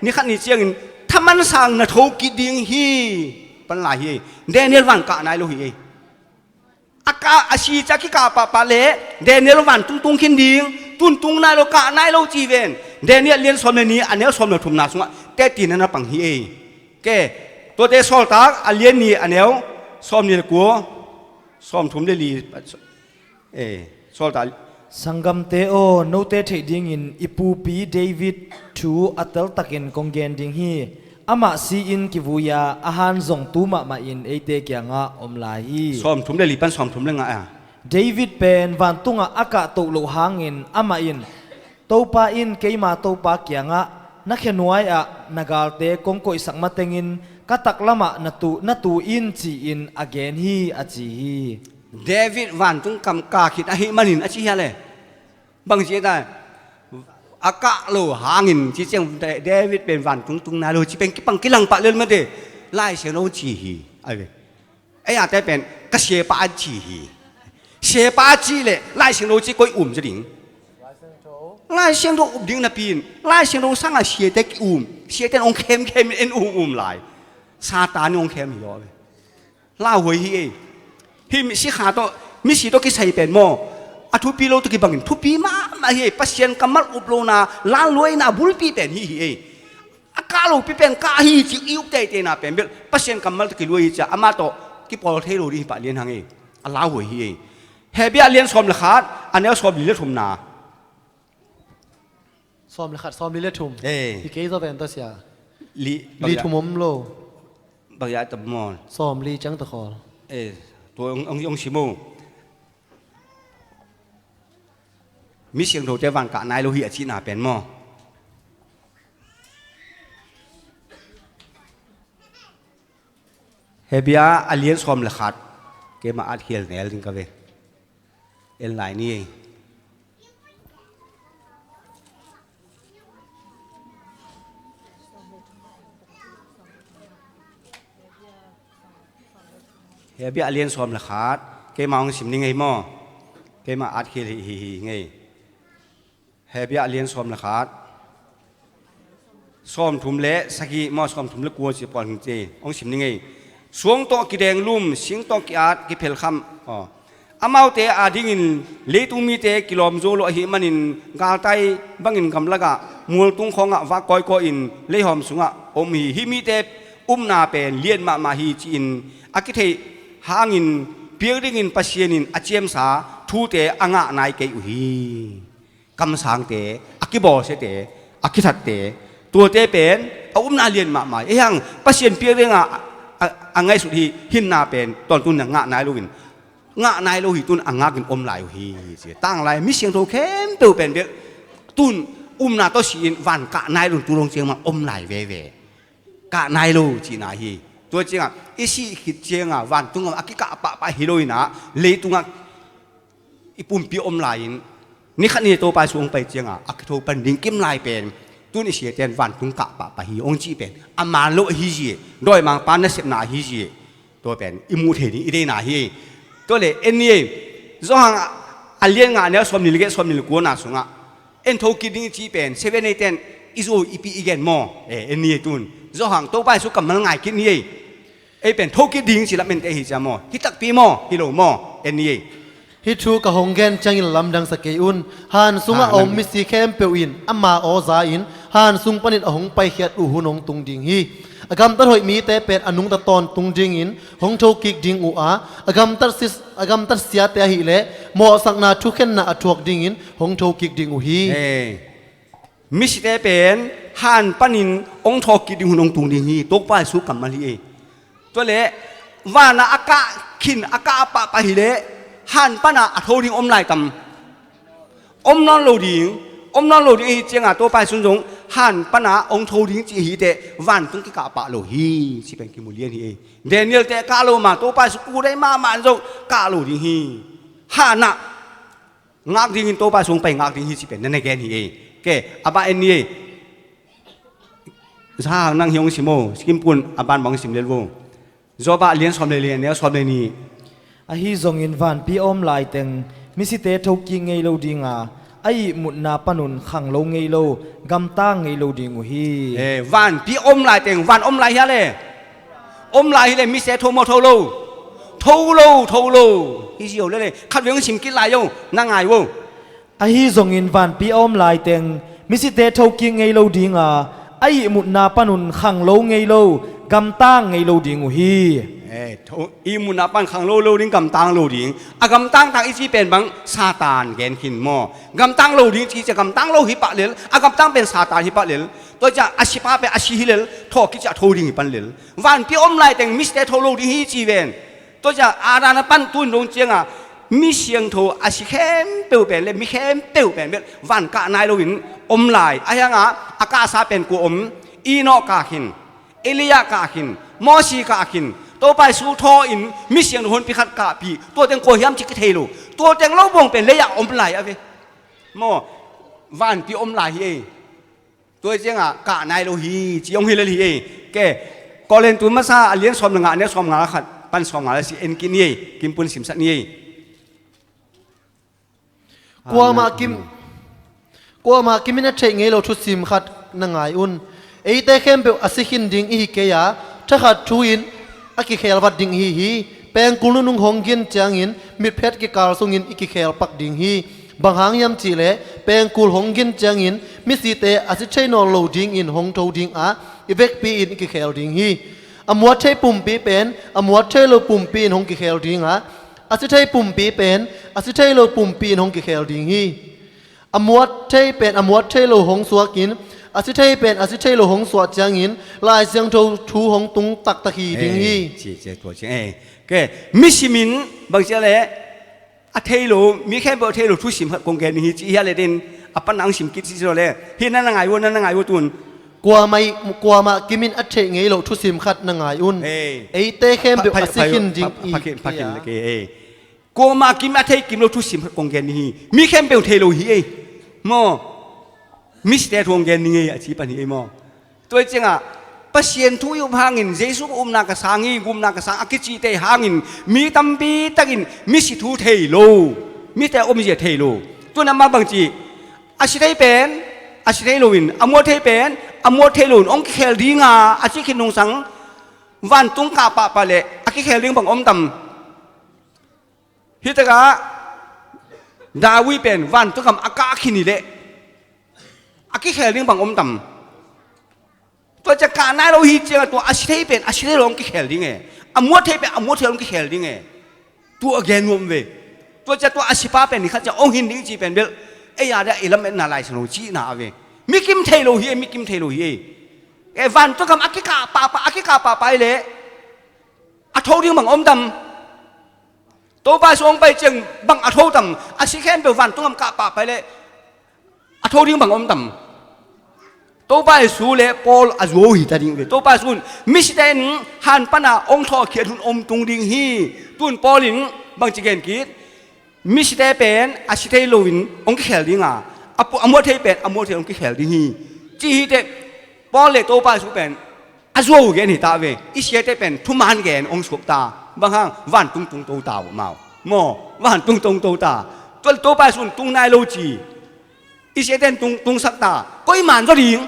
ni khat ni ciangin thaman sang na tho kik ding hi. Pan lai hi. Daniel van kah nai lo hi. A kah, a si cia kikah pahpah le Daniel van tungtung khin ding, tun tung nai lo, kah nai lo ci ven. Daniel lian sawm le ni a neu sawm le thumna sungah teti na na pang hi ei. Ke, tuate Sawltak a lian ni a neu sawm ni le kua, sawm thum le li, eh, Sawltak. Sanggamte aw, note theih dingin i pupi David thu a teltakin kong gen ding hi. Amah si-in kivui a, a han zong tu mahmah in eite kiangah om lai hi. Sawm thum le li pan sawm thum le nga a. David pen vantungah a kahtoh loh hangin amah in, Topa in keima Topa kiangah, na khenuai-ah na galte kong koihsak matengin ka taklamah na tu, na tu in, ci-in a gen hi, a ci hi. David vantung kam kah khit ahih manin a ci hi a le. Bang ci ta, a kah lo hangin ci ciang David pen vantung tung nai lo ci pen kipang kilang pah lel mate. Lai Siangtho ci hi. Ai ve. Ei ate pen ka siapa an ci hi. Siapa ci le Lai Siangtho ci koi um ci ding. Lai Siangtho up ding napi in Lai Siangtho sanga siate ki um. Siate in ong khem khem in um um lai. Satan in ong khem hi aw. Lauhuai hi ei. Hi mi si kha tawh, mi si tawh kisai pen maw. A thupi lo tawh kibangin thupi mahmah hi ei. Pasian kammal up lona, lalluaina bulpi pen hi hi ei. A kah lopi pen kah hi ci i up teiteina pen bel Pasian kammal tawh kilua hi cia amah tawh kipawl thei lo ding hi pah lian hang ei. A lauhuai hi ei. Hebru a lian sawm le khat a neu sawm li le thumna. Sawm le khat, sawm li le thum. Eh. Hi kei zaw ven tawh sia. Li, li thum om lo. Bang ya ta maw. Sawm li ciang ta khawl. Eh, tua ong, ong, ong sim o. Mi siangthote van kah nai lo hi a cihna pen maw. Hebru a lian sawm le khat. Keima at khial nel ding ka ve. En lai ni. Hebru a lian sawm le khat. Keima hong sim ni ngei maw. Keima at khial hi, hi, hi ngei. Hebru a lian sawm le khat. Sawm thum le sagih maw, sawm thum le kua ci pawl hing ci. Hong sim ni ngei. Suang tawh kideng lum, sing tawh ki-at, kiphel kham. Aw. Amaute adingin leitung mite kilawm zo lo ahih manin galtai bangin gamlakah mualtung khawngah vak kawikawi in leihawm sungah om hi. Hih mite upna pen lian mahmah hi ci-in a kitheih hangin piak dingin Pasian in a ciamsa thute a ngah nai kei uh hi. Kamsangte, a kibawlsiate, a kithatte, tuate pen a upna lian mahmah. Ei hang Pasian piak dingah a, a, a ngaihsut hi, hinna pen tawntung na ngah nai loin, ngah nai lo hi tun a ngakin om lai uh hi. Ci tanglai mi siangtho khempeuh pen bel tun upna tawh si in van kah nai lo, tu dong ciang mah om lai veve. Kah nai lo cihna hi. Tua ciangah i sih khit ciangah vantung a kikah pahpah hi lo inah leitungah i pumpi om lai-in, ni khat ni Topa Jesu hong pai ciangah a kitho pan ding kim lai pen, tun i siate in vantung kah pahpah hi hong cih pen a man lo ahi zie, dawimangpa nasepna ahi zie. Tua pen i muh thei ding i deina hi. Tua le en ni ei, Johan a lian nga neu sawmnih le giat, sawmnih le kuana sungah en thokik ding i cih pen seven eight ten i zo i pi i gen maw? Eh, en ni ei tun. Johan Topa Jesu kammal ngai kik ni ei. Ei pen thokik ding ci lam ente hi cia maw? Hi takpi maw? Hi lo maw? En ni ei. Hih thu ka hong gen ciangin lamdang sa kei un. Han sungah a om misi khempeuh in ama aw za in han sung panin a hong paikhiat uh hun hong tung ding hi. A gamtat hoih mite pen a nungta tawntung dingin hong thokik ding uh a, a gamtat si-, a gamtat siate ahileh mawhsakna thukhenna a thuak dingin hong thokik ding uh hi. Hey. Misite pen han panin hong thawkkik ding hun hong tung ding hi. Topa Jesu kammal hi ei. Tua leh vanah a kah khin, a kah a pahpah hileh han panah a tho ding om lai tam? Om nawn lo ding. Om nawn lo ding ahi ciangah Topa Jesu zong han panah hong tho ding ci hi teh vantung kikah pah lo hi ci pen kimu lian hi ei. Daniel teh kah lo ma, Topa Jesu kudai mahmah zong kah lo ding hi. Hanah ngak dingin Topa Jesu hong pai ngak ding hi ci pen na na gen hi ei. Ke, a ban en ni ei. Zahang nang hi hong sim o, sikimpun a ban bang sim lel vo. Job a lian sawm le lian neu sawm le ni. Ahi zongin vanpi a om laiteng misite thokik ngei lo dinga, a ihmutna panun khang lo ngei lo, gamtang ngei lo ding uh hi. Eh, vanpi a om laiteng van om lai hia le? Om lai hileh misite tho maw tho lo? Tho lo, tho lo. Hi zi o lele. Khat vei hong sim kit lai o, na ngai o. Ahi zongin vanpi a om laiteng misite thokik ngei lo dinga, a ihmutna panun khang lo ngei lo, gamtang ngei lo ding uh hi. Eh, tho-, ihmutna pan khang lo lo ding, gamtang lo ding. A gamtang tang i ci pen bang Satan gen khin maw? Gamtang lo ding ci cia gamtang lo hi pah lel. A gamtang pen Satan hi pah lel. Tua cia a sipa pen a si hi lel. Thawhkik cia tho ding hi pan lel. Vanpi a om laiteng misite tho lo ding hi ci ven. Tua cia Adam a pan tun dong cianga mi siangtho a si khempeuh pen le mi khempeuh pen bel van kah nai loin om lai. A hianga a kahsa pen kua om? Enoch kah khin, Elijah kah khin, Mosi kah khin, Topa Jesu thaw in mi siangtho honpi khat kahpih, tua teng kua hiam ci kithei lo. Tua teng lo buang pen lei-ah om lai a ve. Maw, vanpi om lai hi ei. Tua ciangah kah nai lo hi ci hong hi lel hi ei. Ke, Korintu masa a lian sawm le nga, a neu sawm nga khat pan sawm nga le si en kik ni ei. Kimpun simsak ni ei. Kuamah kim, kuamah kimin a theih ngei lo thusim khat na ngai un. Eite khempeuh a si khin ding ihi kei a, thakhat thu-in a kikhel vat ding ihi hi. Pengkul nunung hong gin ciangin mitphiat kikal sungin i kikhel pak ding hi. Bang hang hiam cihleh pengkul hong gin ciangin misite a si thei nawn lo dingin hong tho ding a, i vekpi-in i kikhel ding hi. A muat thei pumpi pen a muat thei lo pumpi in hong kikhel ding a, a si thei pumpi pen a si thei lo pumpi in hong kikhel ding hi. A muat thei pen a muat thei lo hong suakin, a si thei pen a si thei lo hong suah ciangin Lai Siangtho thu hong tung taktak hi ding hi. Eh, ci, ci, tua ci, eh. Ke, mi simin bang cia le a thei lo, mi khempeuh a thei lo thusim khat kong gen hi ci hia le din, a pan ang sim kit ci lo le. Hi na na ngai ua, na na ngai ua tun. Kuamah, kuamah kimin a theih ngei lo thusim khat na ngai un. Eh. Eite khempeuh a si khin ding ihi kei a. Kuamah kim a thei kim lo thusim khat kong gen hi. Mi khempeuh thei lo hi ei. Maw, misite thu hong gen ni ngei a ci pan hi ei maw. Tua ciangah Pasian thu i up hangin, Jesu ka upna ka sang hi, gupna ka sang a kicihte hangin mi tampi takin misi thu thei lo, mite omzia thei lo. Tuna mah bang ci, a si thei pen a si thei loin, a muat thei pen a muat thei loin hong kikhel dinga a ci khin nungsang vantung kah pahpah le a kikhel ding bang om tam? Hitakah David pen vantung kam a kah khin hileh a kikhel ding bang om tam? Tua cia kah nai lo hi ciangah tua a si thei pen a si thei lo hong kikhel ding e. A muat thei pen a muat thei lo hong kikhel ding e. Tua a gen nuam ve. Tua cia tua a sipa pen ni khat cia hong hin ding ci pen bel ei a dia i lametna Lai Siangtho cihna a ve. Mi kim thei lo hi e, mi kim thei lo hi e. E vantung kam a kikah pahpah, a kikah pahpah hileh a tho ding bang om tam? Topa Jesu hong pai ciang bang a tho tam? A si khempeuh vantung kam kah pahpah hileh a tho ding bang om tam? Topa Jesu le Paul a zuau hi ta ding ve. Topa Jesu in misite in han pana hong thawhkhiat hun om tung ding hi. Tun Paul in bangci gen kit, misite pen a si thei loin hong kikhel dinga, a pu-, a muat thei pen a muat thei hong kikhel ding hi. Ci hi teh, Paul le Topa Jesu pen a zuau gen hi ta ve. I siate pen thuman gen hong suak ta. Bang hang, vantung tung to ta uh mau. Maw, vantung tung to ta. Tua le Topa Jesu in tung nai lo ci. I siate in tung, tungsak ta. Koi man zaw ding.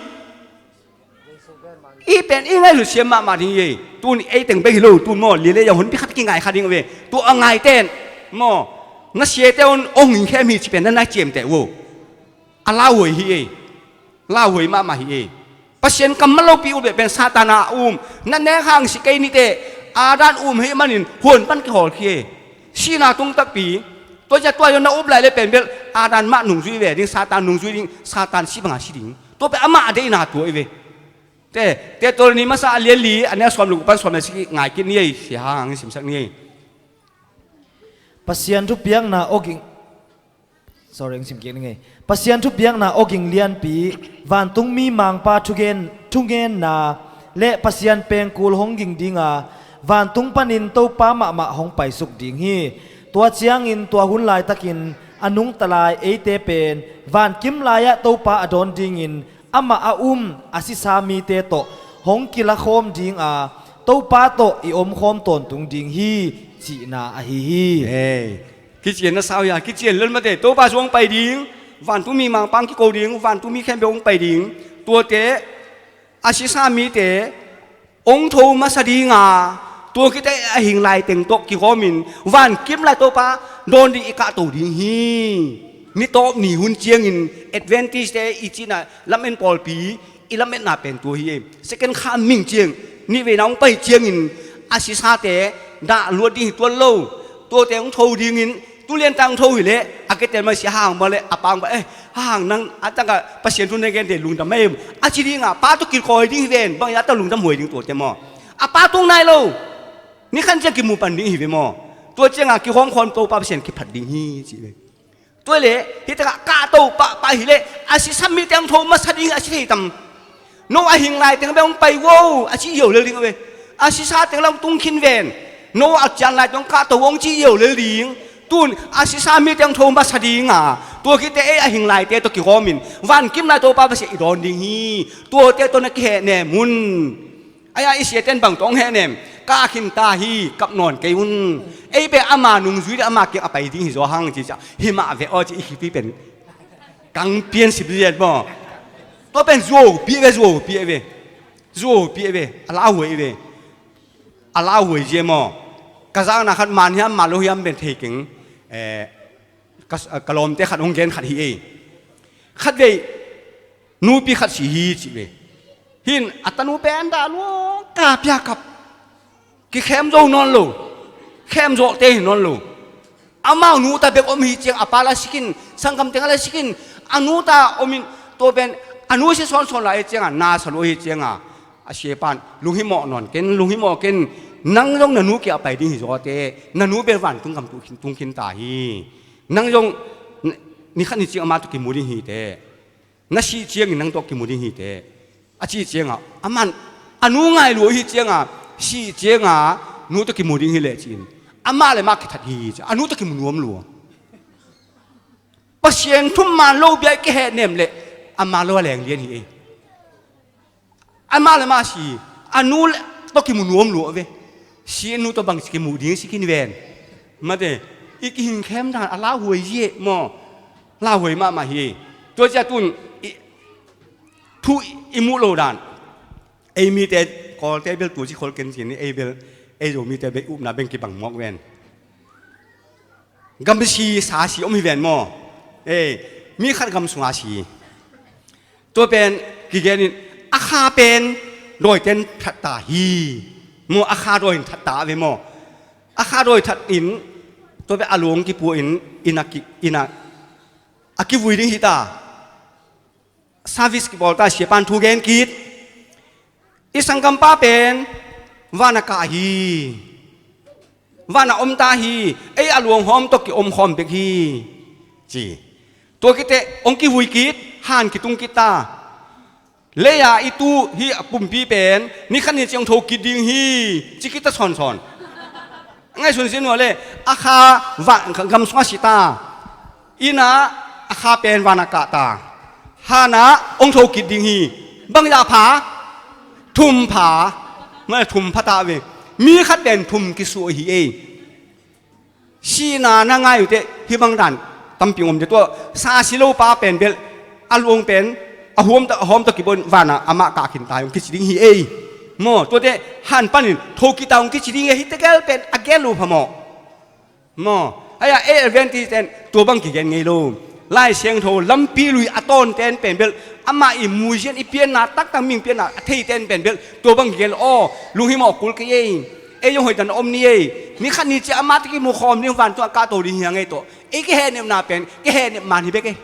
I pen i ngaihsut siam mahmah ding hi ei. Tun ei teng bek hi lo, tun maw, lia le ya hun pi khat kingai kha ding ve. Tua a ngaite in maw, na siate un hong hing khem hi ci pen na na ciamteh uh. A lauhuai hi ei. Lauhuai mahmah hi ei. Pasian kammal lopi ut beh pen Satan a um. Na nek hang si kei ni teh, Adam um hi manin huan pan kihawl khi ei. Sihna tung takpi. Tua ciang tua zong na up lai le pen bel Adam mah nungzui ve ding, Satan nungzui ding, Satan si banga si ding. Tua pen amah a deihna tua hi ve. Te, Thesalonika masa a lian li, a neu sawm le guk pan sawm le sagih ngai kit ni ei, sia hang simsak ni ei. Pasian thupiakna awging, sorry, ang sim kik ni ngei. Pasian thupiakna awging lianpi, vantungmi mangpa thugen, thugenna le Pasian pengkul hong ging dinga, vantung panin Topa mahmah hong paisuk ding hi. Tua ciangin tua hun laitakin a nungta lai eite pen vankim lai-ah Topa a dawn dingin amah a um a sisa mite tawh hong kilakhawm dinga, Topa tawh i omkhawm tawntung ding hi, cihna ahi hi. Ei, kician na sau hia, kician lel mate, Topa Jesu hong pai ding, vantungmi mangpa hong kiko ding, vantungmi khempeuh hong pai ding, tuate a sisa mite hong tho masa dinga, tua khit teh a hing lai teng tawh kikawmin vankim lai Topa dawn ding i kahto ding hi. Ni tawp ni hun ciangin Adventist te i cihna lamen pawlpi i lametna pen tua hi. Second coming ciang, nihveina hong pai ciangin a sisate dah luat ding hi tuan lo. Tuate hong tho dingin, tulian tang tho hileh a keten mah si hang mah le a pang mah, eh, hang nang a tangka Pasian thu na gente lungdam mai em, a ci dinga, pa tawh kikawi ding hi ven, bang a tawh lungdam huai ding tuate maw. A pa tung nai lo. Ni khan ciang kimu pan ding hi ve maw. Tua cianga kihawmkhawm Topa Pasian kiphat ding hi ci ve. Tua le, hi tengah kahto pahpah hileh a sisa mite hong tho masa ding a ci thei tam. No a hing lai teng bek hong pai vo a ci yo lel ding ve. A sisa teng la hong tung khin ven. No a cian lai teng hong kahto hong ci yo lel ding. Tun a sisa mite hong tho masa dinga, tua khit teh ei a hing laite tawh kikawmin vankim lai Topa Pasian i dawn ding hi. Tuate tawh na kihehnem un. Aia, i siate in bang tawh hong hehnem, kah khin ta hi, kap nawn kei un. Ei pen ama nungzui ding, ama kiang a pai ding hi zaw hang ci ciah, hi mah ve aw ci i khitui pen kang pian sip ziat maw. Tua pen zuau piah ve, zuau piah ve. Zuau piah ve, a lauhuai ve. A lauhuai zia maw. Ka zakna khat man hiam man lo hiam pen thei keng. Eh, ka, ka lawmte khat hong gen khat hi ei. Khat vei nupi khat si hi ci ve. Hin a tanu pen dah luang, ka pia kap. Kikhem zo nawn lo. Khem zawhte hi nawn lo. Amau nuta bek om hi ciang a pa la sikin, sanggam teng a la sikin, a nuta omin, tua pen a nu si sawnsawn lai hi cianga, na sa lua hi cianga, a siapan lunghimawh nawn ken, lunghimawh ken. Nang zong na nu kiang a pai ding hi zawte, na nu bel vantung gam tung khin ta hi. Nang zong ni khat ni ciang amah tawh kimu ding hi teh. Na sih ciangin nang tawh kimu ding hi teh. A cih cianga, aman a nu ngai lua hi cianga, sih cianga nu tawh kimu ding hi leh ci-in, amah le mah kithat hi ci-in a nu tawh kimu nuam lua. Pasian thum man lo bia i kihehnem leh a man lo a leng lian hi ei. Amah le mah si, a nu le tawh kimu nuam lua ve. Si a nu tawh bangci kimu ding si khin ven. Mate, i kihing khem dan a lauhuai zia maw. Lauhuai mahmah hi. Tua cia tun i thu i muh lo dan. Ei mite Kawlte bel tuci khol ken ci ni, ei bel, ei Zomite bel upna beng kibang mawk ven. Gamsi sa si om hi ven maw. Ei, mi khat gam sunga si. Tua pen kigenin a kha pen dawiten that ta hi. Maw, a kha dawi in that ta ve maw. A kha dawi that in tua pen a luang kipua in, inn a ki, inn a, a kivui ding hi ta. Service kibawl ta, siapan thu gen kit. I sanggampa pen van a kah hi. Van a om ta hi. Ei a luanghawm tawh kiomkhawm bek hi. Ci. Tua khit teh hong kivui kit, han kitung kit ta. Lei-a i tu hi a pumpi pen ni khat ni ciang tho kit ding hi, ci kit ta sawnsawn. Ngaihsun sin uh le, a kha van, gam sungah si ta. Inn ah a kha pen vanah kah ta. Hanah hong tho kit ding hi. Bangzah pha? Thum pha. Mah thum pha ta ve. Mi khat pen thum kisuah hi ei. Sihna na ngai uh teh hih bang dan tampi om ding. Tua sa si lo pa pen bel a luang pen a huam tawh, a huam tawh kibon vanah amah kah khin ta hi hong kici ding hi ei. Maw, tuate han panin tho kit ta hong kici ding hi ei, hih tegel pen a gel uh phamawh. Maw, hia ei Adventist ten tua bang kigen ngei lo. Lai Siangtho lampi lui a tawnten pen bel amah i muzian i pianna taktak, mihing pianna a theiten pen bel tua bang kigen lo. Aw, lunghimawh kul kei ei. Ei zong hoihtakin om ni ei. Ni khat ni ciang amah tawh kimu khawm ding, vantung a kahto ding hi hang ei tawh. Ei kihehnepna pen kihehnep man hi bek ei.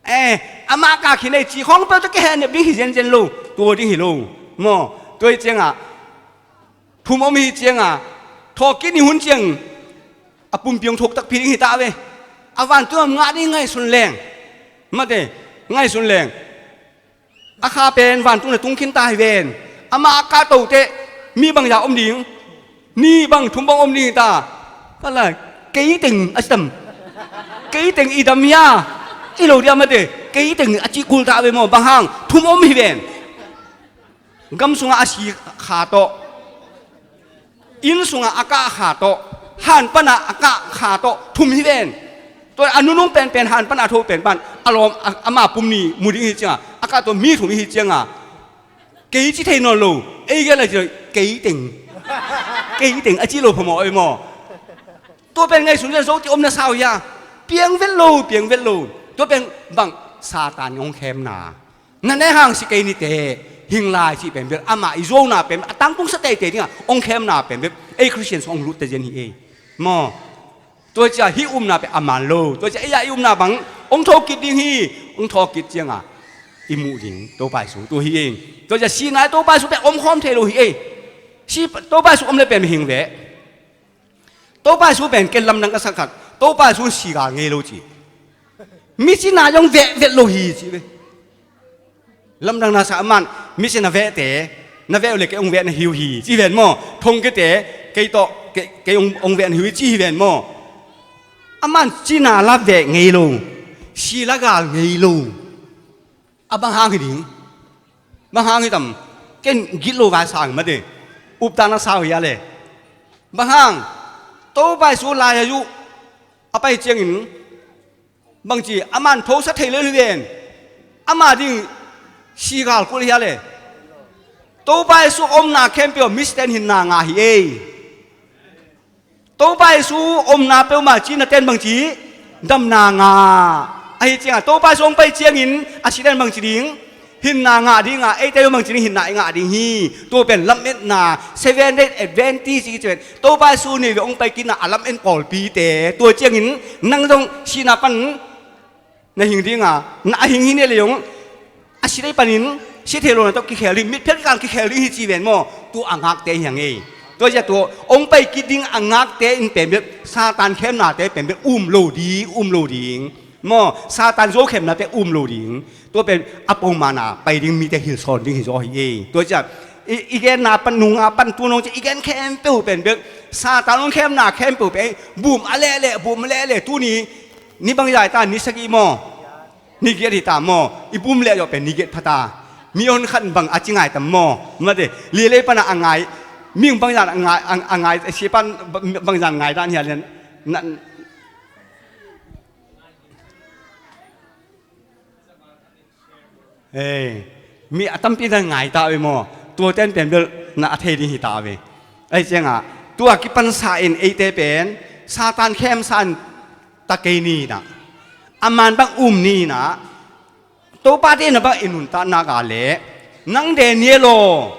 Eh, amah kah khin ei ci khawng peuh tawh kihehnep ding hi zenzen lo. Tua ding hi lo. Maw, tua hi ciangah thum om hi ciangah, thawhkik ni hun ciang a pumpi hong thok takpi ding hi ta ve. A vantung a ngah ding ngaihsun leng. Mate, ngaihsun leng. A kha pen vantung na tung khin ta hi ven. Amah a kahto teh mi bangzah om ding? Nih bang, thum bang om ding hi ta. Pala, kei teng a ci tam. Kei teng i dam hia? I lo dia mate, kei teng a ci kul ta ve maw. Bang hang? Thum om hi ven. Gam sungah a si kha tawh, inn sungah a kah kha tawh, han panah a kah kha tawh thum hi ven. Tua a nunung penpen han panah a tho pen pan a lawm a, ama pum ni mu ding hi ciangah a kah tawh mi thum hi ciangah, kei ci thei nawn lo. Ei gel a ci, kei teng, kei teng a ci lo phamawh ei maw. Tua pen ngaihsun zen zo ti om na sa uh hia? Piang vet lo, piang vet lo. Tua pen bang? Satan hong khemna. Na neh hang si kei ni teh, hing lai cih pen bel amah i zuauna pen a tangtungsa teitei dingah hong khemna pen bel ei Khristian sung hong lut ta zen hi ei. Maw, tua ciah hih upna pen a man lo. Tua ciah ei a i upna bang? Hong thawhkik ding hi. Hong thawhkik ciangah i muh ding Topa Jesu tua hi ei. Tua ciah sihna i Topa Jesu pen om khawm thei lo hi ei. Si Topa Jesu om le pen hing ve. Topa Jesu pen ken lamdang ka sak khat, Topa Jesu si gal ngei lo ci. Mi cina zong veh vet lo hi ci ve. Lamdang na sa aman, mi cina vehte, na veh uh le kei hong veh na hi uh hi ci ven maw. Thong kete, kei tawh, kei, kei hong, hong veh na hi uh hi ci hi ven maw. Aman cina la veh ngei lo, si la gal ngei lo. A bang hang hi ding? Bang hang hi tam? Ken gitlo vai sang mate. Uptak na sa uh hia le? Bang hang? Topa Jesu lai-a uh a pai ciangin bangci, aman thosa thei lel hi ven. Ama ding si gal kul hia le? Topa Jesu omna khempeuh a misiten hinna ngah hi ei. Topa Jesu omna peuhmah cina ten bangci, damna ngah. Ahi ciangah Topa Jesu hong pai ciangin a siten bangci ding, hinna ngah dingah, eite bangci ding hinna i ngah ding hi. Tua pen lametna, Seven Day Adventist i ci pen Topa Jesu nei ve hong pai kina a lamet pawlpite. Tua ciangin nang zong sihna pan na hing dinga, na a hing hi ne le zong, a si dei panin si thei lo na tawh kikhel ding, mitphiat kikal kikhel ding hi ci ven maw. Tua a ngakte hi hang ei. Tua zia tua hong pai kik ding a ngakte in pen bek, Satan khemnate pen bek um lo ding, um lo ding maw. Satan zo khemnate um lo ding. Tua pen a pongmana pai ding mite hilsawn ding hi zaw hi ei. Tua zia i, i genna pan, nunga pan, tu nong ci i gen khempeuh pen bek, Satan hong khemna khempeuh pen bum a lehleh, bum a lehleh, tuni ni bangzah hi ta, ni sagih maw? Ni giat hi ta maw? I bum leh zawh pen ni giat pha ta. Mi hon khat bang a ci ngai tam maw? Mate, lilei pana a ngai, mi bangzah a ngai, a, a ngai, a si pan bangzah ngai dan hia lian. Na, Ei, mi a tampi na ngai ta ve maw? Tua ten pen bel na a thei ding hi ta ve. Ei ciangah, tua kipansa in eite pen Satan khemsa in ta kei ni na. A man bang um ni na. Topa te na bang i nuntakna ga le. Nang Daniel aw,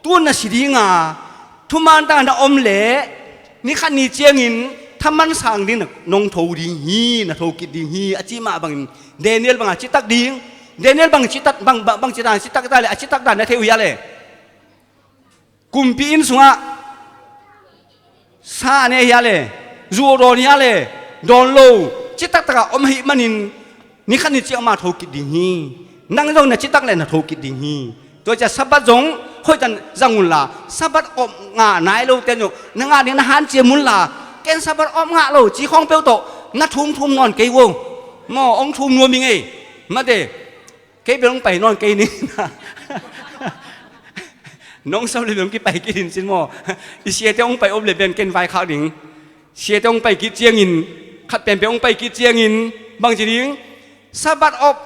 tu na si dinga, thuman ta na om le, ni khat ni ciangin thaman sang ding na nong tho ding hi, na tho kit ding hi, a ci mah bangin Daniel banga citak ding. Daniel bang citak, bang, bang, bang citak, citak ta le, a citak dan na thei uh hia le? Kumpi inn sungah sa a ne hia le? Zu a dawn hia le? Dawn lo. Citak taka om ahih manin ni khat ni ciang amah tho kit ding hi. Nang zong na citak le na thokit ding hi. Tua ciah Sabbath zong hoihtan zang unla, Sabbath op ngah nai lote zong na ngah ding na hanciam unla, ken Sabbath op ngah lo ci khawng peuh tawh na thumthum nawn kei vo. Maw, hong thum nuam hi ngei. Mate, kei bel hong pai nawn kei ni. Nong sau le bel hong kipai kit in cin maw. I siate hong pai om le bel ken vaikhak ding. Siate hong pai kit ciangin, khat penpen hong pai kit ciangin, bang ci ding, Sabbath op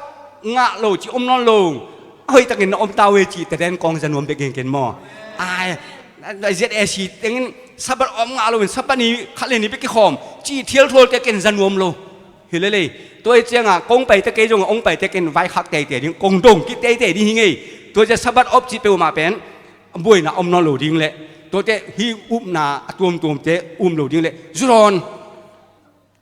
ngah lo ci om nawn lo. A hoihtakin na om ta ve ci, teten kong za nuam bek gen ken maw. Ai, Z A C tengin Sabbath op ngah lo in Sabbath ni khat le ni bek kikhawm ci thialthualte ken za nuam lo. Hi lelei. Tua hi cianga kong paite kei zong hong paite ken vaikhak teitei ding, kong dong kit teitei ding hi ngei. Tua ciah Sabbath op ci peuhmah pen buaina om nawn lo ding le, tuate hih upna a tuamtuamte um lo ding le, zu dawn.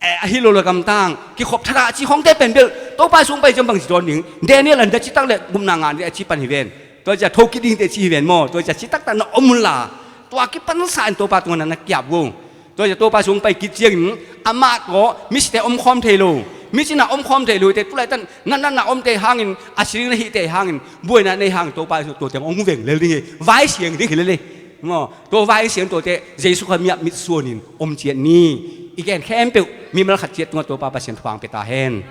Eh, ahi lo le gamtang kikhop thadah ci khawngte pen bel Topa sung pai ciang bang ci dawn ding. Daniel an da citak le gupna ngah ding a ci pan hi ven. Tua ciah thokit dingte ci hi ven maw. Tua ciah citaktak na om unla, tua kipansa in Topa tungah na kiap vo. Tua ciah Topa sung pai kit ciangin amah tawh misite omkhawm thei lo, mi cina omkhawm thei lo te, tulaitan na natna omte hangin, a sining na hihte hangin, buaina nei hangin Topa tuate hong veng lel ding hi. Vai siang ding hi lel hi. Maw, tua vai siang tuate Jesu Khazih miah mitsuanin om ciat ni. I gen khempeuh mimal khat ciat tungah Topa Pasian thupha hong pia ta hen.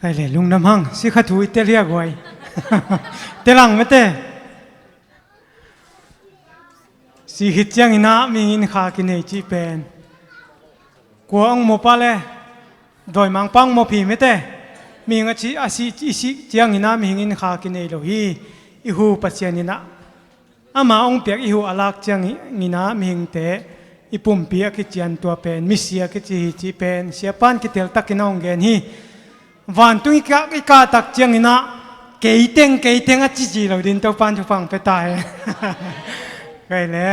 Ai le, lungdam hang, sikha thu i tel hia guai. Tel hang mate. Si khit ciangin ah mihing in kha kinei cih pen kua hong mawh pah le, dawimangpa hong mawh phi mate. Mihing a si, a si, i sih ciangin ah mihing in kha kinei lo hi. I hu Pasian in ah ama hong piak i hu a lak ciangin ah mihingte i pumpi a kician tua pen misia kici hi cih pen siapan kiteltakin a hong gen hi. Vantung i kah, i kahtak ciangin ah kei teng, kei teng a cici lo ding Topan thupha hong pia ta hen. Kei le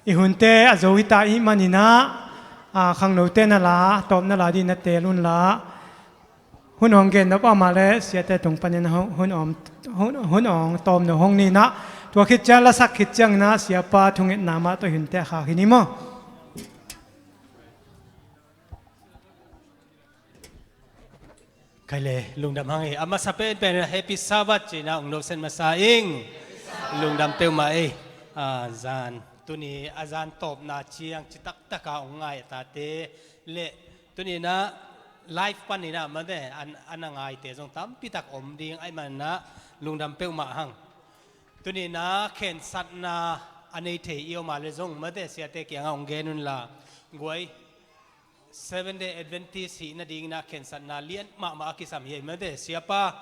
i hunte a zo hita i hih manin ah, a, khangnote na la, tawpna la dih na teel unla. Hun hong gen nop a om a le siate tung panin hun, hun hong, hun, hun hong tawm no hong ni nah. Tua khit ciang lasak khit ciangin ah siapa thungetna mah tawh i hunte a khak hi ni maw. Kei le lungdam hang hi. A masa penpen Happy Sabbath ci-in ah hong lawsen masa ing. Lungdam peuhmah ei. A, zan tuni a zan tawpna ciang citaktak a hong ngai a tate le tuni-in ah live panin ah mate an, an a ngaite zong tampitak om ding ahih manin ah lungdam peuhmah hang. Tuni-in ah khensatna a nei thei i om a le zong mate siate kiangah hong gen unla. Guai, Seven Day Adventist hih nadingin ah khensatna lian mahmah a kisam hi ei mate. Siapa,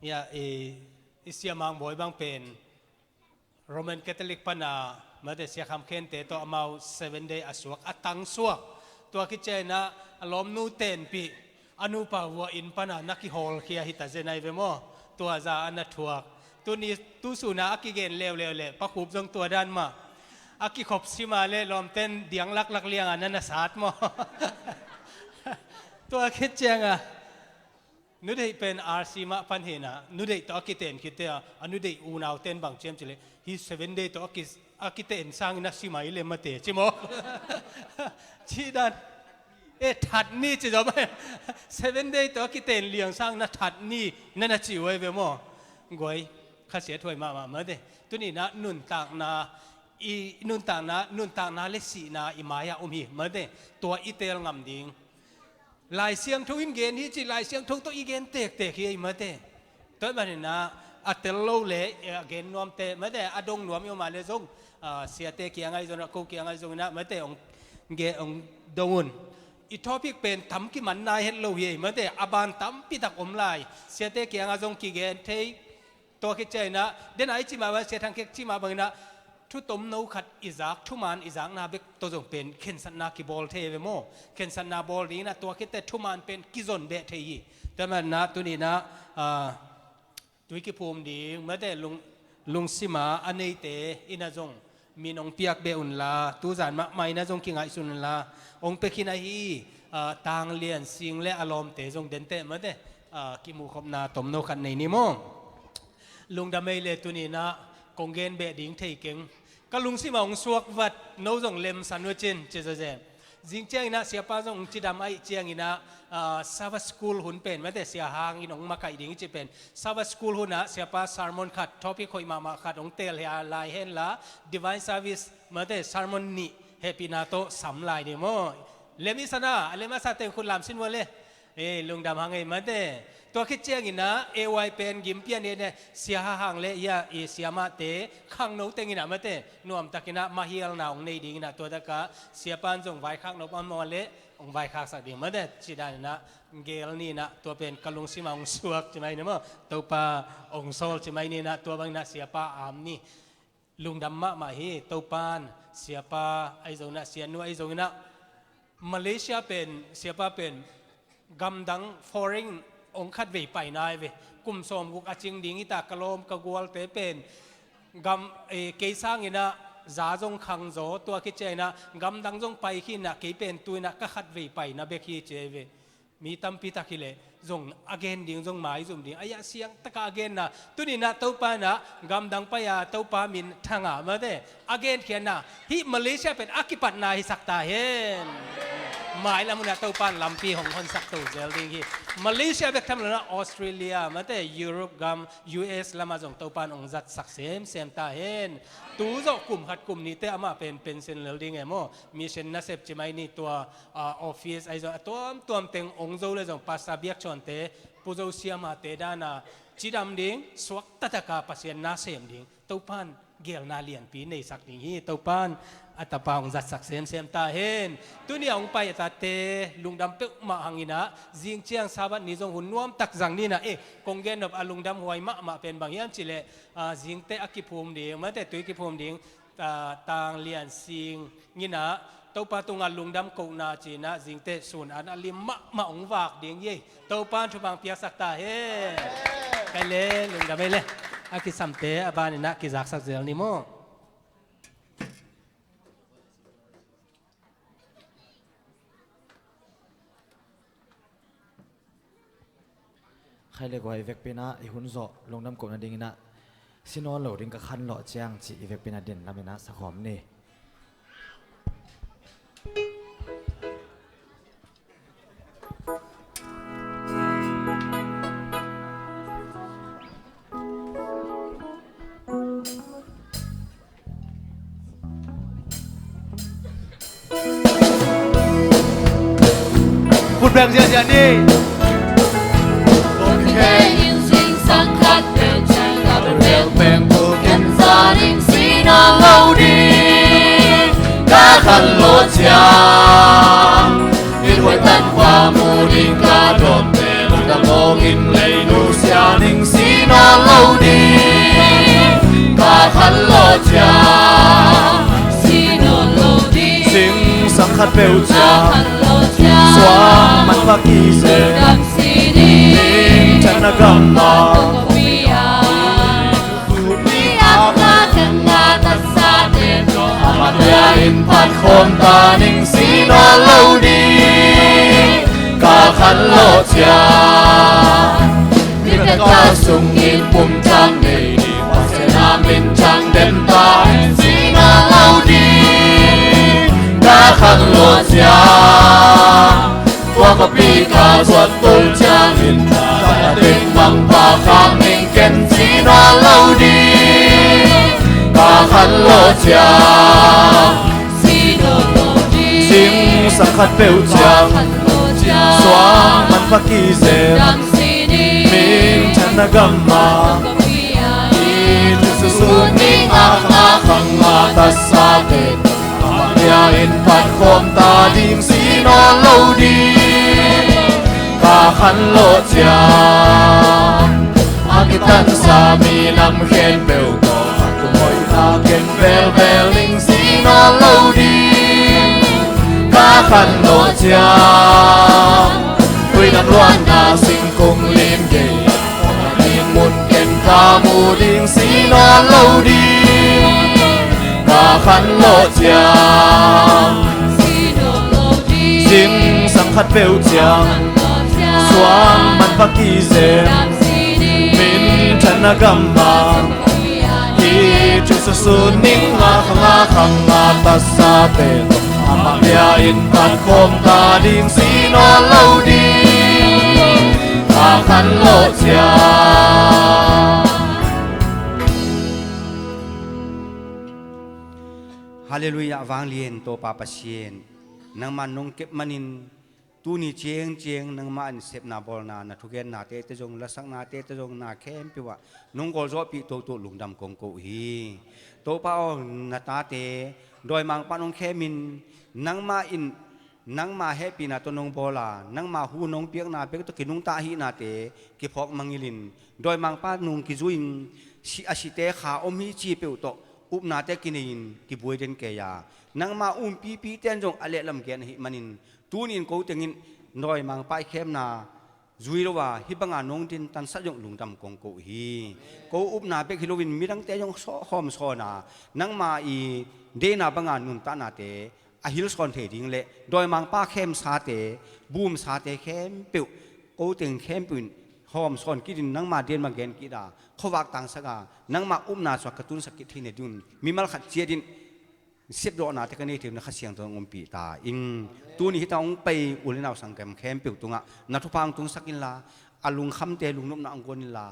ya, i, i siamang bawi bang pen Roman Catholic pana mate Sia Kham Khente tawh amau Seven Day a suak, a tang suak. Tua khit ciangin ah a lawmnu tenpih a nupa vua inn pana na kihawlkhia hi ta zen ai ve maw. Tua za a na thuak. Tuni, tu suna a kigen leuleu le Pa Khup zong tua dan mah. A kikhop sima le lawmten diang laklak lianga na na sat maw. Tua khit cianga nudeih pen R C mah pan hi nah, nudeih tawh a kiten khit te a, a nudeih unauten bang ciam cileh, hih Seven Day tawh a ki, a kiten sangin a si mai le mate ci maw. Cih dan. E, that ni ci zaw mah. Seven Day tawh a kiten liang sangin a that ni na na ci uh ai ve maw. Guai, khasiat huai mahmah mate. Tuni-in ah nuntakna, i nuntakna, nuntakna le sihna i mai-ah om hi mate. Tua i teel ngam ding. Lai Siangtho in gen hi ci, Lai Siangtho tawh i gen tektek hi ei mate. Tua ahih manin ah a tel lo le a gen nuamte mate, a dong nuam i om a le zong, a, siate kiangah zong, a ko kiangah zong in ah mate hong gen, hong dong un. I topic pen tam kiman nai het lo hi ei mate, a ban tampitak om lai. Siate kiangah zong kigen thei. Tua khit ciangin ah, den a i cih mah bang, Sia Thang Kek cih mah bangin ah, thu tomno khat i zak, thuman i zakna bek tawh zong pen khensatna kibawl thei ve maw. Khensatna bawl dingin ah, tua khit teh thuman pen kizon beh thei hi. Tua manin ah, tuni-in ah, a, tui kiphum ding mate lung, lungsima a neite in ah zong Min hong piak beh unla, tuzan mahmah in ah zong kingaihsun unla, hong pia khin ahi, ah, Tang Lian Sing le a lawmte zong denteh mate, ah, kimuhkhopna tomno khat nei ni maw. Lungdam ei le, tuni in ah kong gen beh ding thei keng. Ka lungsim ah hong suak vat, no zong lemsan uh cin, ci zawzen. Zing ciangin ah siapa zong hong cidam ahih ciangin ah, ah, Sabbath School hun pen mate, Sia Hang in hong makaih ding i cih pen, Sabbath School hun ah siapa sermon khat, topic hoih mahmah khat hong teel hia lai henla, Divine Service mate, sermon nih hehpihna tawh sam lai ding maw. Lem i sa na, a lem a sa teng khut lam sin vua le. Eh, lungdam hang ei mate. Tua khit ciangin ah A Y pen gim pian in ah, Sia Ha Hang le, ya, i siamahte khangno teng in ah mate, nuamtak in ah mahialna hong nei ding in ah, tua tak ah siapa in zong vaikhak nop a maw le, hong vaikhaksak ding mate, ci dan in ah gel ni in ah, tua pen ka lungsim ah hong suak ci mai ni maw. Topa hong sawl ci mai ni in ah, tua bang in ah siapa am ni. Lungdam mahmah hi. Topa in siapa ahi zongin ah, sianu ahi zongin ah, Malaysia pen siapa pen gamdang, foreign hong khatvei paina hi ve. Kum sawmguk a cing ding hi ta, ka lawm ka gualte pen gam, eh, kei sangin ah za zong khang zaw, tua khit ciangin ah gamdang zong pai khin ah, kei pen tu in ah ka khatvei paina bek hi ci hi ve. Mi tampi tak hi leh zong a gen ding zong maizum ding, a ya siang tak a a genna. Tuni in ah Topa in ah gamdang pai a, Topa min thang a mate, a genkhiatna hih Malaysia pen a kipatna hisak ta hen. Mailam hun ah Topa in lampi hong honsak to zel ding hi. Malaysia bek tham lo in ah, Australia mate, Europe gam, U S lam ah zong Topa in hong zatsak semsem ta hen. Tu zawh kum khat kum nihte amah pen pension lel ding e maw, mission nasep ci mai ni, tua ah, office ahi zong a tuamtuam teng hong zo le zong, pastor biakcawnte, Pu Zo siamahte dan a cidam ding, suakta tak a Pasian na sem ding, Topa in gelna lianpi neisak ding hi. Topa in a tapa hong zatsak semsem ta hen. Tuni a hong pai a tate lungdam peuhmah hang in ah, zing ciang Sabbath ni zong hun nuamtak zang ni in ah, eh, kong gen nop a lungdam huai mahmah pen bang hiam cih leh, ah, zingteh a kiphum ding mate, tui kiphum ding, ah, Tang Lian Sing in ah Topa tungah lungdam kohna ci in ah zingteh sun an a lim mahmah hong vak ding hi. Topa in thupha hong piaksak ta hen. Kei le lungdam ei le. A kisamte a ban in ah kizaksak zel ni maw. Khai le guai, vekpi in ah i hun zawh lungdam kohna ding in ah, si nawn lo ding ka khanlawh ciang cih i vekpi in ah din lam in ah sakhawm ni. Khut beng ziahziah ni. Kei in zingsang khat peuh ciang Gabriel pengkul ken za ding si nawn lo ding. Ka khanlawh ciang in huai tan pa mu ding ka dawmte lungdam mawngin lei nusia ning si nawn lo ding. Ka khanlawh ciang si nawn lo ding. Zingsang khat peuh ciang suang man paki se. Minthanna gam ah Ni akna khenna tatsate tawh a mate a in phat khawm ta ning si nawn lo ding. Ka khanlawh ciang mite ka sungin pumcang nei ding, Pasian a min ciang den ta ning si nawn lo ding. Ka khanlawh ciang tua khuapi ka zuat tul ciangin, ka ding mangpa khang ning ken si nawn lo ding. Ka khanlawh ciang si nawn lo ding. Zingsang khat peuh ciang suang man paki se. Minthanna gam ah i thususun ning akna khang ah tatsate a mate a in phat khawm ta ding si nawn lo ding. Ka khanlawh ciang a kitansa minam khempeuh tawh a tung hoihna ken belbel ning si nawn lo ding. Ka khanlawh ciang tuidam luanna singkung lim gei a mun ken ka mu ding si nawn lo ding. Ka Khanlawh ciang, zingsang khat peuh ciang, suang man va kizem, minthanna gamah, hi thu susu ning a khang a khang a tasa pen, amah bia in pan khawm ta ding, si nawn lo ding, a khanlawh ciang. Halleluiah, vanglian Topa Pasian, nangmah nong kep manin tuni ciangciang nangmah in sepna bawlna, na thugennate te zong, lasaknate te zong, na khempeuh ah nong gawlzawhpih toto lungdam kong ko uh hi. Topa aw, na tate dawimangpa nong khemin, nangmah in nangma hehpihna tawh nong bawl a, nangma hu nong piakna bek tawh kinungta ahihnate kiphawk mangngilhin, dawimangpa nung kizui-in, si a site kha om hi ci peuh tawh upnate kinei-in kibuai den kei a, nangma umpipite in zong a lehlam gen ahih manin, tuni-in ko tengin dawimangpa i khemna zui lo a, hih banga nong dintansat zong lungdam kong ko uh hi. Ko upna bek hi loin midangte zong saw-, hawm sawn a, nangma i deihna banga nuntaknate a hilhsawn thei ding le dawimangpa khemsate, bumsate khempeuh, ko teng khempeuh in hawm sawn kitin nangma den bang gen kit a, khuavak tangsak a, nangma upna suak ka tunsak kit theihna dingun mimal khat ciatin sepdawhnate ka nei thei un Kha Siangtho in hong ompih ta in. Tuni hita hong pai u le nau sanggam khempeuh tungah na thupha hong tungsak inla, a lungkhamte lungnopna hong guan inla,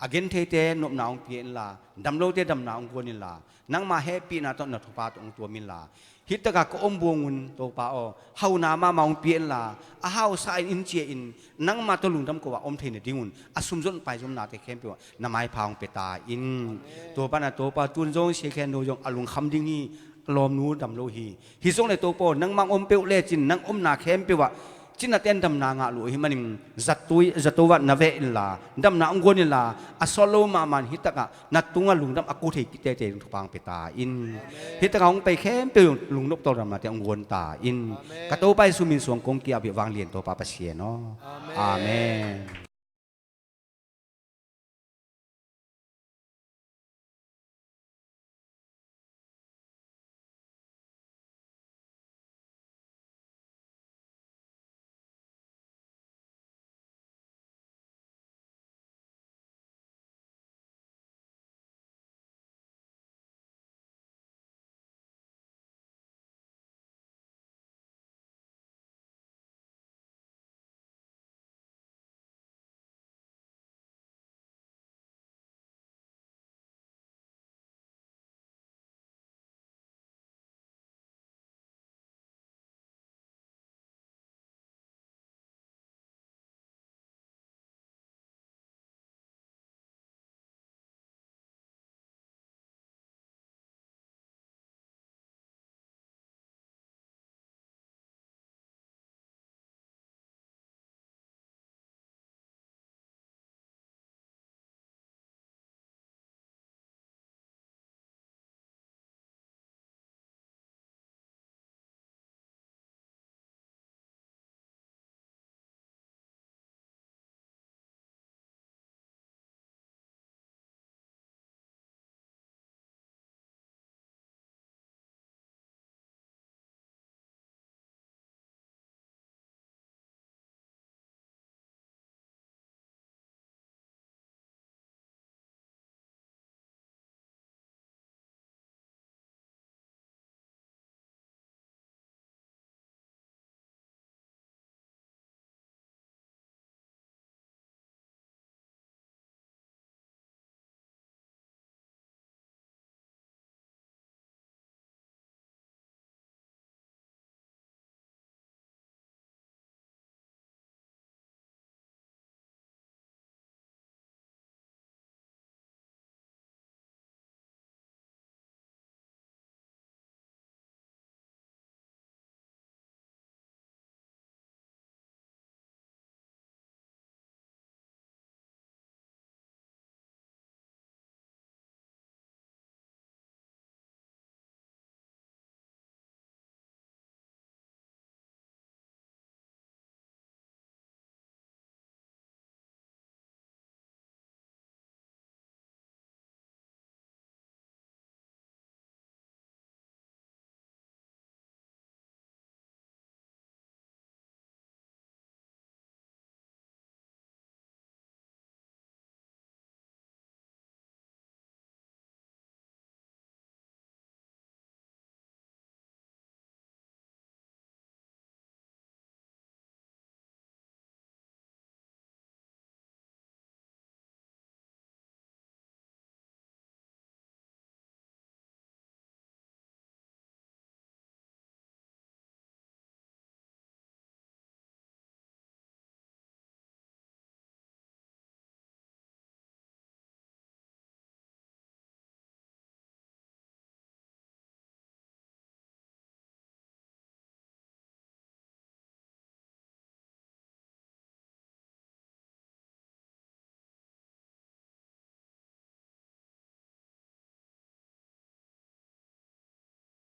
a gentheite nopna hong pia inla, damlote damna hong guan inla, nangma hehpihna tawh na thupha tawh hong tuam inla, hih takah ka om buangun Topa aw, hauna mahmah hong pia inla, a hausa in in cia in, nangma tawh lungdam ko ah om theihna dingun a sumzon paizomnate khempeuh ah na maipha hong pia ta in. Tua pana Topa, tun zong siakhian no zong a lungkham ding hi, a lawmnu dam lo hi. Hi zong le Topa aw, nangmah hong om peuh lecin nang omna khempeuh ah cinaten damna ngah lo hi manin, zato, zato ah na veh inla, damna hong guan inla, a sawt lo mahmah in hih takah na tungah lungdam a ko thei kik teitei ding thupha hong pia ta in. Hih takah hong pai khempeuh lungnop tawldamnate hong guan ta in. Ka Topa Jesu min suang kong ki-ap hi, vanglian Topa Pasian aw. Amen.